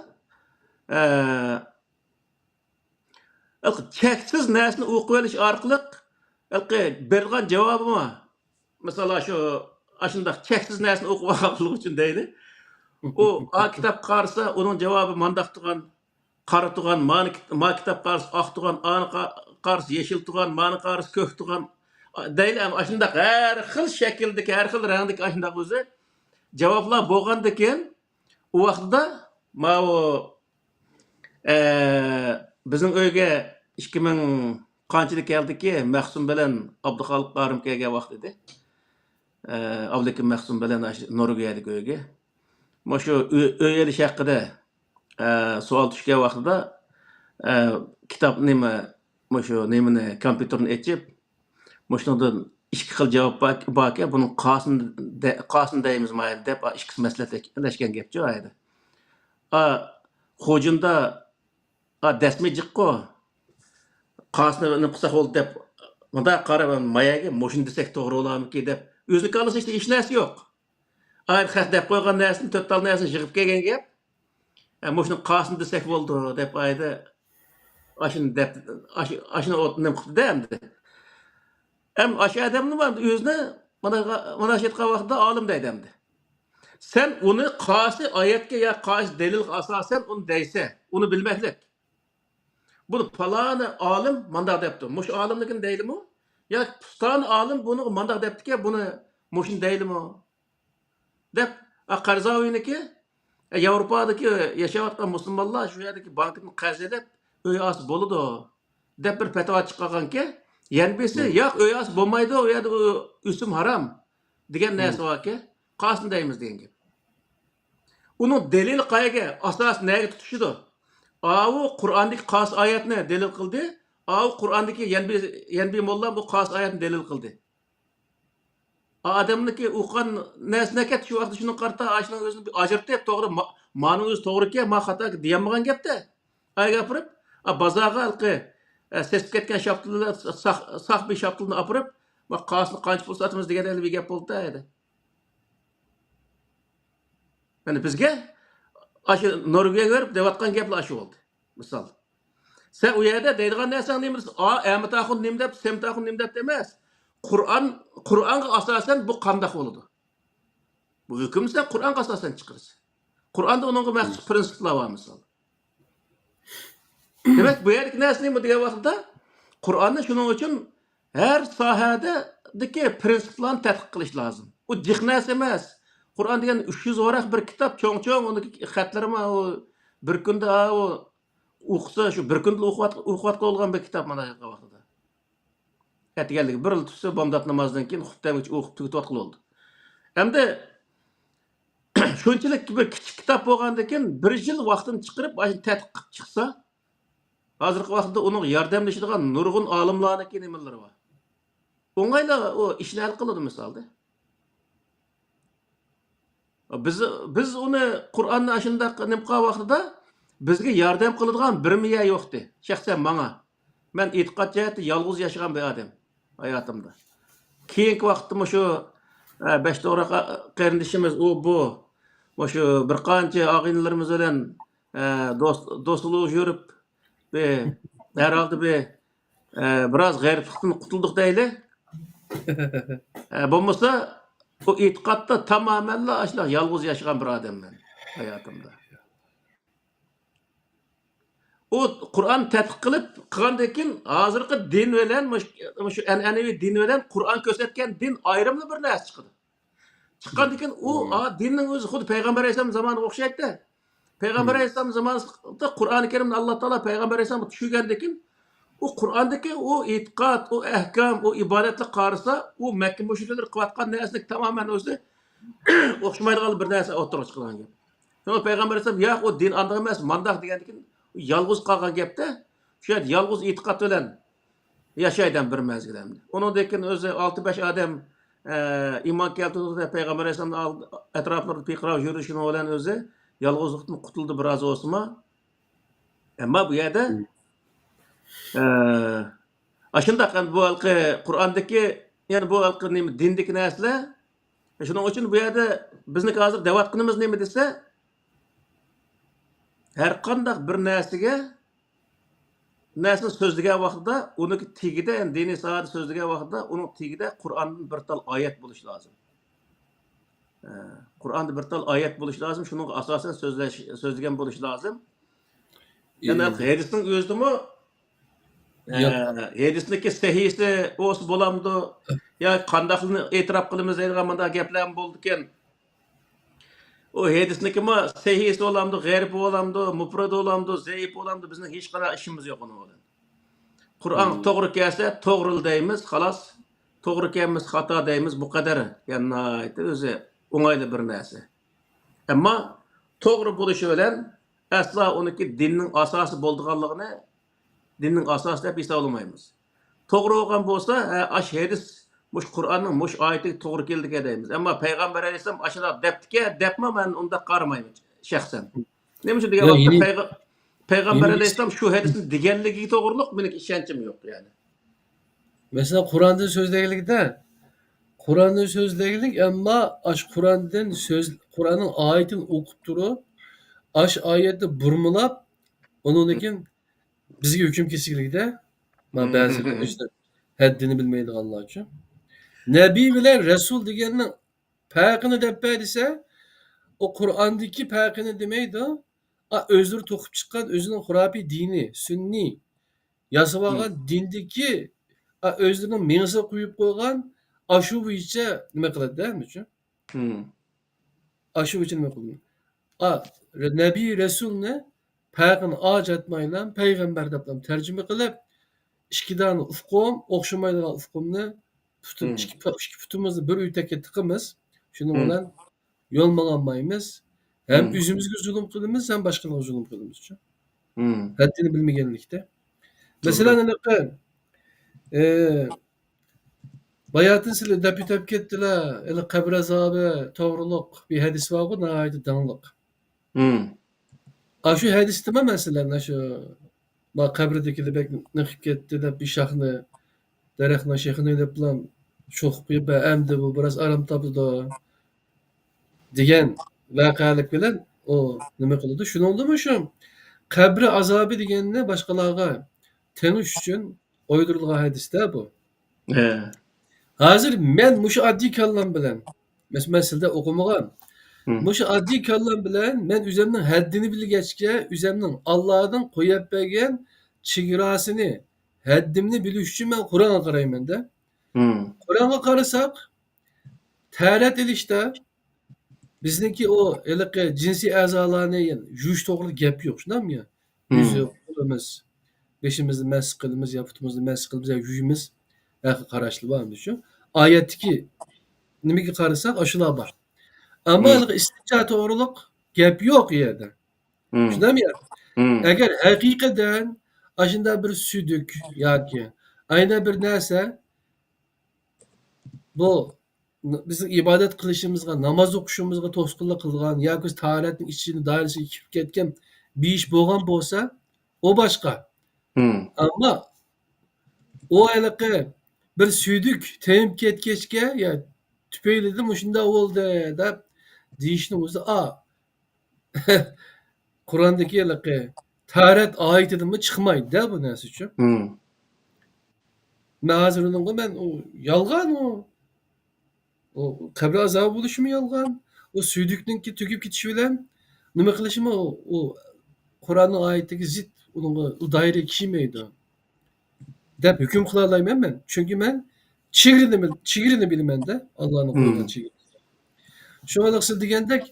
ئە، چەكسىز نەرسىنى ئوقۇۋېلىش ئارقىلىق، ھېلىقى بېرىدىغان جاۋابىمۇ، مىسال، شۇ، ئاشۇنداق چەكسىز نەرسىنى ئوقۇۋالغانلىقى ئۈچۈن دەيلى. ئۇ، ئا كىتاب قارىسا، ئۇنىڭ جاۋابى مانداق تۇغان، قارا تۇغان، مانا كىت-، ما كىتاب قارىسا، ئاق تۇغان، ئانى قا-، قارىسا، يېشىل تۇغان، مانى قارىسا، كۆك تۇغان، ئا، دەيلى. ئاشۇنداق ھەر خىل شەكىلدىكى، ھەر خىل رەڭدىكى ئاشۇنداق ئۆزى جاۋابلار بولغاندىكىن، ئۇ ۋاقتىدا ماۋۇ، ئە، بىزنىڭ ئۆيگە ئىككى مىڭ قانچىدا كەلدىكى، مەخسۇم بىلەن ئابدۇخالىق قارىم كەلگەن ۋاقىت ئىدى. ئە، ئابلىكىم مەخسۇم بىلەن ئاشۇ نورۋېگىيەدىكى ئۆيگە. مۇشۇ ئۆي، ئۆي ئېلىش ھەققىدە، ئە، سوئال چۈشكەن ۋاقتىدا، ئە، كىتاب نېمە، مۇشۇ نېمىنى، كومپيۇتېرنى ئېچىپ، مۇشۇنىڭدىن ئىككى خىل جاۋاب بار، باركەن، بۇنىڭ قايسىنى دە-، قايسىنى دەيمىز مايلى دەپ، ئىككىسى مەسلىھەتلەشكەن گەپچۇ ئايدا. ئا، خوجۇندا، ئا، دەسمى جىققۇ، قايسىنى نېمە قىلساق بولدى دەپ، مۇنداق قاراپ، مايەگە مۇشۇنى دېسەك توغرا بولارمىكىن دەپ، ئۆزىنىڭ كاللىسىدا ھېچ نەرسە يوق. ئايدا خەق دەپ قويغان نەرسىنى، تۆت تال نەرسىنى يىغىپ كەلگەن گەپ. ئە، مۇشۇنى قايسىنى دېسەك بولىدۇ دەپ ئايدا ئاشۇنى دەپ، ئاشۇ، ئاشۇنى ئوت-، نېمە قىپتۇ-دە ئەمدى. ئەم، ئاشۇ ئادەمنى ئۆزىنى مانا، مانا شۇ ئېيتقان ۋاقتىدا ئالىم دەيدۇ ئەمدى. سەن ئۇنى قايسى ئايەتكە يا قايسى دەلىلگە ئاساسەن ئۇنى دەيسەن، ئۇنى بىلمەكلىك. بۇنى پالانى ئالىم مانداق دەپتۇ. مۇشۇ ئالىمنىكىنى دەيلىمۇ؟ ياكى پۇستانى ئالىم بۇنىغا مانداق دەپتىكەن، بۇنى مۇشۇنى دەيلىمۇ؟ دەپ، ئا، قەرزاۋىنىكى، ئە، ياۋروپادىكى ياشاۋاتقان مۇسۇلمانلار شۇ يەردىكى بانكىدىن قەرز ئېلىپ، ئۆي ئالسا بولىدۇ، دەپ بىر پەتىۋا چىقارغانكەن. يەنە بىرسى، مم. ياق، ئۆي ئالسا بولمايدۇ، ئۇ يەردە ئۆ-، ئۆسۈم ھارام، دېگەن مم. نەرسە باركەن. قايسىنى دەيمىز دېگەن گەپ. ئۇنىڭ دەلىلى قەيەرگە، ئاساسى نەگە تۇتىشىدۇ؟ ئاۋۇ قۇرئاندىكى قايسى ئايەتنى دەلىل قىلدى؟ ئاۋۇ قۇرئاندىكى يەنە بىر، يەنە بىر موللا بۇ قايسى ئايەتنى دەلىل قىلدى؟ ئادەمنىڭكى ئوقۇغان نەرسىنى ئەكەت، شۇ ۋاقىتتا شۇنى قارىتا، ئاشۇنىڭ ئۆزىنى بىر ئاجرىتىپ، توغرا، ما-، مانىڭ ئۆزى توغرىكەن، ما خاتا دېيەلمىگەن گەپتە. ئايگە ئاپىرىپ، ئا، بازارغا ھېلىقى، ئە، سېسىپ كەتكەن شاپتۇللار، ساق، ساق بىر شاپتۇلنى ئاپىرىپ، ما قاسىنى قانچە پۇل ساتىمىز دېگەن بىر گەپ بولدى ئەدە. يەنى بىزگە ئاشۇ نورۋېگىيەگە بېرىپ دەۋاتقان گەپلەر ئاشۇ بولدى. مىسال. سەن ئۇ يەردە دەيدىغان نەرسەڭ نېمە دېسە، ئا، ئەمىت ئاخۇن نېمە دەپ، سەمىت ئاخۇن نېمە دەپ ئەمەس. قۇرئان، قۇرئانغا ئاساسەن بۇ قانداق بولىدۇ؟ بۇ ھۆكۈمنى سەن قۇرئانغا ئاساسەن چىقىرىسەن. قۇرئاندا ئۇنىڭغا مەخسۇس پىرىنسىپلار بار، مىسال. دېمەك، بۇ يەردىكى نەرسە نېمە دېگەن ۋاقىتتا، قۇرئاننى شۇنىڭ ئۈچۈن ھەر ساھەدىكى پىرىنسىپلارنى تەتقىق قىلىش لازىم. ئۇ جىق نەرسە ئەمەس. قۇرئان دېگەن ئۈچ يۈز ۋاراق بىر كىتاب، چوڭ-چوڭ، ئۇنىڭ خەتلىرىمۇ بىر كۈندە، ئاۋۇ ئوقۇسا، شۇ بىر كۈندە ئوقۇۋات-، ئوقۇۋاتقىلى بولغان بىر كىتاب مانا ھازىرقى ۋاقتىدا. ئەتىگەنلىكى بىر يىل تۇتسا، بامدات نامازىدىن كېيىن خۇپتەنگىچە ئوقۇپ تۈگىتىۋاتقىلى بولىدۇ. ئەمدى شۇ شۇنچىلىك بىر كىچىك كىتاب بولغاندىكىن، بىر يىل ۋاقتىنى چىقىرىپ، ئاشۇنى تەتقىق قىلىپ چىقسا، ھازىرقى ۋاقىتتا ئۇنىڭغا ياردەملىشىدىغان نۇرغۇن ئالىملارنىڭكى نېمىلىرى بار. ئوڭايلا ئۇ ئىشنى ھەل قىلىدۇ مىسالدا. بىز، بىز ئۇنى، قۇرئاننى ئاشۇنداق نېمە قىلغان ۋاقتىدا بىزگە ياردەم قىلىدىغان بىرمۇ يەر يوقتى، شەخسەن ماڭا. مەن ئېتىقاد جەھەتتە يالغۇز ياشىغان بىر ئادەم ھاياتىمدا. كېيىنكى ۋاقىتتا مۇشۇ، ئە، بەش توغراق قېرىندىشىمىز، ئۇ، بۇ، مۇشۇ بىر قانچە ئاغىنىلىرىمىز بىلەن، ئە، دوست، دوستلۇق يۈرۈپ، بىر، ھەر ھالدا بىر، ئە، بىراز غېرىبلىقتىن قۇتۇلدۇق دەيلى. ئە، بولمىسا، بۇ ئېتىقادتا تامامەنلا ئاشۇنداق يالغۇز ياشىغان بىر ئادەممەن ھاياتىمدا. ئۇ قۇرئان تەتقىق قىلىپ قىلغاندىن كېيىن، ھازىرقى دىن بىلەن مۇشۇ، مۇشۇ ئەنئەنىۋى دىن بىلەن قۇرئان كۆرسەتكەن دىن ئايرىملا بىر نەرسە چىقىدۇ. چىققاندىن كېيىن ئۇ، ئا، دىننىڭ ئۆزى خۇددى پەيغەمبەر ئەلەيھىسسالام زامانىغا ئوخشايتتى. پەيغەمبەر ئەلەيھىسسالام زامانىدا قۇرئانى كەرىمنى ئاللا تائالا پەيغەمبەر ئەلەيھىسسالامغا چۈشۈرگەندىن كېيىن، ئۇ قۇرئاندىكى ئۇ ئېتىقاد، ئۇ ئەھكام، ئۇ ئىبادەتلەر قارىسا، ئۇ مەككە مۇشرىكلىرى قىلىۋاتقان نەرسىگە تامامەن ئۆزى ئوخشىمايدىغان بىر نەرسە ئوتتۇرىغا چىقىدىغان گەپ. شۇڭا پەيغەمبەر ئەلەيھىسسالام، ياق، ئۇ دىن ئانداق ئەمەس، مانداق دېگەندىن كېيىن، يالغۇز قالغان گەپتە، شۇ يەردە يالغۇز ئېتىقاد بىلەن ياشايدۇ بىر مەزگىل ئەمدى. ئۇنىڭدىن كېيىن ئۆزى ئالتە بەش ئادەم، ئە، ئىمان كەلتۈردى دەپ پەيغەمبەر ئەلەيھىسسالامنىڭ ئالدى، ئەتراپلىرىدا پىرقىراپ يۈرۈشىنىڭ بىلەن ئۆزى يالغۇزلۇقتىن قۇتۇلدى بىراز بولسىمۇ. ئەمما بۇ يەردە، ئە، ئاشۇنداق ئەمدى بۇ ھېلىقى قۇرئاندىكى، يەنى بۇ ھېلىقى نېمە، دىندىكى نەرسىلەر. شۇنىڭ ئۈچۈن بۇ يەردە بىزنىڭ ھازىر دەۋاتقىنىمىز نېمە دېسە، ھەر قانداق بىر نەرسىگە، نەرسىنى سۆزلىگەن ۋاقتىدا، ئۇنىڭكى تېگىدە، دىنىي ساھەدە سۆزلىگەن ۋاقتىدا، ئۇنىڭ تېگىدە قۇرئاندىن بىر تال ئايەت بولۇشى لازىم. ئە، قۇرئاندا بىر تال ئايەت بولۇشى لازىم، شۇنىڭغا ئاساسەن سۆزلەش، سۆزلىگەن بولۇشى لازىم. يەنە ھەدىسنىڭ ئۆزىدىمۇ، ئە، ھەدىسنىڭكى سەھىھسى بولسا بولامدۇ؟ يا قانداقلىرىنى ئېتىراپ قىلىمىز دەيدىغان مۇنداق گەپلەرمۇ بولىدىكەن. ئۇ ھەدىسنىڭكىمۇ سەھىھسى بولامدۇ، غەرىبى بولامدۇ، مۇپرىدى بولامدۇ، زەئىپى بولامدۇ، بىزنىڭ ھېچقانداق ئىشىمىز يوق ئۇنىڭ بىلەن. قۇرئان توغرا كەلسە توغرىلا دەيمىز، خالاس. توغرا كەلمىسە خاتا دەيمىز، بۇ قەدەر. يەنى ناھايىتى ئۆزى ئوڭايلا بىر نەرسە. ئەمما توغرا بولۇشى بىلەن ئەسلا ئۇنىڭكى دىننىڭ ئاساسى بولىدىغانلىقىنى دىننىڭ ئاساسى دەپ ھېسابلىمايمىز. توغرا بولغان بولسا، ھە، ئاشۇ ھەدىس مۇشۇ قۇرئاننىڭ مۇشۇ ئايىتىگە توغرا كېلىدىكەن دەيمىز. ئەمما پەيغەمبەر ئەلەيھىسسالام ئاشۇنداق دەپتىكەن دەپمۇ، مەن ئۇنداق قارىمايمەن شەخسەن. نېمە ئۈچۈن دېگەن ۋاقىتتا، پەيغەمبەر ئەلەيھىسسالام شۇ ھەدىسنى دېگەنلىكىگە توغرۇلۇق مېنىڭ ئىشەنچىم يوق، يەنى. مەسىلەن، قۇرئاندىن سۆزلەيلىكتە، قۇرئاندىن سۆزلەيلىك، ئەمما ئاشۇ قۇرئاندىن سۆز، قۇرئاننىڭ ئايىتىنى ئوقۇپ تۇرۇپ، ئاشۇ ئايەتنى بۇرمىلاپ، ئۇنىڭدىن كېيىن بىزگە ھۆكۈم كېسىكلىكتە، مانا بەزى ئۆزى ھەددىنى بىلمەيدىغانلارچۇ. نەبىي بىلەن رەسۇل دېگەننىڭ پەرقىنى دەپ بەر دېسە، ئۇ قۇرئاندىكى پەرقىنى دېمەيدۇ. ئا، ئۆزلىرى توقۇپ چىققان ئۆزىنىڭ خۇراپىي دىنى، سۈننىي، ياسىۋالغان دىندىكى، ئا، ئۆزلىرىنىڭ مېڭىسىغا قويۇپ قويغان، ئاشۇ بويىچە نېمە قىلىدۇ، ھەممىچۇ؟ ئاشۇ ئۈچۈن نېمە قىلدىم؟ ئا، نەبىي رەسۇلنى پەرقىنى ئاجراتمايلا، پەيغەمبەر دەپلا تەرجىمە قىلىپ، ئىككى دانە ئۇقۇم، ئوخشىمايدىغان ئۇقۇمنى پۈتۈن ئىككى پۇ-، ئىككى پۇتىمىزنى بىر ئۆتەككە تىقىمىز. شۇنىڭ بىلەن يول ماڭالمايمىز. ھەم ئۆزىمىزگە زۇلۇم قىلىمىز، ھەم باشقىلارغا زۇلۇم قىلىمىزچۇ. ھەددىنى بىلمىگەنلىكتە. مەسىلەن، ھېلىقى، ئە، باياتىن سىلەر دەپ ئۆتۈپ كەتتىلە، ھېلى قەبرە ئازابى توغرۇلۇق بىر ھەدىس بارغۇ، ناھايىتى داڭلىق. ئاشۇ ھەدىستىمۇ، مەسىلەن، ئاشۇ، ما، قەبرىدىكىلەر بەك نېقىپ كەتتى دەپ، بىر شاخنى، دەرەخنىڭ شېخىنى ئېلىپلا چوقۇپ قويۇپ، ئەمدى بۇ بىراز ئارام تاپىدۇ دېگەن ۋەقەلىك بىلەن ئۇ نېمە قىلىدۇ؟ شۇنىڭدىمۇ شۇ قەبرە ئازابى دېگەننى باشقىلارغا تېڭىش ئۈچۈن ئويدۇرۇلغان ھەدىستە بۇ. ھە. ھازىر مەن مۇشۇ ئاددىي كاللام بىلەن، مەس-، مەن سىلىدە ئوقۇمىغان. مۇشۇ ئاددىي كاللام بىلەن مەن ئۆزۈمنىڭ ھەددىنى بىلگەچكە، ئۆزۈمنىڭ ئاللادىن قويۇپ بەرگەن چېگراسىنى، ھەددىمنى بىلىش ئۈچۈن مەن قۇرئانغا قارايمەن-دە. قۇرئانغا قارىساق، تەھارەت ئېلىشتا بىزنىڭكى ئۇ ھېلىقى جىنسىي ئەزالارنى يۇيۇش توغرىلىق گەپ يوق، شۇنداقمۇ يا؟ يۈزى، قولىمىز، بېشىمىزنى مەس قىلىمىز يا پۇتىمىزنى مەس قىلىمىز يا يۇيىمىز. ھەققى قاراشلار بار ئەمدى شۇ. ئايەتتىكى نېمىگە قارىساق، ئاشۇلار بار. ئەمما ھېلىقى ئىستىنجا توغرۇلۇق گەپ يوق ئۇ يەردە. شۇنداقمۇ يا؟ ئەگەر ھەقىقەتەن ئاشۇنداق بىر سۈيدۈك ياكى ئاينا بىر نەرسە، بۇ ن-، بىزنىڭ ئىبادەت قىلىشىمىزغا، ناماز ئوقۇشىمىزغا توسقۇنلۇق قىلىدىغان ياكى بىز تاھارەتنىڭ ئىچىنى، دائىرىسىگە كىرىپ كەتكەن بىر ئىش بولغان بولسا، ئۇ باشقا. ئەمما ئۇ ھېلىقى بىر سۈيدۈك تېمىپ كەتكەچكە، يا تۈپەيلىدىن مۇشۇنداق بولدى دەپ دېيىشنىڭ ئۆزى، ئا، قۇراندىكى ھېلىقى تاھارەت ئايىتىدىنمۇ چىقمايدۇ-دە بۇ نەرسە ئۈچۈن. مەن ھازىر ئۇنىڭغا مەن ئۇ يالغان ئۇ. ئۇ قەبرە ئازابى بولۇشىمۇ يالغان. ئۇ سۈيدۈكنىڭكى تۈگۈپ كېتىشى بىلەن نېمە قىلىشىمۇ ئۇ، ئۇ قۇرئاننىڭ ئايىتىگە زىت، ئۇنىڭغا ئۇ دائىرىگە كىرمەيدۇ دەپ ھۆكۈم قىلالايمەن مەن. چۈنكى مەن چېگرىنى بىل-، چېگرىنى بىلىمەن-دە، ئاللانىڭ قويغان چېگرىسىنى. شۇڭا سىز دېگەندەك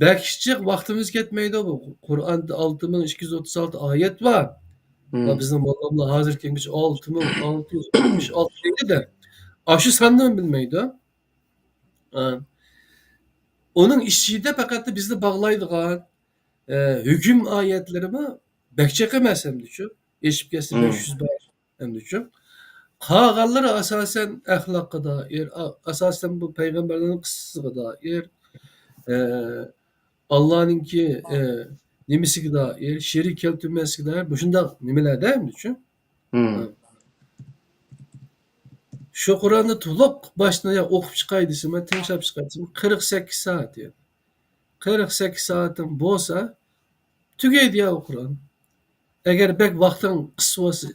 بەك جىق ۋاقتىمىز كەتمەيدۇ. بۇ قۇرئاندا ئالتە مىڭ ئىككى يۈز ئوتتۇز ئالتە ئايەت بار. ۋە بىزنىڭ موللاملار ھازىرغا كەلگۈچە ئالتە مىڭ ئالتە يۈز ئاتمىش ئالتە دەيدۇ-دە. ئاشۇ ساننىمۇ بىلمەيدۇ. ئا، ئۇنىڭ ئىچىدە پەقەت بىزنى باغلايدىغان، ئە، ھۆكۈم ئايەتلىرىمۇ بەك جىق ئەمەس ئەمدىچۇ. ئېشىپ كەتسە بەش يۈز بار ئەمدىچۇ. قالغانلىرى ئاساسەن ئەخلاققا دائىر، ئا-، ئاساسەن بۇ پەيغەمبەرلەرنىڭ قىسسىسىغا دائىر، ئە، ئاللانىڭكى، ئە، نېمىسىگە دائىر، شېرىك كەلتۈرمەسلىكىگە دائىر، مۇشۇنداق نېمىلەردە ئەمدىچۇ. شۇ قۇرئاننى تولۇق باشتىن ئاياغ ئوقۇپ چىقاي دېسىمۇ، تىڭشاپ چىقاي دېسىمۇ، قىرىق سەككىز سائەت يەنى. قىرىق سەككىز سائەتتىن بولسا، تۈگەيدۇ يا ئۇ قۇرئان. ئەگەر بەك ۋاقتىڭ قىس بولسا،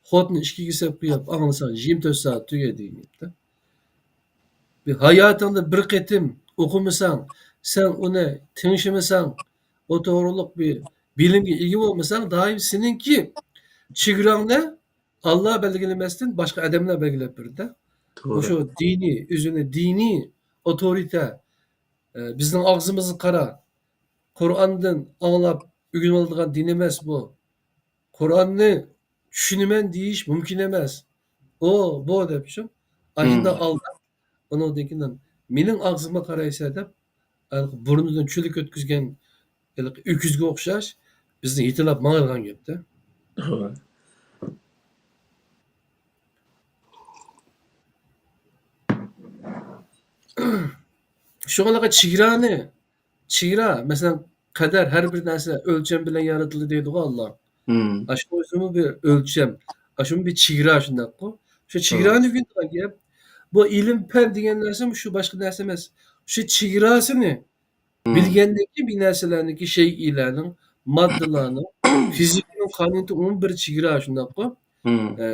خوتۇننى ئىككىگە سەپ قويۇپ ئاڭلىساڭ، يىگىرمە تۆت سائەت تۈگەيدۇ دېگەن گەپتە. بىر ھاياتىڭدا بىر قېتىم ئوقۇمىساڭ، سەن ئۇنى تىڭشىمىساڭ، ئۇ توغرۇلۇق بىر بىلىمگە ئىگە بولمىساڭ، دائىم سېنىڭكى چېگراڭنى ئاللا بەلگىلىمەستىن، باشقا ئادەملەر بەلگىلەپ بېرىدۇ. توغرا. مۇشۇ دىنىي، ئۆزىنى دىنىي ئوتورىتە، ئە، بىزنىڭ ئاغزىمىزغا قارا، قۇرئاندىن ئاڭلاپ ئۆگىنىۋالىدىغان دىن ئەمەس بۇ. قۇرئاننى چۈشىنىمەن دېيىش مۇمكىن ئەمەس. ئۇ، بۇ دەپچۇ. ئاشۇنداق ئالداپ، ئۇنىڭدىن كېيىن مېنىڭ ئاغزىمغا قارايسەن دەپ، ھېلىقى بۇرنىدىن چۆلەك ئۆتكۈزگەن ھېلىقى ئۆكۈزگە ئوخشاش بىزنى يېتىلاپ ماڭىدىغان گەپتە. توغرا. شۇڭا چېگرانى، چېگرا، مەسىلەن، قەدەر، ھەر بىر نەرسە ئۆلچەم بىلەن يارىتىلدى دەيدىغۇ ئاللا. ئاشۇ ئۆزىمۇ بىر ئۆلچەم، ئاشۇمۇ بىر چېگرا شۇنداققۇ. شۇ چېگرانى ئۆگىنىدىغان گەپ. بۇ ئىلىم پەن دېگەن نەرسە شۇ، باشقا نەرسە ئەمەس. شۇ چېگراسىنى بىلگەندىن كېيىن بىر نەرسىلەرنىڭكى، شەيئىلەرنىڭ، ماددىلارنىڭ، فىزىكىنىڭ قانۇنىيىتى ئۇمۇ بىر چېگرا شۇنداققۇ. ئە،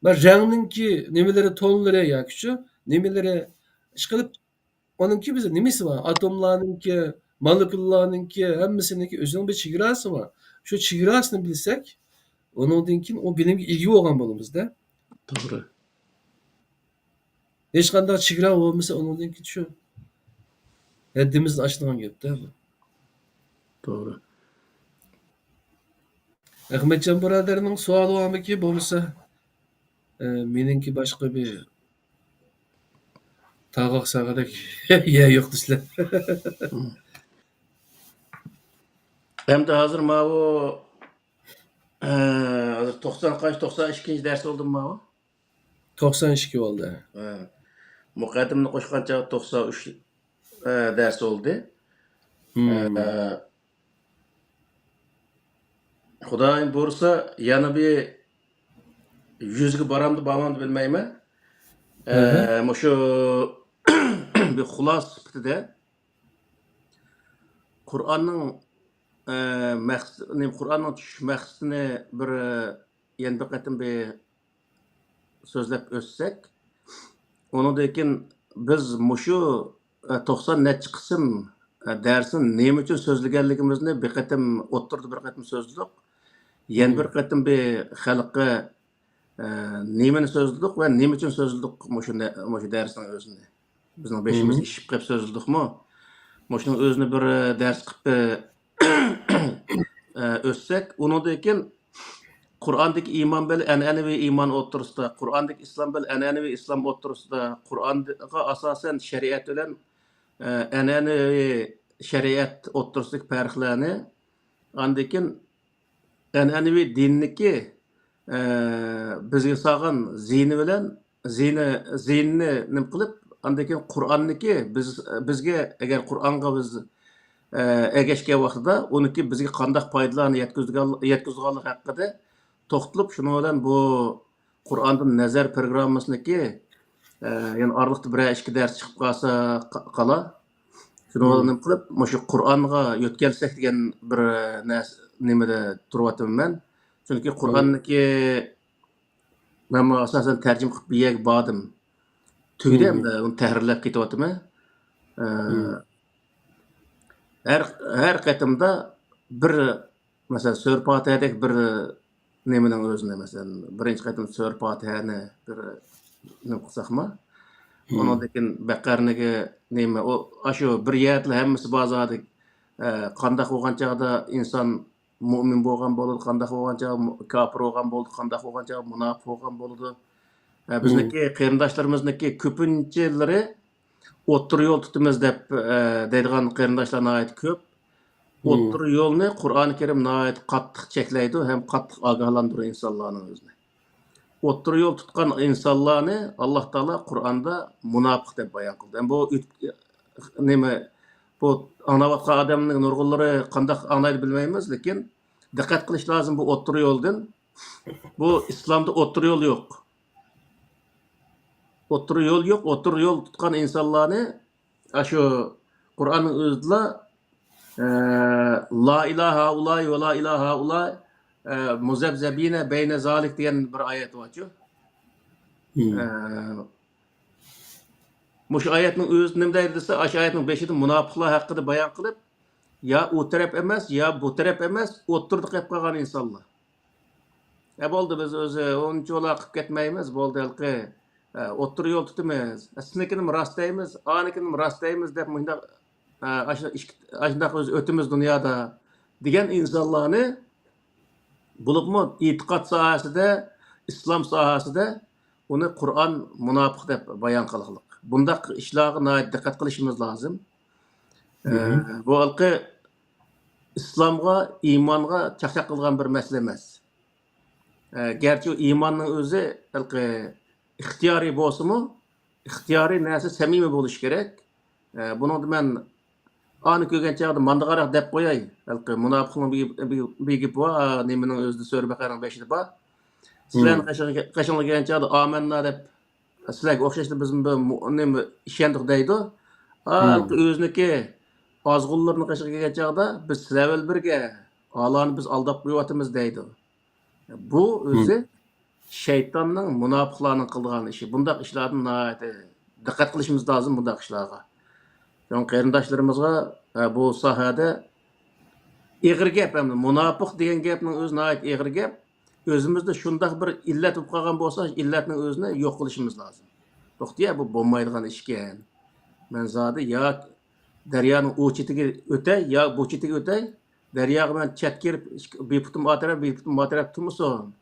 بىر رەڭنىڭكى نېمىلىرى، تونلىرى ياكىچۇ، نېمىلىرى، ئىشقىلىپ، ئۇنىڭكى بىز نېمىسى بار؟ ئاتوملارنىڭكى، مولېكۇللارنىڭكى، ھەممىسىنىڭكى ئۆزىنىڭ بىر چېگراسى بار. شۇ چېگراسىنى بىلسەك، ئۇنىڭدىن كېيىن ئۇ بىلىمگە ئىگە بولغان بولىمىز-دە. توغرا. ھېچقانداق چېگرا بولمىسا، ئۇنىڭدىن كېيىن شۇ ھەددىمىزنى ئاشىدىغان گەپتە بۇ. توغرا. ئەخمەتجان بۇرادەرنىڭ سوئالى بارمىكى؟ بولمىسا، ئە، مېنىڭكى باشقا بىر تاغاق ساغىدەك يە يوق دېسىلە. ئەمدى ھازىر ماۋۇ، ئە، ھازىر توقسان قانچە، توقسان ئىككىنچى دەرس بولدىمۇ ماۋۇ؟ توقسان ئىككى بولدى. ھە. مۇقەددىمىنى قوشقانچە توقسان ئۈچ، ئە، دەرس بولدى. ئە، خۇدايىم بۇيرۇسا، يەنە بىر يۈزگە بارامدۇ، بارمامدۇ بىلمەيمەن. ئە، مۇشۇ بىر خۇلاسە سۈپىتىدە قۇرئاننىڭ، ئە، مەقس-، نېمە، قۇرئاننىڭ چۈشۈش مەقسىتىنى بىر، ئە، يەنە بىر قېتىم بىر سۆزلەپ ئۆتسەك، ئۇنىڭدىن كېيىن بىز مۇشۇ، ئە، توقسان نەچچە قىسىم، ئە، دەرسنى نېمە ئۈچۈن سۆزلىگەنلىكىمىزنى بىر قېتىم ئوتتۇرىدا بىر قېتىم سۆزلىدۇق. يەنە بىر قېتىم بىر خەلققە، ئە، نېمىنى سۆزلىدۇق ۋە نېمە ئۈچۈن سۆزلىدۇق مۇشۇ نە-، مۇشۇ دەرسنىڭ ئۆزىنى. بىزنىڭ بېشىمىز ئىششىپ قېلىپ سۆزلىدۇقمۇ؟ مۇشۇنىڭ ئۆزىنى بىر، ئە، دەرس قىلىپ، ئە، ئۆتسەك، ئۇنىڭدىن كېيىن قۇرئاندىكى ئىمان بىلەن ئەنئەنىۋى ئىمان ئوتتۇرىسىدا، قۇرئاندىكى ئىسلام بىلەن ئەنئەنىۋى ئىسلام ئوتتۇرىسىدا، قۇرئانغا ئاساسەن شەرىئەت بىلەن ئە، ئەنئەنىۋى شەرىئەت ئوتتۇرىسىدىكى پەرقلەرنى، ئاندىن كېيىن ئەنئەنىۋى دىننىكى، ئە، بىزگە سالغان زىيىنى بىلەن زىيىنى، زىيىنىنى نېمە قىلىپ، ئاندىن كېيىن قۇرئاننىكى بىز، بىزگە ئەگەر قۇرئانغا بىز، ئە، ئەگەشكەن ۋاقتىدا ئۇنىڭكى بىزگە قانداق پايدىلارنى يەتكۈزىدىغان-، يەتكۈزىدىغانلىقى ھەققىدە توختىلىپ، شۇنىڭ بىلەن بۇ قۇرئاندىن نەزەر پروگراممىسىنىڭكى، ئە، يەنە ئارىلىقتا بىرەر ئىككى دەرس چىقىپ قالسا قا-، قالا. شۇنىڭ بىلەن نېمە قىلىپ، مۇشۇ قۇرئانغا يۆتكەلسەك دېگەن بىر نەرسە، نېمىدە تۇرۇۋاتىمەن مەن. چۈنكى قۇرئاننىڭكى مەنمۇ ئاساسەن تەرجىمە قىلىپ بىر يەرگە باردىم. تۈگىدى ئەمدى، ئۇنى تەھرىرلەپ كېتىۋاتىمەن. ئە، ھەر، ھەر قېتىمدا بىر، مەسىلەن، سۈرە پاتىھەدەك بىر نېمىنىڭ ئۆزىنى، مەسىلەن، بىرىنچى قېتىم سۈرە پاتىھەنى بىر نېمە قىلساقمۇ، ئۇنىڭدىن كېيىن بەقەرىنىڭكى نېمە، ئۇ، ئاشۇ بىر يەردىلا ھەممىسى بار زادى. ئە، قانداق بولغان چاغدا ئىنسان مۇئمىن بولغان بولىدۇ، قانداق بولغان چاغدا مۇ-، كاپىر بولغان بولىدۇ، قانداق بولغان چاغدا مۇناپىق بولغان بولىدۇ. ئە، بىزنىڭكى قېرىنداشلىرىمىزنىڭكى كۆپىنچىلىرى ئوتتۇرا يول تۇتىمىز دەپ، ئە، دەيدىغان قېرىنداشلار ناھايىتى كۆپ. ئوتتۇرا يولنى قۇرئانى كەرىم ناھايىتى قاتتىق چەكلەيدۇ ھەم قاتتىق ئاگاھلاندۇرىدۇ ئىنسانلارنىڭ ئۆزىنى. ئوتتۇرا يول تۇتقان ئىنسانلارنى ئاللاھ تائالا قۇرئاندا مۇناپىق دەپ بايان قىلدى. ھەم بۇ ئۆت-، نېمە، بۇ ئاڭلاۋاتقان ئادەمنىڭ نۇرغۇنلىرى قانداق ئاڭلايدۇ بىلمەيمىز، لېكىن دىققەت قىلىش لازىم بۇ ئوتتۇرا يولدىن. بۇ ئىسلامدا ئوتتۇرا يول يوق. ئوتتۇرا يول يوق. ئوتتۇرا يول تۇتقان ئىنسانلارنى ئاشۇ قۇرئاننىڭ ئۆزىدىلا، ئە، لا ئىلاھە ھائۇلاي ۋە لا ئىلاھە ھائۇلاي، ئە، مۇزەبزەبىنە بەينە زالىك دېگەن بىر ئايەت بارچۇ. ئە، مۇشۇ ئايەتنىڭ ئۆزى نېمە دەيدۇ دېسە، ئاشۇ ئايەتنىڭ بېشىدا مۇناپىقلار ھەققىدە بايان قىلىپ، يا ئۇ تەرەپ ئەمەس، يا بۇ تەرەپ ئەمەس، ئوتتۇرىدا قېلىپ قالغان ئىنسانلار. ئە، بولدى، بىز ئۆزى ئۇنچىۋالا قىلىپ كەتمەيمىز، بولدى، ھېلىقى، ئە، ئوتتۇرا يول تۇتىمىز، ئە، سىزنىڭكىنىمۇ راست دەيمىز، ئانىكىنىمۇ راست دەيمىز دەپ مۇشۇنداق، ئە، ئاشۇ ئىككى، ئاشۇنداق ئۆز ئۆتىمىز دۇنيادا دېگەن ئىنسانلارنى، بولۇپمۇ ئېتىقاد ساھەسىدە، ئىسلام ساھەسىدە ئۇنى قۇرئان مۇناپىق دەپ بايان قىلغانلىق. بۇنداق ئىشلارغا ناھايىتى دىققەت قىلىشىمىز لازىم. ئە، بۇ ھېلىقى ئىسلامغا، ئىمانغا چاقچاق قىلغان بىر مەسىلە ئەمەس. ئە، گەرچە ئۇ ئىماننىڭ ئۆزى ھېلىقى ئىختىيارىي بولسىمۇ، ئىختىيارىي نەرسە سەمىمىي بولۇشى كېرەك. ئە، بۇنىڭدا مەن ئانى كۆرگەن چاغدا ماندىغاراق دەپ قوياي، ھېلىقى مۇناپىقنىڭ بىر، بىر، بىر گېپى بار، ئا، نېمىنىڭ ئۆزىدە، سۈرە بەقەرەنىڭ بېشىدا بار. سىلەرنىڭ قېشىڭ-، قېشىڭلار كەلگەن چاغدا ئامەننا دەپ، سىلەرگە ئوخشاشلا بىزمۇ بىر مۇ-، نېمە، ئىشەندۇق دەيدۇ. ھا، ھېلىقى ئۆزىنىڭكى ئازغۇنلىرىنىڭ قېشىغا كەلگەن چاغدا، بىز سىلەر بىلەن بىرگە، ئالانى بىز ئالداپ قويۇۋاتىمىز دەيدۇ. بۇ ئۆزى شەيتاننىڭ، مۇناپىقلارنىڭ قىلىدىغان ئىشى. بۇنداق ئىشلاردىن ناھايىتى دىققەت قىلىشىمىز لازىم، بۇنداق ئىشلارغا. شۇڭا قېرىنداشلىرىمىزغا، ئە، بۇ ساھەدە ئېغىر گەپ، ئەمدى مۇناپىق دېگەن گەپنىڭ ئۆزى ناھايىتى ئېغىر گەپ. ئۆزىمىزدە شۇنداق بىر ئىللەت بولۇپ قالغان بولسا، ئىللەتنىڭ ئۆزىنى يوق قىلىشىمىز لازىم. توختى، بۇ بولمايدىغان ئىشكەن. مەن زادى يا دەريانىڭ ئۇ چېتىگە ئۆتەي، يا بۇ چېتىگە ئۆتەي، دەرياغا مەن چەتكە كىرىپ، بىر پۇتۇم ئا تەرەپ، بىر پۇتۇم ما تەرەپ تۇرمىسۇن.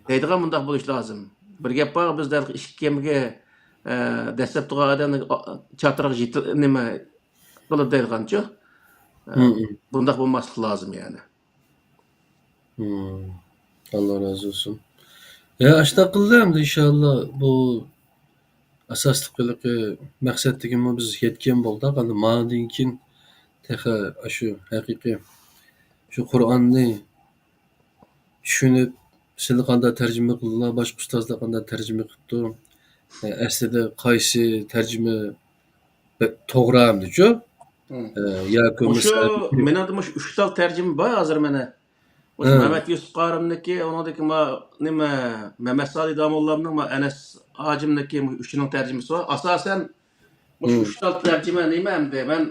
دەيدىغان مۇنداق بولۇش لازىم. بىر گەپ بار، بىز دەل ئىككى كېمىگە، ئە، دەسسەپ تۇرغان ئادەمنى، ئا، چاتىرىغا يېتە-، نېمە قىلىپ دەيدىغانچۇ. ئە، بۇنداق بولماسلىق لازىم يەنى. ئاللا رازى بولسۇن. يا، ئاشۇنداق قىلدى ئەمدى ئىنشاللا بۇ ئاساسلىق ھېلىقى مەقسەتلىكىمۇ بىز يەتكەن بولدۇق. ئەمدى ماندىن كېيىن تېخى ئاشۇ ھەقىقىي شۇ قۇرئاننى چۈشىنىپ، سىلەر قانداق تەرجىمە قىلدىڭلار، باشقا ئۇستازلار قانداق تەرجىمە قىپتۇ، ئەسلىدە قايسى تەرجىمە بە-، توغرا ئەمدىچۇ؟ مم. ئە، ياكى مۇشۇ، مەسىلەن، مېنىڭدە مۇشۇ ئۈچ تال تەرجىمە بار ھازىر مانا. مۇشۇ مەمەت يۈسۈپ قارىمنىكى، ئۇنىڭدىكى ما-، نېمە، مەمەت سالى داموللامنىڭ، ما-، ئەنەس ھاجىمنىكى مۇشۇ ئۈچىنىڭ تەرجىمىسى بار. ئاساسەن مۇشۇ ئۈچ تال تەرجىمە نېمە ئەمدى؟ مەن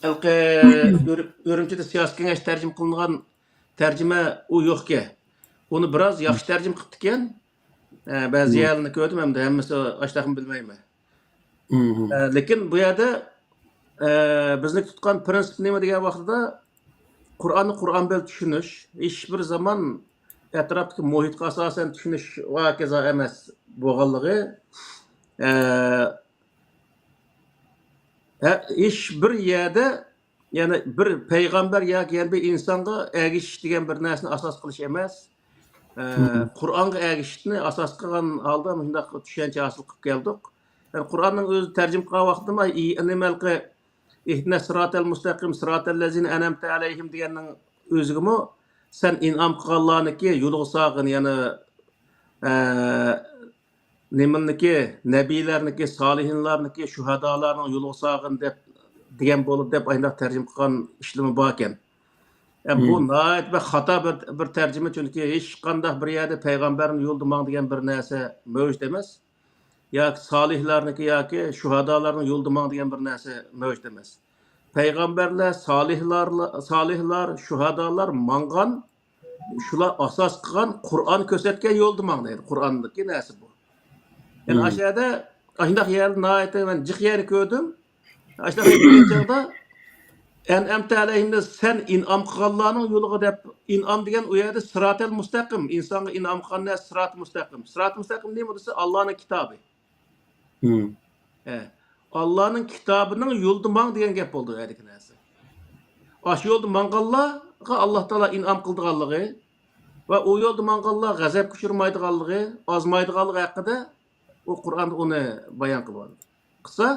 ھېلىقى ئۈر-، ئۈرۈمچىدە سىياسىي كېڭەش تەرجىمە قىلىنغان تەرجىمە ئۇ يوقكەن. ئۇنى بىراز ياخشى تەرجىمە قىپتىكەن. ئە، بەزى يەرلەرنى كۆردۈم، ئەمدى ھەممىسى ئاشتاقمۇ بىلمەيمەن. ئە، لېكىن بۇ يەردە، ئە، بىزنىڭ تۇتقان پىرىنسىپ نېمە دېگەن ۋاقتىدا، قۇرئاننى قۇرئان بىلەن چۈشىنىش، ھېچبىر زامان ئەتراپتىكى مۇھىتقا ئاساسەن چۈشىنىش ۋە ھاكازا ئەمەس بولغانلىقى، ئە، ھە، ھېچ بىر يەردە، يەنى بىر پەيغەمبەر ياكى يەنە بىر ئىنسانغا ئەگىشىش دېگەن بىر نەرسىنى ئاساس قىلىش ئەمەس. ئە، قۇرئانغا ئەگىشىشنى ئاساس قىلغان ھالدا مۇشۇنداق چۈشەنچە ھاسىل قىلىپ كەلدۇق. يەنى قۇرئاننىڭ ئۆزى تەرجىمە قىلغان ۋاقتىدا، ئى-، نېمە ھېلىقى، «ئىھدىنەس سىراتەل مۇستەقىم، سىراتەل لەزىنە ئەنئەمتە ئەلەيھىم» دېگەننىڭ ئۆزىگىمۇ، «سەن ئىنئام قىلغانلارنىڭكى يولىغا سالغىن»، يەنى، ئە، نېمىنىڭكى، نەبىيلەرنىڭكى، سالىھىنلارنىڭكى، شۇھادالارنىڭ يولىغا سالغىن دەپ، دېگەن بولىدۇ دەپ، ئاينداق تەرجىمە قىلغان ئىشلىرىمۇ باركەن. ئە، بۇ ناھايىتى بىر خاتا بىر، بىر تەرجىمە، چۈنكى ھېچقانداق بىر يەردە پەيغەمبەرنىڭ يولىدا ماڭ دېگەن بىر نەرسە مەۋجۇت ئەمەس. ياكى سالىھلارنىڭكى ياكى شۇھادالارنىڭ يولىدا ماڭ دېگەن بىر نەرسە مەۋجۇت ئەمەس. پەيغەمبەرلەر، سالىھلار، سالىھلار، شۇھادالار ماڭغان، شۇلار ئاساس قىلغان، قۇرئان كۆرسەتكەن يولدا ماڭ دەيدۇ. قۇرئاندىكى نەرسە بۇ. يەنى ئاشۇ يەردە، ئاشۇنداق يەردە ناھايىتى مەن جىق يەرنى كۆردۈم. ئاشۇنداق يەرنى كۆرگەن چاغدا، «ئەنئەمتە ئەلەيھىمدە سەن ئىنئام قىلغانلارنىڭ يولىغا» دەپ، ئىنئام دېگەن ئۇ يەردە سىراتەل مۇستەقىم، ئىنسانغا ئىنئام قىلغان نەرسە سىراتى مۇستەقىم. سىراتى مۇستەقىم نېمە دېسە، ئاللانىڭ كىتابى. ھە. ئاللانىڭ كىتابىنىڭ يولىدا ماڭ دېگەن گەپ بولدى ئۇ يەردىكى نەرسە. ئاشۇ يولدا ماڭغانلارغا ئاللا تائالا ئىنئام قىلىدىغانلىقى ۋە ئۇ يولدا ماڭغانلار غەزەپكە ئۇچرىمايدىغانلىقى، ئازمايدىغانلىقى ھەققىدە ئۇ قۇرئاندا ئۇنى بايان قىلغان. قىلسا،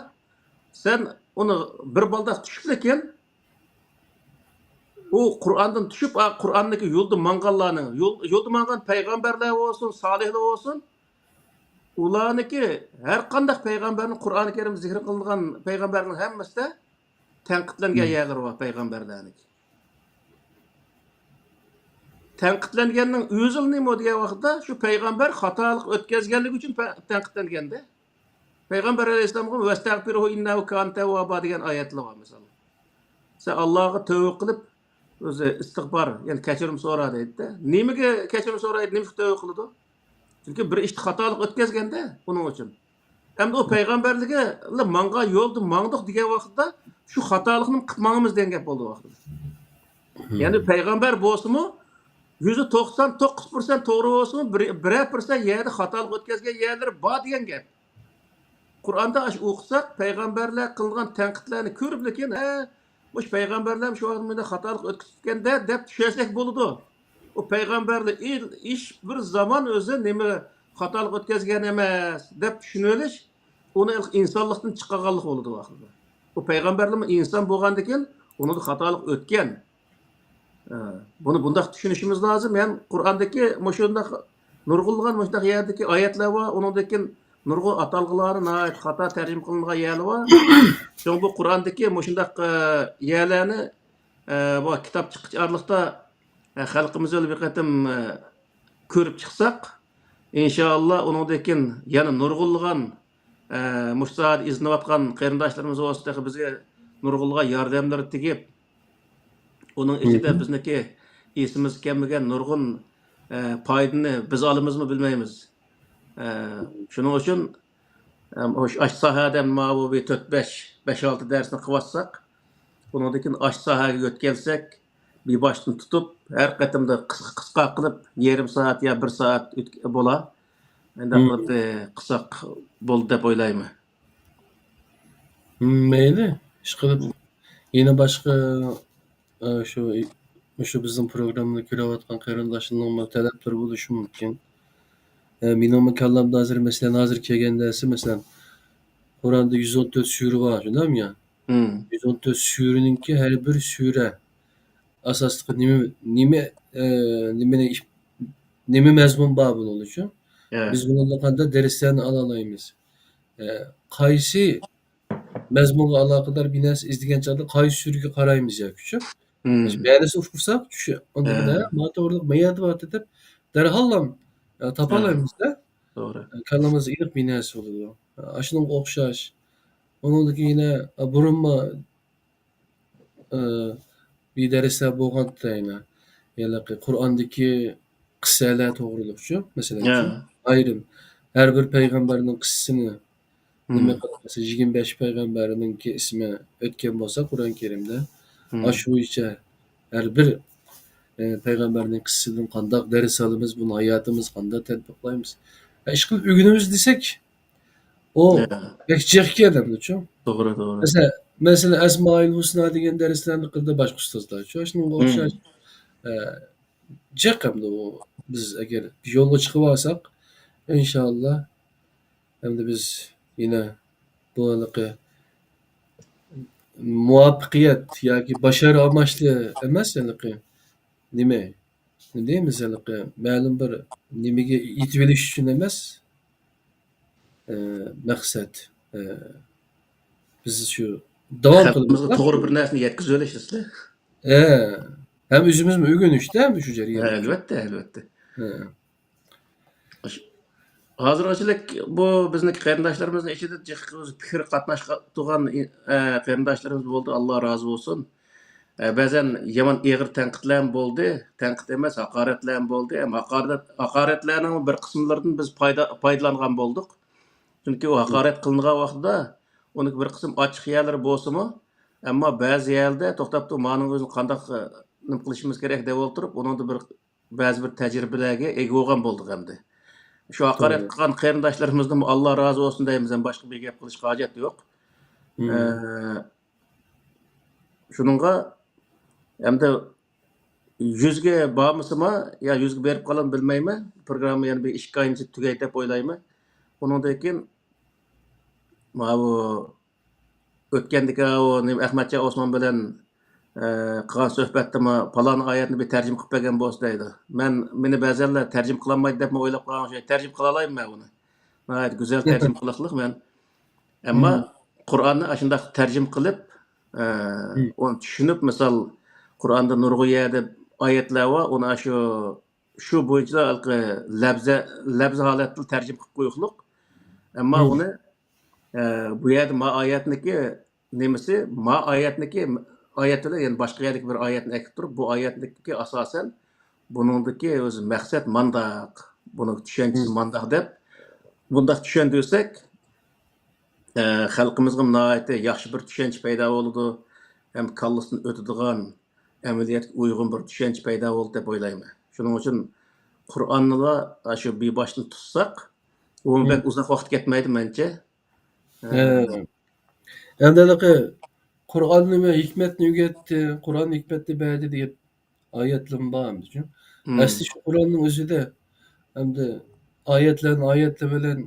سەن ئۇنى بىر بالداق چۈشۈپ لېكىن، ئۇ قۇرئاندىن چۈشۈپ، ئا، قۇرئاندىكى يولدا ماڭغانلارنىڭ، يول-، يولدا ماڭغان پەيغەمبەرلەر بولسۇن، سالىھلار بولسۇن، ئۇلارنىڭكى ھەر قانداق پەيغەمبەرنىڭ، قۇرئانى كەرىم زىكىر قىلىنغان پەيغەمبەرنىڭ ھەممىسىدە تەنقىدلەنگەن يەرلىرى بار پەيغەمبەرلەرنىڭكى. تەنقىدلەنگەننىڭ ئۆزى نېمە دېگەن ۋاقىتتا، شۇ پەيغەمبەر خاتالىق ئۆتكەزگەنلىكى ئۈچۈن پە-، تەنقىدلەنگەندە. پەيغەمبەر ئەلەيھىسسالامغا «ۋەستەغفىرۇھۇ ئىننەھۇ كانە تەۋۋابا» دېگەن ئايەتلەر بار، مىسال. سەن ئاللاغا تەۋبە قىلىپ، ئۆزى ئىستىغپار، يەنى كەچۈرۈم سورا دەيدىدە. نېمىگە كەچۈرۈم سورايدۇ، نېمە ئۈچۈن تەۋبە قىلىدۇ؟ چۈنكى بىر ئىشتا خاتالىق ئۆتكەزگەندە ئۇنىڭ ئۈچۈن. ئەمدى ئۇ پەيغەمبەرلىكى ماڭغان يولدا ماڭدۇق دېگەن ۋاقىتتا شۇ خاتالىقنى قىلىپ ماڭىمىز دېگەن گەپ بولدى ۋاقتىدا. يەنى پەيغەمبەر بولسىمۇ، يۈزدە توقسان توققۇز پىرسەنت توغرا بولسىمۇ، بىر، بىرەر پىرسەنت يەردە خاتالىق ئۆتكەزگەن يەرلىرى بار دېگەن گەپ. قۇرئاندا ئاشۇ ئوقۇساق، پەيغەمبەرلەر قىلغان تەنقىدلەرنى كۆرۈپ، لېكىن، ھە، مۇشۇ پەيغەمبەرلەر شۇ ۋاقىت مۇنداق خاتالىق ئۆتكۈزۈپتىكەن-دە، دەپ چۈشەنسەك بولىدۇ. ئۇ پەيغەمبەرلەر ھېچ بىر زامان ئۆزى نېمە خاتالىق ئۆتكەزگەن ئەمەس، دەپ چۈشىنىۋېلىش، ئۇنى ئىنسانلىقتىن چىقارغانلىق بولىدۇ ئاخىرىدا. ئۇ پەيغەمبەرلىرمۇ ئىنسان بولغاندىكىن، ئۇنىڭدا خاتالىق ئۆتكەن. ئە، بۇنى بۇنداق چۈشىنىشىمىز لازىم. ھەم قۇرئاندىكى مۇشۇنداق نۇرغۇنلىغان مۇشۇنداق يەردىكى ئايەتلەر بار. ئۇنىڭدىن كېيىن نۇرغۇن ئاتالغۇلارنى ناھايىتى خاتا تەرجىمە قىلىنغان يەرلەر بار. شۇڭا بۇ قۇرئاندىكى مۇشۇنداق، ئە، يەرلەرنى، ئە، بۇ كىتاب چىققۇچە ئارىلىقتا، ئە، خەلقىمىز بىلەن بىر قېتىم، ئە، كۆرۈپ چىقساق، ئىنشائاللا، ئۇنىڭدىن كېيىن يەنە نۇرغۇنلىغان، ئە، مۇشۇ ساھەدە ئىزدىنىۋاتقان قېرىنداشلىرىمىز بولسا تېخى بىزگە نۇرغۇنلىغان ياردەملىرى تېگىپ، ئۇنىڭ ئىچىدە بىزنىڭكى ئېسىمىزگە كەلمىگەن نۇرغۇن، ئە، پايدىنى بىز ئالىمىزمۇ بىلمەيمىز. ئە، شۇنىڭ ئۈچۈن، ئە، ئاشۇ ساھەدە ماۋۇ بىر تۆت، بەش، بەش، ئالتە دەرسنى قىلىۋاتساق، ئۇنىڭدىن كېيىن ئاشۇ ساھەگە يۆتكەلسەك، بىر باشتىن تۇتۇپ، ھەر قېتىمدا قىسقا، قىسقا قىلىپ، يېرىم سائەت يا بىر سائەت ئۆتك-، بولا. ئەندى قىلىپ، ئە، قىلساق بولدى دەپ ئويلايمەن. مەيلى، ئىشقىلىپ، يەنە باشقا، ئە، شۇ، مۇشۇ بىزنىڭ پروگراممىنى كۆرۈۋاتقان قېرىنداشلارنىڭمۇ تەلەپلىرى بولۇشى مۇمكىن. ئە، مېنىڭمۇ كاللامدا ھازىر، مەسىلەن، ھازىر كەلگەن نەرسە، مەسىلەن، قۇرئاندا يۈز ئون تۆت سۈرە بار، شۇنداقمۇ يا؟ يۈز ئون تۆت سۈرىنىڭكى ھەر بىر سۈرە ئاساسلىقى نېمە، نېمە، ئە، نېمىنى ئىش-، نېمە مەزمۇن بار بۇنىڭ ئۈچۈن؟ بىز بۇنىڭدا قانداق دەرسلەرنى ئالالايمىز؟ ئە، قايسى مەزمۇنغا ئالاقىدار بىر نەرسە ئىزدىگەن چاغدا قايسى سۈرىگە قارايمىز ياكى شۇ؟ مەنىسىنى ئۇقساق، چۈشە-، ئاندىن ھە، ما توغرىلىق ما يەردە بارتى دەپ دەرھاللا، ئە، تاپالايمىز-دە. توغرا. ئە، كاللىمىزدا ئېنىق بىر نەرسە بولىدۇ. ئە، ئاشۇنىڭغا ئوخشاش. ئۇنىڭدىن كېيىن يەنە، ئە، بۇرۇنمۇ، ئە، بىر دەرسلەر بولغانتى يەنە. ھېلىقى قۇرئاندىكى قىسسەلەر توغرۇلۇقچۇ، مەسىلەن، ھە، ئايرىم. ھەر بىر پەيغەمبەرنىڭ قىسسىسىنى نېمە قىلىپ، مەسىلەن، يىگىرمە بەش پەيغەمبەرنىڭكى ئىسمى ئۆتكەن بولسا قۇرئان كەرىمدە، ئاشۇ بويىچە ھەر بىر، ئە، پەيغەمبەرنىڭ قىسسىسىدىن قانداق دەرس ئالىمىز، بۇنى ھاياتىمىزغا قانداق تەتبىقلايمىز؟ ھە، ئىشقىلىپ ئۆگىنىمىز دېسەك، ئۇ بەك جىقكەن ئەمدىچۇ. توغرا، توغرا. مەسىلەن، مەسىلەن، ئەسمائىل ھۇسنا دېگەن دەرسلەرنى قىلدى باشقا ئۇستازلار. شۇ، شۇنىڭغا ئوخشاش، ئە، جىق ئەمدى ئۇ. بىز ئەگەر بىر يولغا چىقىۋالساق، ئىنشائاللا، ئەمدى بىز يەنە بۇ ھېلىقى مۇۋەپپەقىيەت ياكى باشارا ئاماچلى ئەمەس، ھېلىقى نېمە، نېمە دەيمىز، ھېلىقى مەلۇم بىر نېمىگە يېتىۋېلىش ئۈچۈن ئەمەس، ئە، مەقسەت. ئە، بىز شۇ داۋام قىلىمىز. خەلقىمىزگە توغرا بىر نەرسىنى يەتكۈزۈۋېلىش ئەسلى. ھە. ھەم ئۆزىمىزمۇ ئۆگىنىشتە ھەم شۇ جەريان. ھە، ئەلۋەتتە، ئەلۋەتتە. ھە. ھازىرغىچىلىك بۇ بىزنىڭ قېرىنداشلىرىمىزنىڭ ئىچىدە جىق پىكىر قاتناشتۇرغان، ئە، قېرىنداشلىرىمىز بولدى، ئاللا رازى بولسۇن. ئە، بەزەن يامان ئېغىر تەنقىدلەرمۇ بولدى. تەنقىد ئەمەس، ھاقارەتلەرمۇ بولدى. ئەمما ھاقارەت، ھاقارەتلەرنىڭ بىر قىسىملىرىدىن بىز پايدا، پايدىلانغان بولدۇق. چۈنكى ئۇ ھاقارەت قىلىنغان ۋاقتىدا ئۇنىڭ بىر قىسىم ئاچچىق يەرلىرى بولسىمۇ، ئەمما بەزى يەردە توختاپ تۇرۇپ، مانىڭ ئۆزىنى قانداق، ئە، نېمە قىلىشىمىز كېرەك دەپ ئولتۇرۇپ، ئۇنىڭدا بىر، بەزى بىر تەجرىبىلەرگە ئىگە بولغان بولدۇق ئەمدى. شۇ ھاقارەت قىلغان قېرىنداشلىرىمىزدىنمۇ ئاللا رازى بولسۇن دەيمىز، ھەم باشقا بىر گەپ قىلىشقا ھاجەت يوق. ئە، شۇنىڭغا ئەمدى يۈزگە بارمىسىمۇ، يا يۈزگە بېرىپ قالامدۇ بىلمەيمەن. پروگرامما يەنە بىر ئىككى ئاينىڭ ئىچىدە تۈگەي دەپ ئويلايمەن. ئۇنىڭدىن كېيىن ماۋۇ ئۆتكەندىكى ئۇ نېمە ئەخمەتجان ئوسمان بىلەن، ئە، قىلغان سۆھبەتتىمۇ پالان ئايەتنى بىر تەرجىمە قىلىپ بەرگەن بولسا دەيدۇ. مەن، مېنى بەزەنلەر تەرجىمە قىلالمايدۇ دەپمۇ ئويلاپ قالغان ئوخشايدۇ. تەرجىمە قىلالايمەن مەن ئۇنى. ناھايىتى گۈزەل تەرجىمە قىلىقلىق مەن. ئەمما قۇرئاننى ئاشۇنداق تەرجىمە قىلىپ، ئە، ئۇنى چۈشىنىپ، مىسال، قۇرئاندا نۇرغۇن يەردە ئايەتلەر بار، ئۇنى ئاشۇ، شۇ بويىچە ھېلىقى لەپزە، لەپزە ھالەتتە تەرجىمە قىلىپ قويۇقلۇق. ئەمما ئۇنى، ئە، بۇ يەردە ما ئايەتنىكى نېمىسى، ما ئايەتنىكى ئايەت بىلەن يەنە باشقا يەردىكى بىر ئايەتنى ئەكىپ تۇرۇپ، بۇ ئايەتنىكى ئاساسەن بۇنىڭدىكى ئۆزى مەقسەت مانداق، بۇنىڭ چۈشەنچىسى مانداق دەپ، بۇنداق چۈشەندۈرسەك، ئە، خەلقىمىزغا ناھايىتى ياخشى بىر چۈشەنچە پەيدا بولىدۇ. ھەم كاللىسىدىن ئۆتىدىغان، ئەمەلىيەتكە ئۇيغۇن بىر چۈشەنچە پەيدا بولىدۇ دەپ ئويلايمەن. شۇنىڭ ئۈچۈن قۇرئاننىلا شۇ بىباشتىن تۇتساق، ئۇمۇ بەك ئۇزاق ۋاقىت كەتمەيدۇ مەنچە. ھە. ئەمدى ھېلىقى قۇرئان نېمە ھېكمەتنى ئۆگەتتى، قۇرئان ھېكمەتنى بەردى دېگەن ئايەتلىرمۇ بار ئەمدىچۇ. ئەسلى شۇ قۇرئاننىڭ ئۆزىدە ئەمدى ئايەتلەرنى ئايەتلەر بىلەن،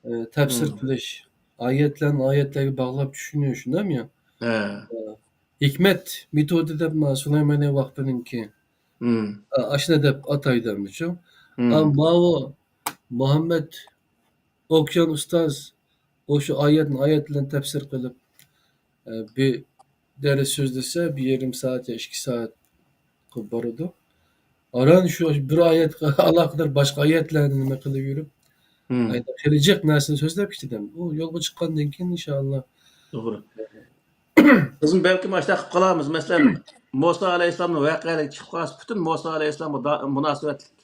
ئە، تەپسىر قىلىش، ئايەتلەرنى ئايەتلەرگە باغلاپ چۈشىنىش، شۇنداقمۇ يا؟ ھە. ئە، ھېكمەت مېتودى دەپ ما سۇلايمانى ۋاقپىنىڭكى، ئە، ئاشۇنداق دەپ ئاتايدۇ ئەمدىچۇ. ئەمما ماۋۇ مۇھەممەد ئوكيان ئۇستاز، ئۇ شۇ ئايەتنى ئايەت بىلەن تەپسىر قىلىپ، ئە، بىر دەرس سۆزلىسە، بىر يېرىم سائەت يا ئىككى سائەت قىلىپ بارىدۇ. ئاران شۇ بىر ئايەتكە ئالاقىدار باشقا ئايەتلەرنى نېمە قىلىپ يۈرۈپ، ئايدا خېلى جىق نەرسىنى سۆزلەپ كېتىدۇ. ئۇ يولغا چىققاندىن كېيىن، ئىنشائاللا. توغرا. بىزمۇ بەلكىم ئاشۇنداق قىلىپ قالارمىز. مەسىلەن، مۇسا ئەلەيھىسسالامنىڭ ۋەقەلىكى چىقىپ قالسا، پۈتۈن مۇسا ئەلەيھىسسالامغا دا-، مۇناسىۋەتلىك،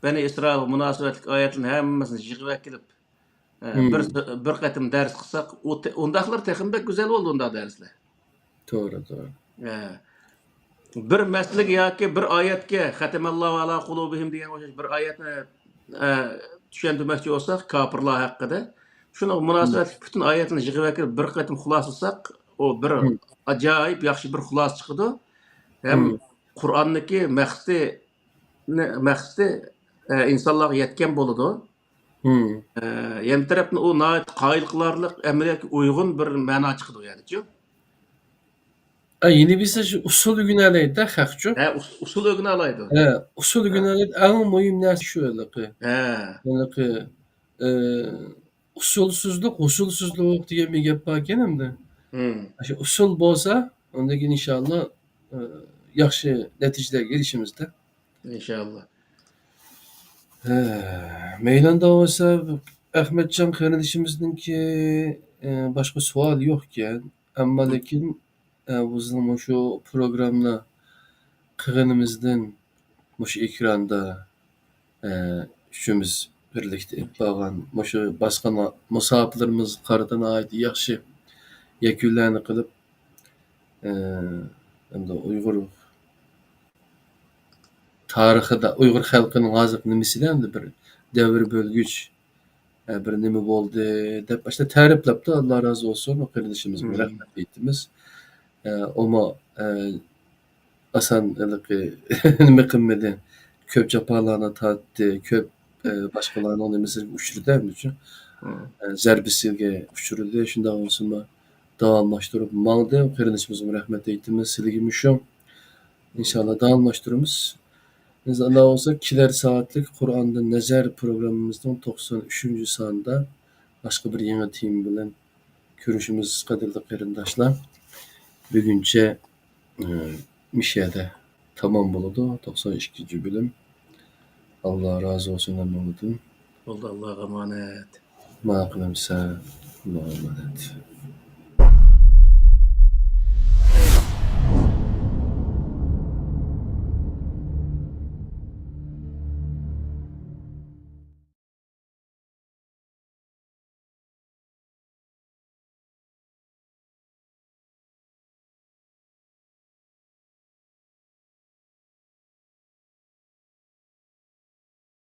بەنى ئىسرائىلغا مۇناسىۋەتلىك ئايەتلەرنى ھەممىسىنى يىغىۋەكېلىپ، ئە، بىر، بىر قېتىم دەرس قىلساق، ئۇ تې-، ئۇنداقلار تېخىمۇ بەك گۈزەل بولىدۇ ئۇنداق دەرسلەر. توغرا، توغرا. ئە، بىر مەسىلىگە ياكى بىر ئايەتكە، «ختم الله على قلوبهم» دېگەنگە ئوخشاش بىر ئايەتنى، ئە، چۈشەندۈرمەكچى بولساق، كاپىرلار ھەققىدە، شۇنىڭغا مۇناسىۋەتلىك پۈتۈن ئايەتنى يىغىۋەكىلىپ بىر قېتىم خۇلاسىلىساق، ئۇ بىر ئاجايىپ ياخشى بىر خۇلاسە چىقىدۇ. ھەم قۇرئاننىڭكى مەقسىتى، مەقسىتى، ئە، ئىنسانلارغا يەتكەن بولىدۇ. ئە، يەنە بىر تەرەپتىن ئۇ ناھايىتى قايىل قىلارلىق، ئەمەلىيەتكە ئۇيغۇن بىر مەنا چىقىدۇ، يەنىچۇ. ئە، يەنە بىرسى شۇ ئۇسۇل ئۆگىنەلەيدۇ خەقچۇ. ھە، ئۇس-، ئۇسۇل ئۆگىنەلەيدۇ. ھە، ئۇسۇل ئۆگىنەلەيدۇ. ئەڭ مۇھىم نەرسە شۇ ھېلىقى. ھە. ھېلىقى، ئە، ئۇسۇلسىزلىق، ھوسۇلسىزلىق دېگەن بىر گەپ باركەن ئەمدى. شۇ ئۇسۇل بولسا، ئاندىن كېيىن ئىنشائاللا، ئە، ياخشى نەتىجىلەرگە ئېرىشىمىزدە. ئىنشائاللا. ھە، مەيلاندا بولسا، ئەخمەتجان قېرىندىشىمىزنىڭكى، ئە، باشقا سوئالى يوقكەن. ئەمما لېكىن، ئە، بىزنىڭ مۇشۇ پروگرامما قىلغىنىمىزدىن مۇشۇ ئېكراندا، ئە، ئۈچىمىز بىرلىكتە ئېلىپ بارغان مۇشۇ باسقان مۇساپىلىرىمىزغا قارىتا ناھايىتى ياخشى يەكۈنلەرنى قىلىپ، ئە، ئەمدى ئۇيغۇر تارىخىدا ئۇيغۇر خەلقىنىڭ ھازىرقى نېمىسىدە ئەمدى بىر دەۋر بۆلگۈچ، ئە، بىر نېمە بولدى دەپ، ئاشۇنداق تەرىپلەپتۇ. ئاللا رازى بولسۇن، قېرىندىشىمىزغا رەھمەت ئېيتىمىز. ئە، ئۇمۇ، ئە، ئاسان ھېلىقى نېمە قىلمىدى. كۆپ جاپالارنى تارتتى، كۆپ، ئە، باشقىلارنىڭ نېمىسىگە ئۇچرىدى، ھەممە ئۈچۈن. ئە، زەربىسىگە ئۇچرىدى. شۇنداق بولسىمۇ، داۋاملاشتۇرۇپ ماڭدى. قېرىندىشىمىزغا رەھمەت ئېيتىمىز، سىلىگىمۇ شۇ. ئىنشاللا داۋاملاشتۇرىمىز. ئىنشاللا بولسا، كېلەر سائەتلىك قۇرئاندىن نەزەر پروگراممىمىزنىڭ توقسان ئۈچىنچى سانىدا باشقا بىر يېڭى تېما بىلەن كۆرۈشىمىز، قەدىرلىك قېرىنداشلار. بۈگۈنچە، ئى، مۇشۇ يەردە تامام بولىدۇ، توقسان ئىككىنچى بۆلۈم. ئاللا رازى بولسۇن ھەممىڭلاردىن. بولدى، ئاللاغا ئامانەت. ماقۇل ئەمىسە، ئاللاغا ئامانەت.